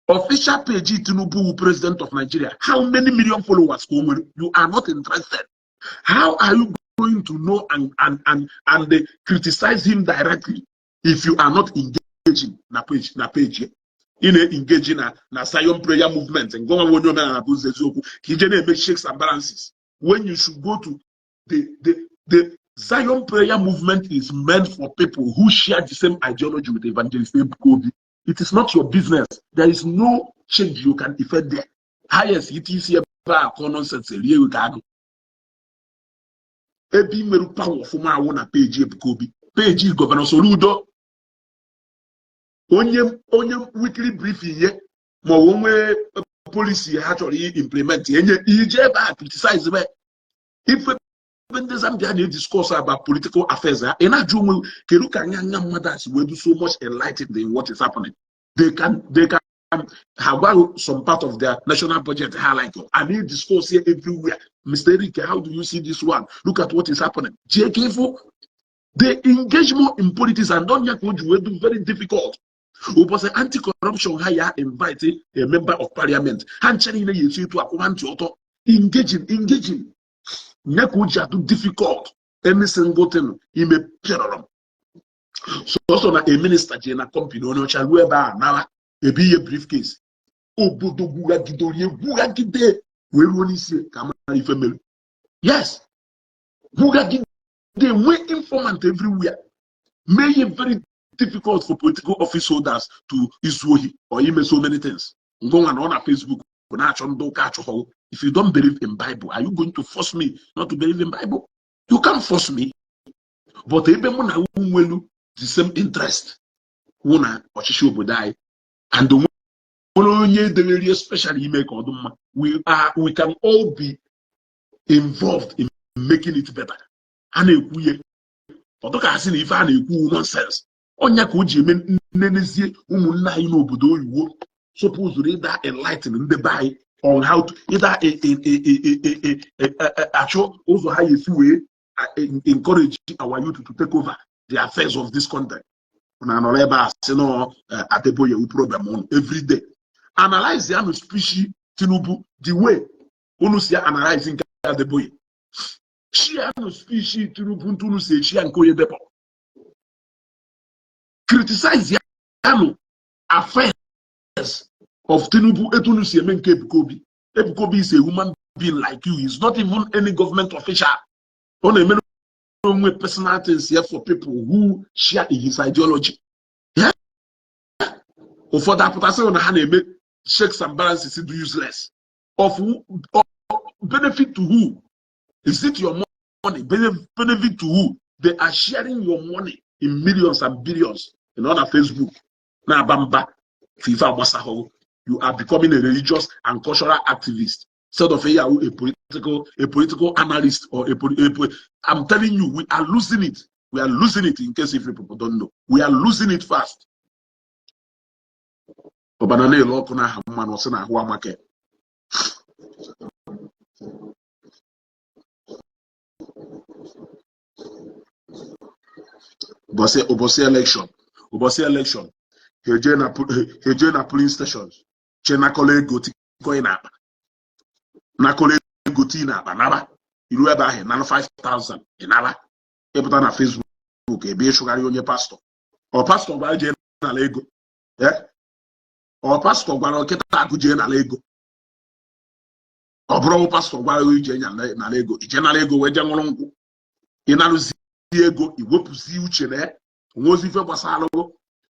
Official page Tinubu wu president of Nigeria, how many million followers ka o nwere? You are not interested. How are you going to know and criticize him directly if you are not engaging na page ya? Ị na-engage na Zion Prayer Movement, ngọnwa onye omenala bụ ụzọ eziokwu, ka ije na-eme checks and balances when you should go to the Zion Prayer Movement is meant for people who share the same ideology with Evangelist Ebuka Obi. It is not your business. There is no change you can effect there. Highest ite isi ebe a akọ nonsense, erie ego ka agụ. Ebe ị nwere power ọfụma awụ na page Ebuka Obi, page Governor Soludo, onye weekly briefing ye, ma ọ bụ onwe policy ha chọrọ implement, enye ije ebe a criticize ebe ife. Ebe ndị Zambia na-ediscuss about political affairs ha, ị na-ajụ onwe, kedu ka anya anya mmadụ a si wee do so much enlightened in what is happening? They can ha gwa some part of their national budget ha like and they discuss here everywhere. "Mr. Eric, how do you see this one? Look at what is happening." Jee ka ịfụ, they engage more in politics and don't ya ka o ji wee do very difficult. Ụbọchị anti-corruption ha ya invite a member of parliament, ha nche niile ya esi etu akwụwa ntị ọtọ. Engaging, engaging nye ka o ji adụ difficult. Any single thing ime pịarọrọ sọsọ na a minister jee na company onye ọcha ruo ebe a nara ebe ihe briefcase, obodo gwughagide gwughagide wee ruo n'isi ka mara ife mere. Yes, gwughagide, nwee informant everywhere, mee ihe very difficult for political office holders to izu ohi or ime so many things. Ngụnwa na ọ na Facebook na-achọ ndị ụka achọghọ. If you don't believe in Bible, are you going to force me not to believe in Bible? You can't force me. But ebe mụ na nwelu the same interest wụ na ọchịchị obodo anyị and nwere onye edewere special ime ka ọ dị mma, we can all be involved in making it better. A na-ekwu ihe ọdụ ka asị na ife a na-ekwu nonsense. Ọnya ka o ji eme nnenezie ụmụnne anyị n'obodo oyibo suppose ịda enlighten ndị be anyị on how to ịda achọ ụzọ ha esi wee encourage our youth to take over the affairs of this country. Na nọrọ ebe a sị nọ Adeboye wu problem unu every day. Analyze ya no speech Tinubu the way unu si analyze nke Adeboye. Share no speech Tinubu ntu unu si echi ya nke Oyedepo. Criticize ya nụ. Affairs of Tinubu etu unu si eme nke Ebuka Obi. Ebuka Obi is a human being like you. He's not even any government official. Ọ na-eme onwe personal things here for people who share in his ideology. Yeah? Ụfọdụ apụtasị na ha na-eme checks and balances do useless. Of benefit to who? Is it your money? Benefit to who? They are sharing your money in millions and billions in other Facebook. Na-aba mba FIFA agbasahụ. You are becoming a religious and cultural activist instead of a political analyst or a I'm telling you, we are losing it. We are losing it, in case if people don't know. We are losing it fast. Ọbana na-ele ọkụ n'aha mmanụ ọsị na ahụ amake. Ụbọchị election, ha eje na polling stations, che nakọrọ ego tikọ n'akpa, nakọrọ ego tii n'akpa, naba iru ebe ahụ nara 5000 ịnara ịpụta na Facebook ebe ịchụgharị onye pastọ. Ọ pastọ gwara jee nara ego? Ọ pastọ gwara nkịta akụ jee nara ego? Ọ bụrụ pastọ gwara ije nara ego, ije nara ego wee jee ṅụrụ nkwụ, ịnarụzi ego, iwepụzi uche na ya onwezi ife gbasara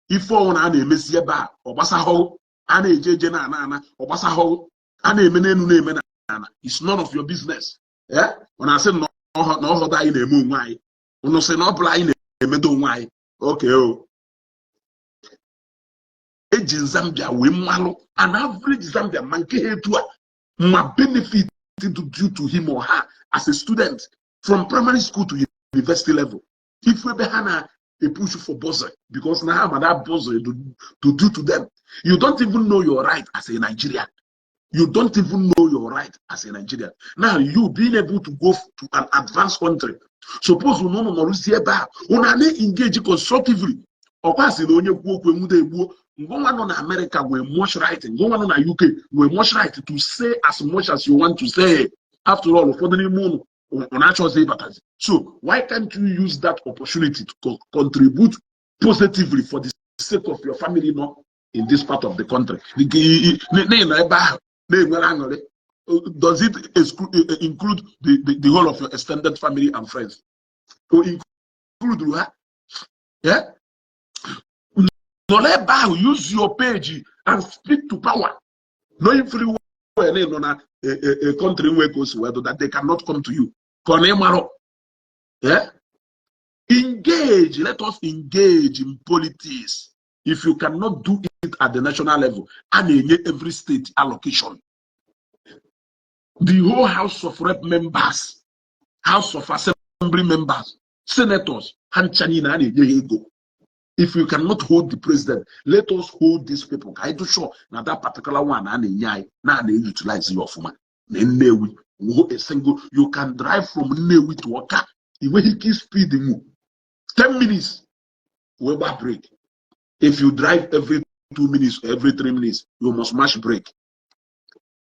ife ọnwụ na a na-emezi ebe a. Ọ gbasahụ a na-eje eje na ana ana, ọ gbasahụ a na-eme n'elu na-eme na ana. It's none of your business. Ọ na-asị na ọhọdụ anyị na-eme onwe anyị. Ụnụ sị na ọ bụla anyị na-emedo onwe anyị. Oke o eji Zambia wee mmalụ an average Zambia ma nke ha etu a ma benefit due to him or her as a student from primary school to university level. Ifu ebe ha na-push for bursary because na ha ma that bursary to do to them. You don't even know your right as a Nigerian. You don't even know your right as a Nigerian. Now you being able to go to an advanced country, suppose unu nọrụzie ebe a, unu na-engage constructively. Ọkwa sị na onye kwuo okwu enwude egbuo. Ngụnwa nọ na America nwee much right, ngụnwa nọ na UK nwee much right to say as much as you want to say. After all, ụfọdụ n'ime unu ọ na-achọzi ịbatazi, so why can't you use that opportunity to contribute positively for the sake of your family nọ in this part of the country? N'ihi na ebe ahụ na-enwere aṅụrị, does it include the whole of your extended family and friends? O include ha? Yeah? Nọrọ ebe ahụ, use your page and speak to power, knowing fully well na ị nọ na a country nwee ka o si wee do that they cannot come to you ka ọ na ịmarọ. Yeah? Engage. Let us engage in politics. If you cannot do it at the national level, a na-enye every state allocation. The whole House of Rep members, House of Assembly members, senators, ha ncha niile a na-enye ha ego. If you cannot hold the president, let us hold these people ka anyị do sure na that particular one a na-enye anyị na a na-utilize ya ọfụma. Na Nnewi nwuo a single, you can drive from Nnewi to Awka, ị nweghị ike speed nwu 10 minutes wee gba break. If you drive every 2 minutes or every 3 minutes, you must mash brake.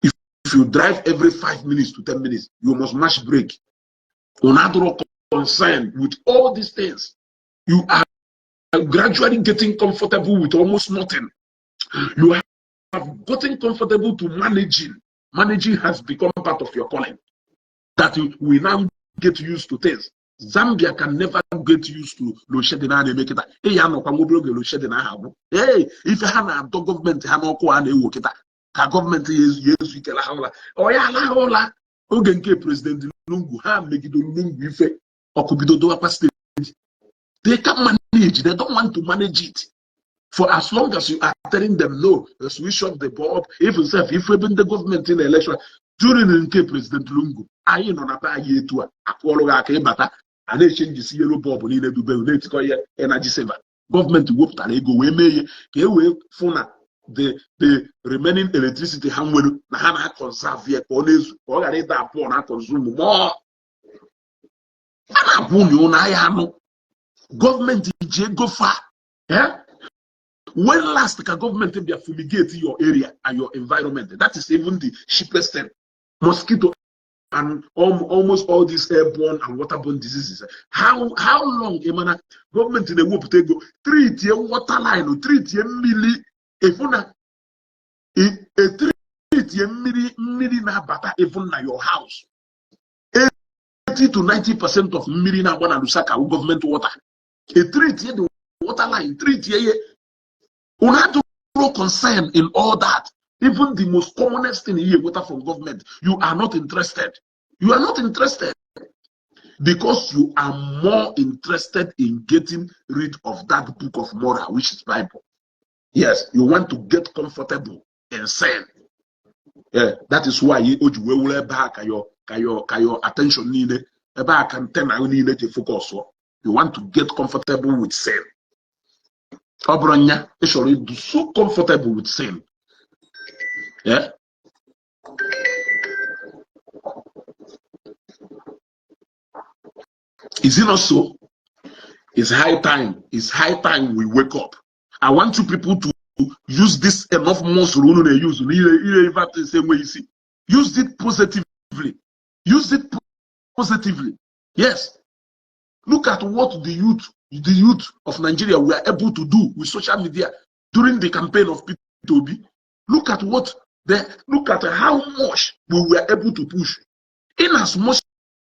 If you drive every 5 minutes to 10 minutes, you must mash brake. Unu adịrọ concerned with all these things. You are gradually getting comfortable with almost nothing. You have gotten comfortable to managing. Managing has become part of your calling. That you will now get used to things. Zambia can never get used to load shedding a na-eme kịta. Ị ya anọkwa nwa obere oge, load shedding ahụ agwụ. Ee, ife ha na-adọ gọọmenti ha n'ọkụ a na-ewo kịta ka gọọmenti ya ezu ike laha ụla. Ọ ya alaha ụla oge nke President Lungu, ha megidere Lungu ife ọkụ bido dowakwa steeti. They can manage. They don't want to manage it. For as long as you are telling them no, switch off the bulb, even self, if even the government in the election during nke President Lungu, anyị nọ na be anyị etu a, akụọrụ gị aka ịbata, a na-echenjisi yellow bulb niile dube na-etikọ ihe energy saver. Gọọmenti wepụtara ego wee mee ihe ka e wee fụ na the remaining electricity ha nwere na ha na-conserve ya ka ọ na-ezu, ka ọ ghara ịda abụọ na consume more. A na-agwa unu ụnụ ahịa anụ gọọmenti ji ego fa. When last ka gọọmenti bịa fumigate your area and your environment? That is even the cheapest thing. Mosquito and almost all these airborne and waterborne diseases, how long? Ị mana gọọmenti na-ewepụta ego treatie water line, treatie mmiri. Ịfụ na etreatie mmiri, mmiri na-abata even na your house, 80 to 90% of mmiri na-agba na Lusaka wụ government water. Etreatie the water line, treatie ye. Unu adịrọ concern in all that. Even the most commonest thing you water from government, you are not interested. You are not interested because you are more interested in getting rid of that book of moral, which is Bible. Yes, you want to get comfortable in sin. Yeah, that is why o ji wee were ebe a ka your attention niile, ebe a ka antenna niile ji focus. You want to get comfortable with sin. Ọ bụrụ nya ị chọrọ ịdụ so comfortable with sin. Yeah? Is it not so? It's high time. It's high time we wake up. I want you people to use this enough muscle unu na-use n'ire ire ife enweghị isi. Use it positively. Use it positively. Yes. Look at what the youth of Nigeria were able to do with social media during the campaign of Peter Obi. Look at how much we were able to push. In as much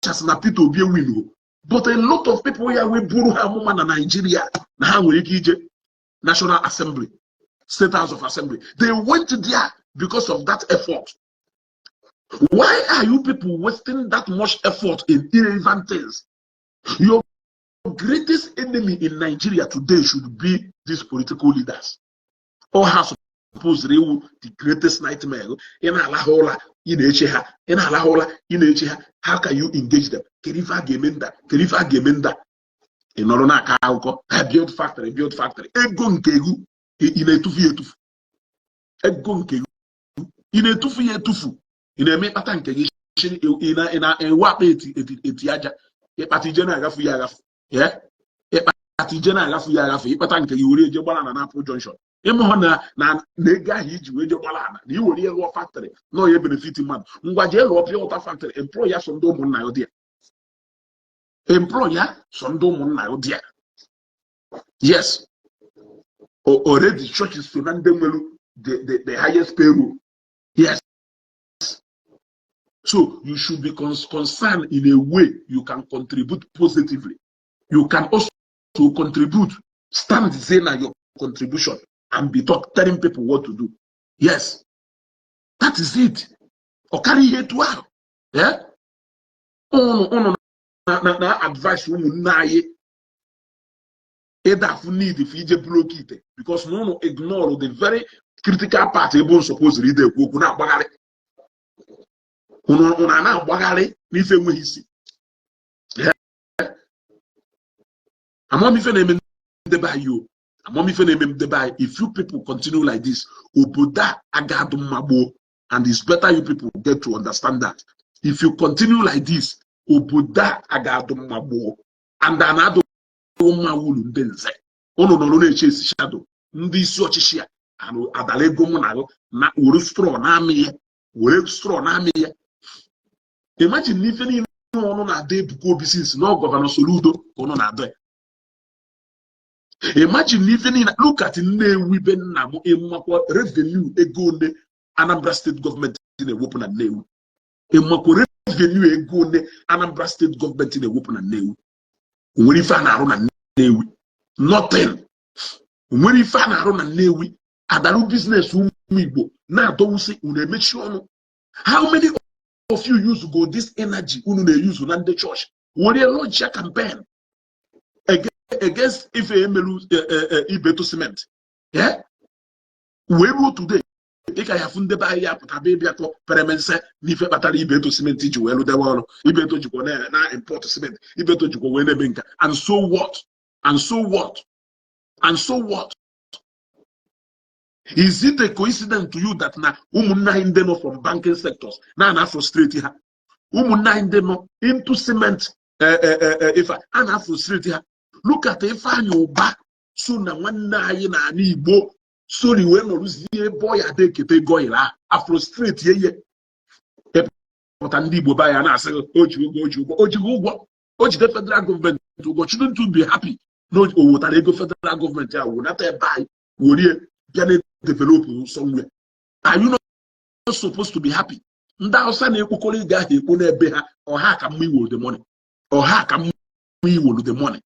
as na Peter Obi win, but a lot of people here we buru ha amụma na Nigeria na ha nwere ike ije National Assembly, State House of Assembly. They went there because of that effort. Why are you people wasting that much effort in irrelevant things? Your greatest enemy in Nigeria today should be these political leaders. All have supposed to the greatest nightmare. Ị na-alahụ ụra, ị na-eche ha. Ị na-alahụ ụra, ị na-eche ha. How can you engage them? Kedu ife a ga-eme nda? Kedu ife a ga-eme nda? Ị nọrọ na-akọ akụkọ, ha build factory, build factory. Ego nke ego ị na-etufu ya etufu. Ego nke ego ị na-etufu ya etufu. Ị na-eme ịkpata nke gị, ị na-ewe akpa eti aja. Ịkpata ije na-agafu ya agafu. Ịkpata ije na-agafu ya agafu. Ịkpata nke gị were eje gbara na Apple Junction. Ịmụ hụ na na ego ahụ iji wee je gbara ana na i were ihe rụọ factory na ya benefit mmadụ. Ngwa, jee rụọ pure water factory, employ ya sọ ndị ụmụnna ya dị ya. Employ ya sọ ndị ụmụnna ya dị ya. Yes, already churches so na ndị nwere the highest payroll. Yes, so you should be concerned in a way you can contribute positively. You can also contribute, stand say na your contribution and be telling people what to do. Yes, that is it. Ọ karịa ihe etu ahụ. Ụnụ ụnụ na advice ụmụnne anyị ịda afụ need for ije buru oke ite because na ụnụ ignore the very critical part ebe ụnụ supposed ide ekwu okwu na-agbagharị. Ụnụ a na-agbagharị n'ife enweghị isi. Amamife na-eme ndebe anyị o, amamife na-eme ndebe anyị. If you people continue like this, obodo a aga-adụ mma gboo, and it's better you people get to understand that if you continue like this, obodo a aga-adụ mma gboo, and a na-adụ mma wulu ndị nze. Ụnụ nọrọ na-eche esi shadow ndị isi ọchịchị a adala ego mụ na na were straw na-amị ya, were straw na-amị ya. Imagine na ife niile ọnụ na-ada Ebuka Obi since na Governor Soludo ka ụnụ na-ada ya. Imagine na ife niile, look at Nnewi be nna m. Ịmakwa revenue ego one Anambra State gọọmenti na-ewepụ na Nnewi? Ịmakwa revenue ego one Anambra State gọọmenti na-ewepụ na Nnewi? Onwere ife a na-arụ na Nnewi? Nothing. Onwere ife a na-arụ na Nnewi? Adarụ business ụmụ Igbo na-adọwụsị, unu emechi ọnụ. How many of you use go this energy unu na-eyuzu na ndị chọọchị were launch ya campaign against ife emelu Ibeto Cement wee ruo today? Dịka ya fụ ndebe ahịa ya pụta bịa ịbịakọ peremense n'ife kpatara Ibeto Cement ji wee rụdewe ọrụ. Ibeto jikwa na import cement, Ibeto jikwa wee na-eme nka. And so what? And so what? And so what? Is it a coincidence to you that na ụmụnne anyị ndị nọ from banking sectors na frustrate ha, ụmụnne anyị ndị nọ into cement ife a na frustrate ha? Look at Ifeanyi Ụba so na nwanne anyị na ala Igbo sori wee nọrụzie ebe ọ ya dị eketa ego oil ahụ, a frustrate ye. Pụta ndị Igbo ba ya na-asị o ji ụgwọ, o ji ụgwọ, o jighị ụgwọ, o jide federal gọọmenti ụgwọ. Shouldn't you be happy na o wetara ego federal gọọmenti a wụnata ebe anyị werie Bịa na develop somewhere. Are you not supposed to be happy? Ndị Hausa na-ekpokọrọ ego ahụ ekpo n'ebe ha. Ọha ka mma iwolu the money, ọha ka mma iwolu the money,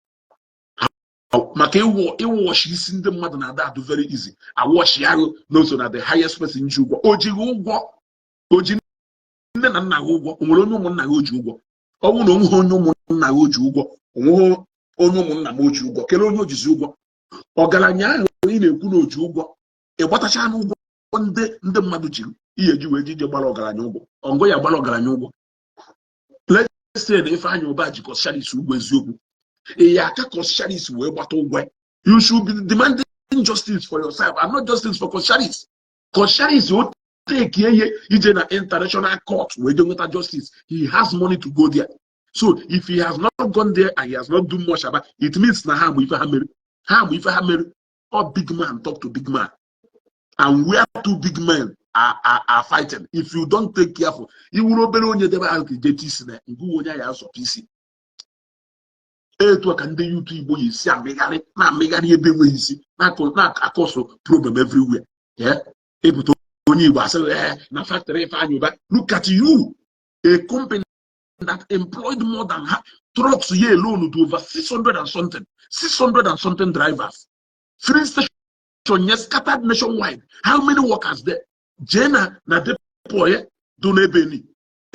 maka ịwọchi isi ndị mmadụ na-ada adụ very easy. Awọchi ahụ n'oso na the highest person ji ụgwọ. O jighị ụgwọ, o ji nne na nna gị ụgwọ. O nwere onye ụmụnna gị o ji ụgwọ? Ọ bụrụ na onweghị onye ụmụnna gị o ji ụgwọ, onweghị onye ụmụnna m o ji ụgwọ, kelee onye o jizi ụgwọ. Ọgaranya ahụ ị na-ekwu na o ji ụgwọ, ị gbatacha n'ụgwọ ndị mmadụ jiri ihe ji wee jije gbara ọgaranya ụgwọ. Ọngọ ya gbara ọgaranya ụgwọ. Let's say na Ifeanyị Ụba ji Coscharis ụgwọ, eziokwu, ị ya aka Coscharis wee gbata ụgwọ. You should be demanding justice for yourself and not justice for Coscharis. Coscharis o take ihe ije na international court wee je nweta justice. He has money to go there. So if he has not gone there and he has not done much about it, means na ha ma ife ha mere, ha ma ife ha mere. All big man talk to big man, and where two big men are fighting, if you don't take careful, iwuru obere onye debe ahụ ka ije isi na ngụ onye ya azọpụ isi. Etu a ka ndị youth Igbo yi si amịgharị na-amịgharị ebe enweghị isi, na-akọsụ problem everywhere. Yeah, ebute onye Igbo asị ee na factory Ifeanyị Ụba. Look at you, a company that employed more than trucks here alone to over 600 and something, 600 and something drivers, filling station, yes, scattered nationwide. How many workers there? Jee na depot ya do n'ebe ni.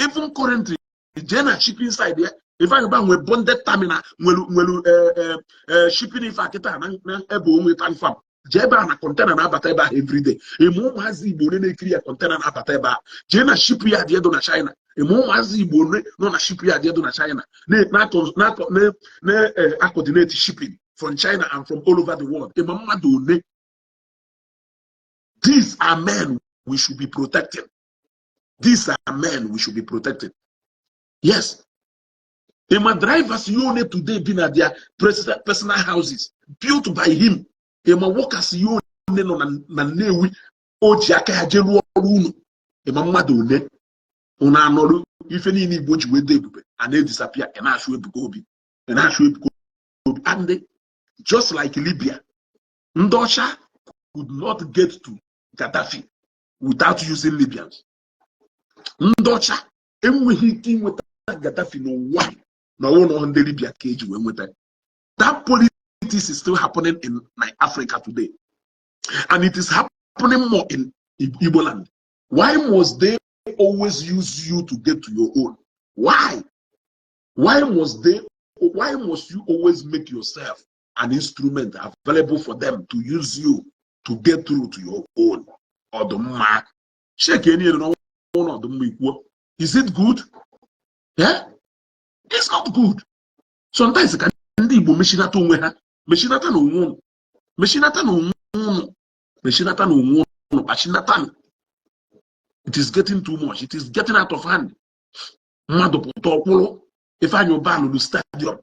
Even currently, jee na shipping side ya. Ifeanyị Ụba nwere bonded terminal, nwere shipping ife akịta na ebe onwe tank farm. Jee ebe a na container na-abata ebe ahụ everyday. Eme ụmụazị Igbo ole na-ekiri ya container na-abata ebe a. Jee na ship yard edo na China. Eme ụmụazị Igbo ole nọ na ship yard edo na China na-coordinate shipping from China and from all over the world? Eme mmadụ ole? These are men we should be protecting. These are men we should be protecting. Yes. Ema drivers you only today been at their personal houses built by him. Ema workers you only nọ na Nnewi o ji aka ya jee rụọ ọrụ unu. Ema mmadụ one unu anọrụ ife niile Igbo ji wee dị ebube a na-edisappear. Ị na-achụ Ebuka Obi, ị na-achụ Ebuka Obi. And just like Libya, ndị ọcha could not get to Gaddafi without using Libyans. Ndị ọcha enweghị ike inweta Gaddafi n'ụwa na ọwụ na ndị Libya ka eji wee nweta. That politics is still happening in Africa today, and it is happening more in Igbo land. Why must they always use you to get to your own? Why must they? Why must you always make yourself an instrument available for them to use you to get through to your own? Ọdụmma sheke niile n'ọnwụ na ọdụmma ikwuo. Is it good? Yeah, it's not good sometimes. Ka ndị Igbo mechinata onwe ha, mechinata na onwe ụnụ, mechinata na onwe ụnụ, mechinata na onwe ụnụ, kpachinata. It is getting too much. It is getting out of hand. Mmadụ pụta ọkwụrụ. Ifeanyị Ụba lụrụ stadium,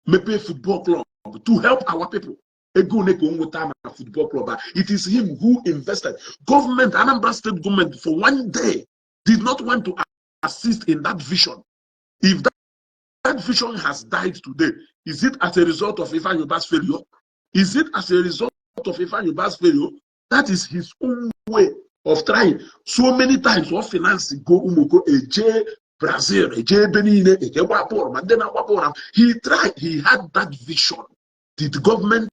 mepee football club to help our people. Ego ole ka o nweta na football club a? It is him who invested. Government, Anambra State government, for one day did not want to assist in that vision. If that vision has died today, is it as a result of Ifeanyi Uba's failure? Is it as a result of Ifeanyi Uba's failure? That is his own way of trying. So many times ọ finance go Umoko eje Brazil, eje ebe niile, eje gba bọọlụ, ma ndị na-agba bọọlụ. He tried. He had that vision. Did the government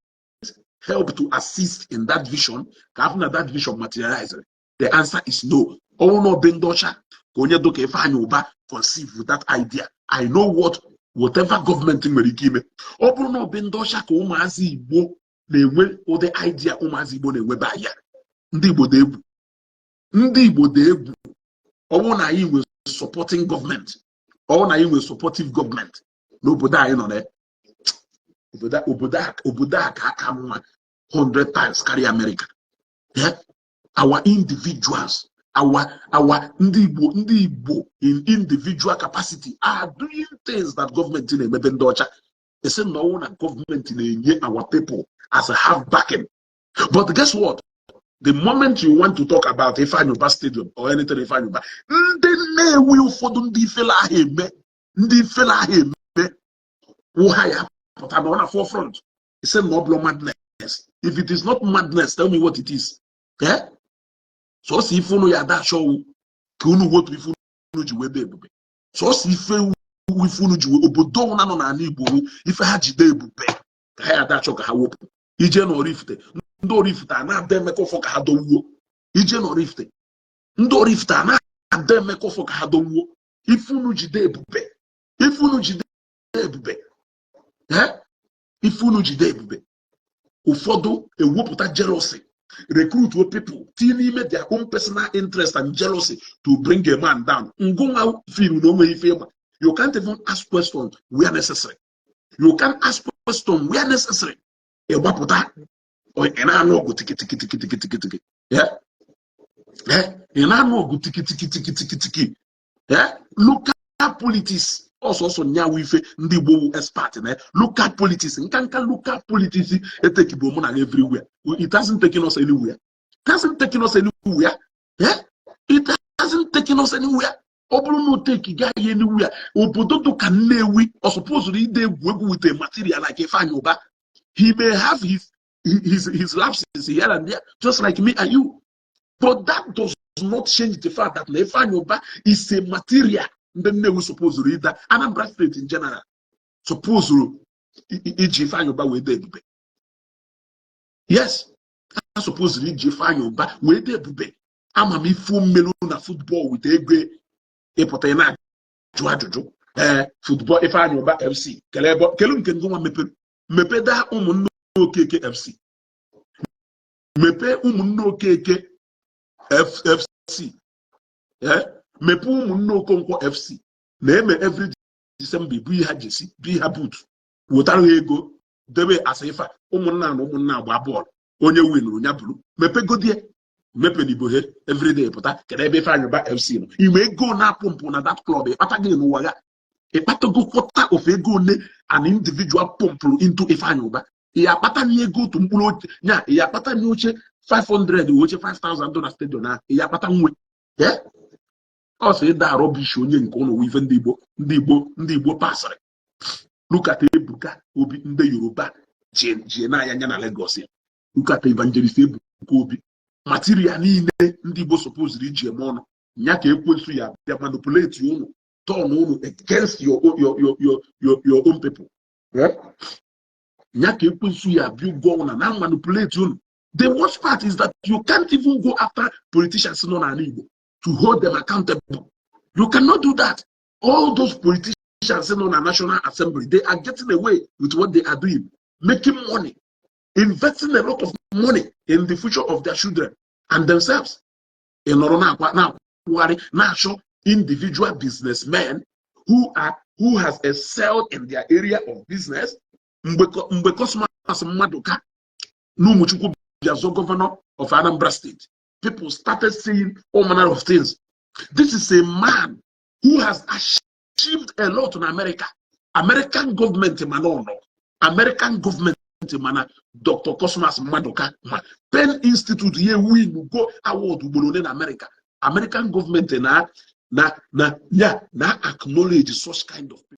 help to assist in that vision ka afọ na that vision materialize? The answer is no. Ọnwụ na obe ndị ọcha ka onye dụka Ifeanyi Ụba conceive that idea, I know what whatever gọọmenti nwere ike ime. Ọ bụrụ na obe ndị ọcha ka ụmụazị Igbo na-enwe ụdị idea ụmụazị Igbo na-enwebe ahịa. Ndị Igbo dị egwu, ndị Igbo dị egwu. Ọ bụrụ na anyị nwere supporting gọọmenti, ọ bụrụ na anyị nwere supportive gọọmenti n'obodo anyị nọ na obodo a ka aka mma 100 times karịa America. Yeah? Our individuals, our ndị Igbo, ndị Igbo in individual capacity are doing things that gọọmenti na-emebe ndị ọcha. Esi na ọnwụ na gọọmenti na-enye our people as a half backing. But guess what? The moment you want to talk about Ifeanyi Uba Stadium or anything Ifeanyi Uba, ndị Nnewi ụfọdụ, ndị ifele ahụ eme, ndị ifele ahụ eme wụ ha ya pụta na ọ na forefront. Isi na ọ bụrụ madness. If it is not madness, tell me what it is. Eh, sọsọ ife unu ya adachọwu ka unu wetu ife unu ji wee dee ebube. Sọsọ ife unu ji wee obodo ọbụla nọ n'ala Igbo wu ife ha jide ebube ka ha ya adachọ ka ha wepụ. Ije na Oraifite, ndị Oraifite a na-ada emeka ụfọ ka ha dọwuo. Ije na Oraifite, ndị Oraifite a na-ada emeka ụfọ ka ha dọwuo ife unu jide ebube, ife unu jide ebube. Eh, ife unu jide ebube. Ụfọdụ ewepụta jealousy, recruit people tinye n'ime their own personal interest and jealousy to bring a man down. Ngụnwa feel na onwe ife ịma, you can't even ask question where necessary. You can't ask question where necessary. Ịgbapụta, ị na-anụ ọgụ tiki tiki tiki tiki tiki tiki. Yeah, ị na-anụ ọgụ tiki tiki tiki tiki tiki. Yeah, local politics ọsọsọ nyawu ife ndị Igbo wu expert na local politics. Nka nka local politics etekibo mụ na everywhere. It hasn't taken us anywhere. It hasn't taken us anywhere. Yeah, it hasn't taken us anywhere. Ọ bụrụ na o take gaghị anywhere, obodo dị ka Nnewi ọ supposed ide egwu egwu with a material like Ifeanyi Uba. He may have his lapses here and there, just like me and you, but that does not change the fact that na Ifeanyi Uba is a material ndị Nnewi supposed ịda, Anambra State in general supposed iji Ifeanyi Uba wee dee ebube. Yes, a supposed iji Ifeanyi Uba wee dee ebube. Ama m ifu mmelu na football with ego ịpụta ị na-ajụ ajụjụ. Ee, football Ifeanyi Uba FC kele ebe kelu nke ngụnwa mepere mepeda Ụmụnne Okeke FC, mepee Ụmụnne Okeke FC, ee, mepee Ụmụnne Okonkwo FC na-eme every December, bu ha jersey, bu ha boot, wetara ha ego debe asa ife a ụmụnna na ụmụnna agba bọọlụ, onye winuru ya buru mepegodie mepere ibo ha everyday. Pụta, kedu ebe Ifeanyi Uba FC nọ? Ime ego na-apụ mpụ na that club ịkpata gị n'ụwa ya, ịkpatago quarter of ego one an individual pumpụrụ into Ifeanyi Uba. Ya akpata na ego otu mkpụrụ oche nya, ya akpata na oche 500, oche 5000 dị na stadium ahụ, ya akpata nwe ọ sị ịda rubbish. Onye nke ụlọ ife ndị Igbo, ndị Igbo, ndị Igbo pasịrị. Look at Ebuka Obi, ndị Yoruba jie na-anya anya na Lagos ya. Look at Evangelist Ebuka Obi, material niile ndị Igbo supposed iji eme ọnụ nya ka ekwensu ya bịa manipulate unu, turn unu against your own people. Nya ka ekwensu ya bịa ụgwọ na na manipulate unu. The worst part is that you can't even go after politicians nọ n'ala Igbo to hold them accountable. You cannot do that. All those politicians nọ na National Assembly, they are getting away with what they are doing, making money, investing a lot of money in the future of their children and themselves. Ị nọrọ na-akwa na-akwụgharị na-achọ individual businessmen who has excelled in their area of business. Mgbe Cosmas Maduka na Ụmụchukwu bịa zọ governor of Anambra State, people started saying all manner of things. This is a man who has achieved a lot in America. American government mana ọ nọ American government mana Dr. Cosmas Maduka ma Penn Institute ya win go award ugboro ole na America. American government na na na ya na acknowledge such kind of people.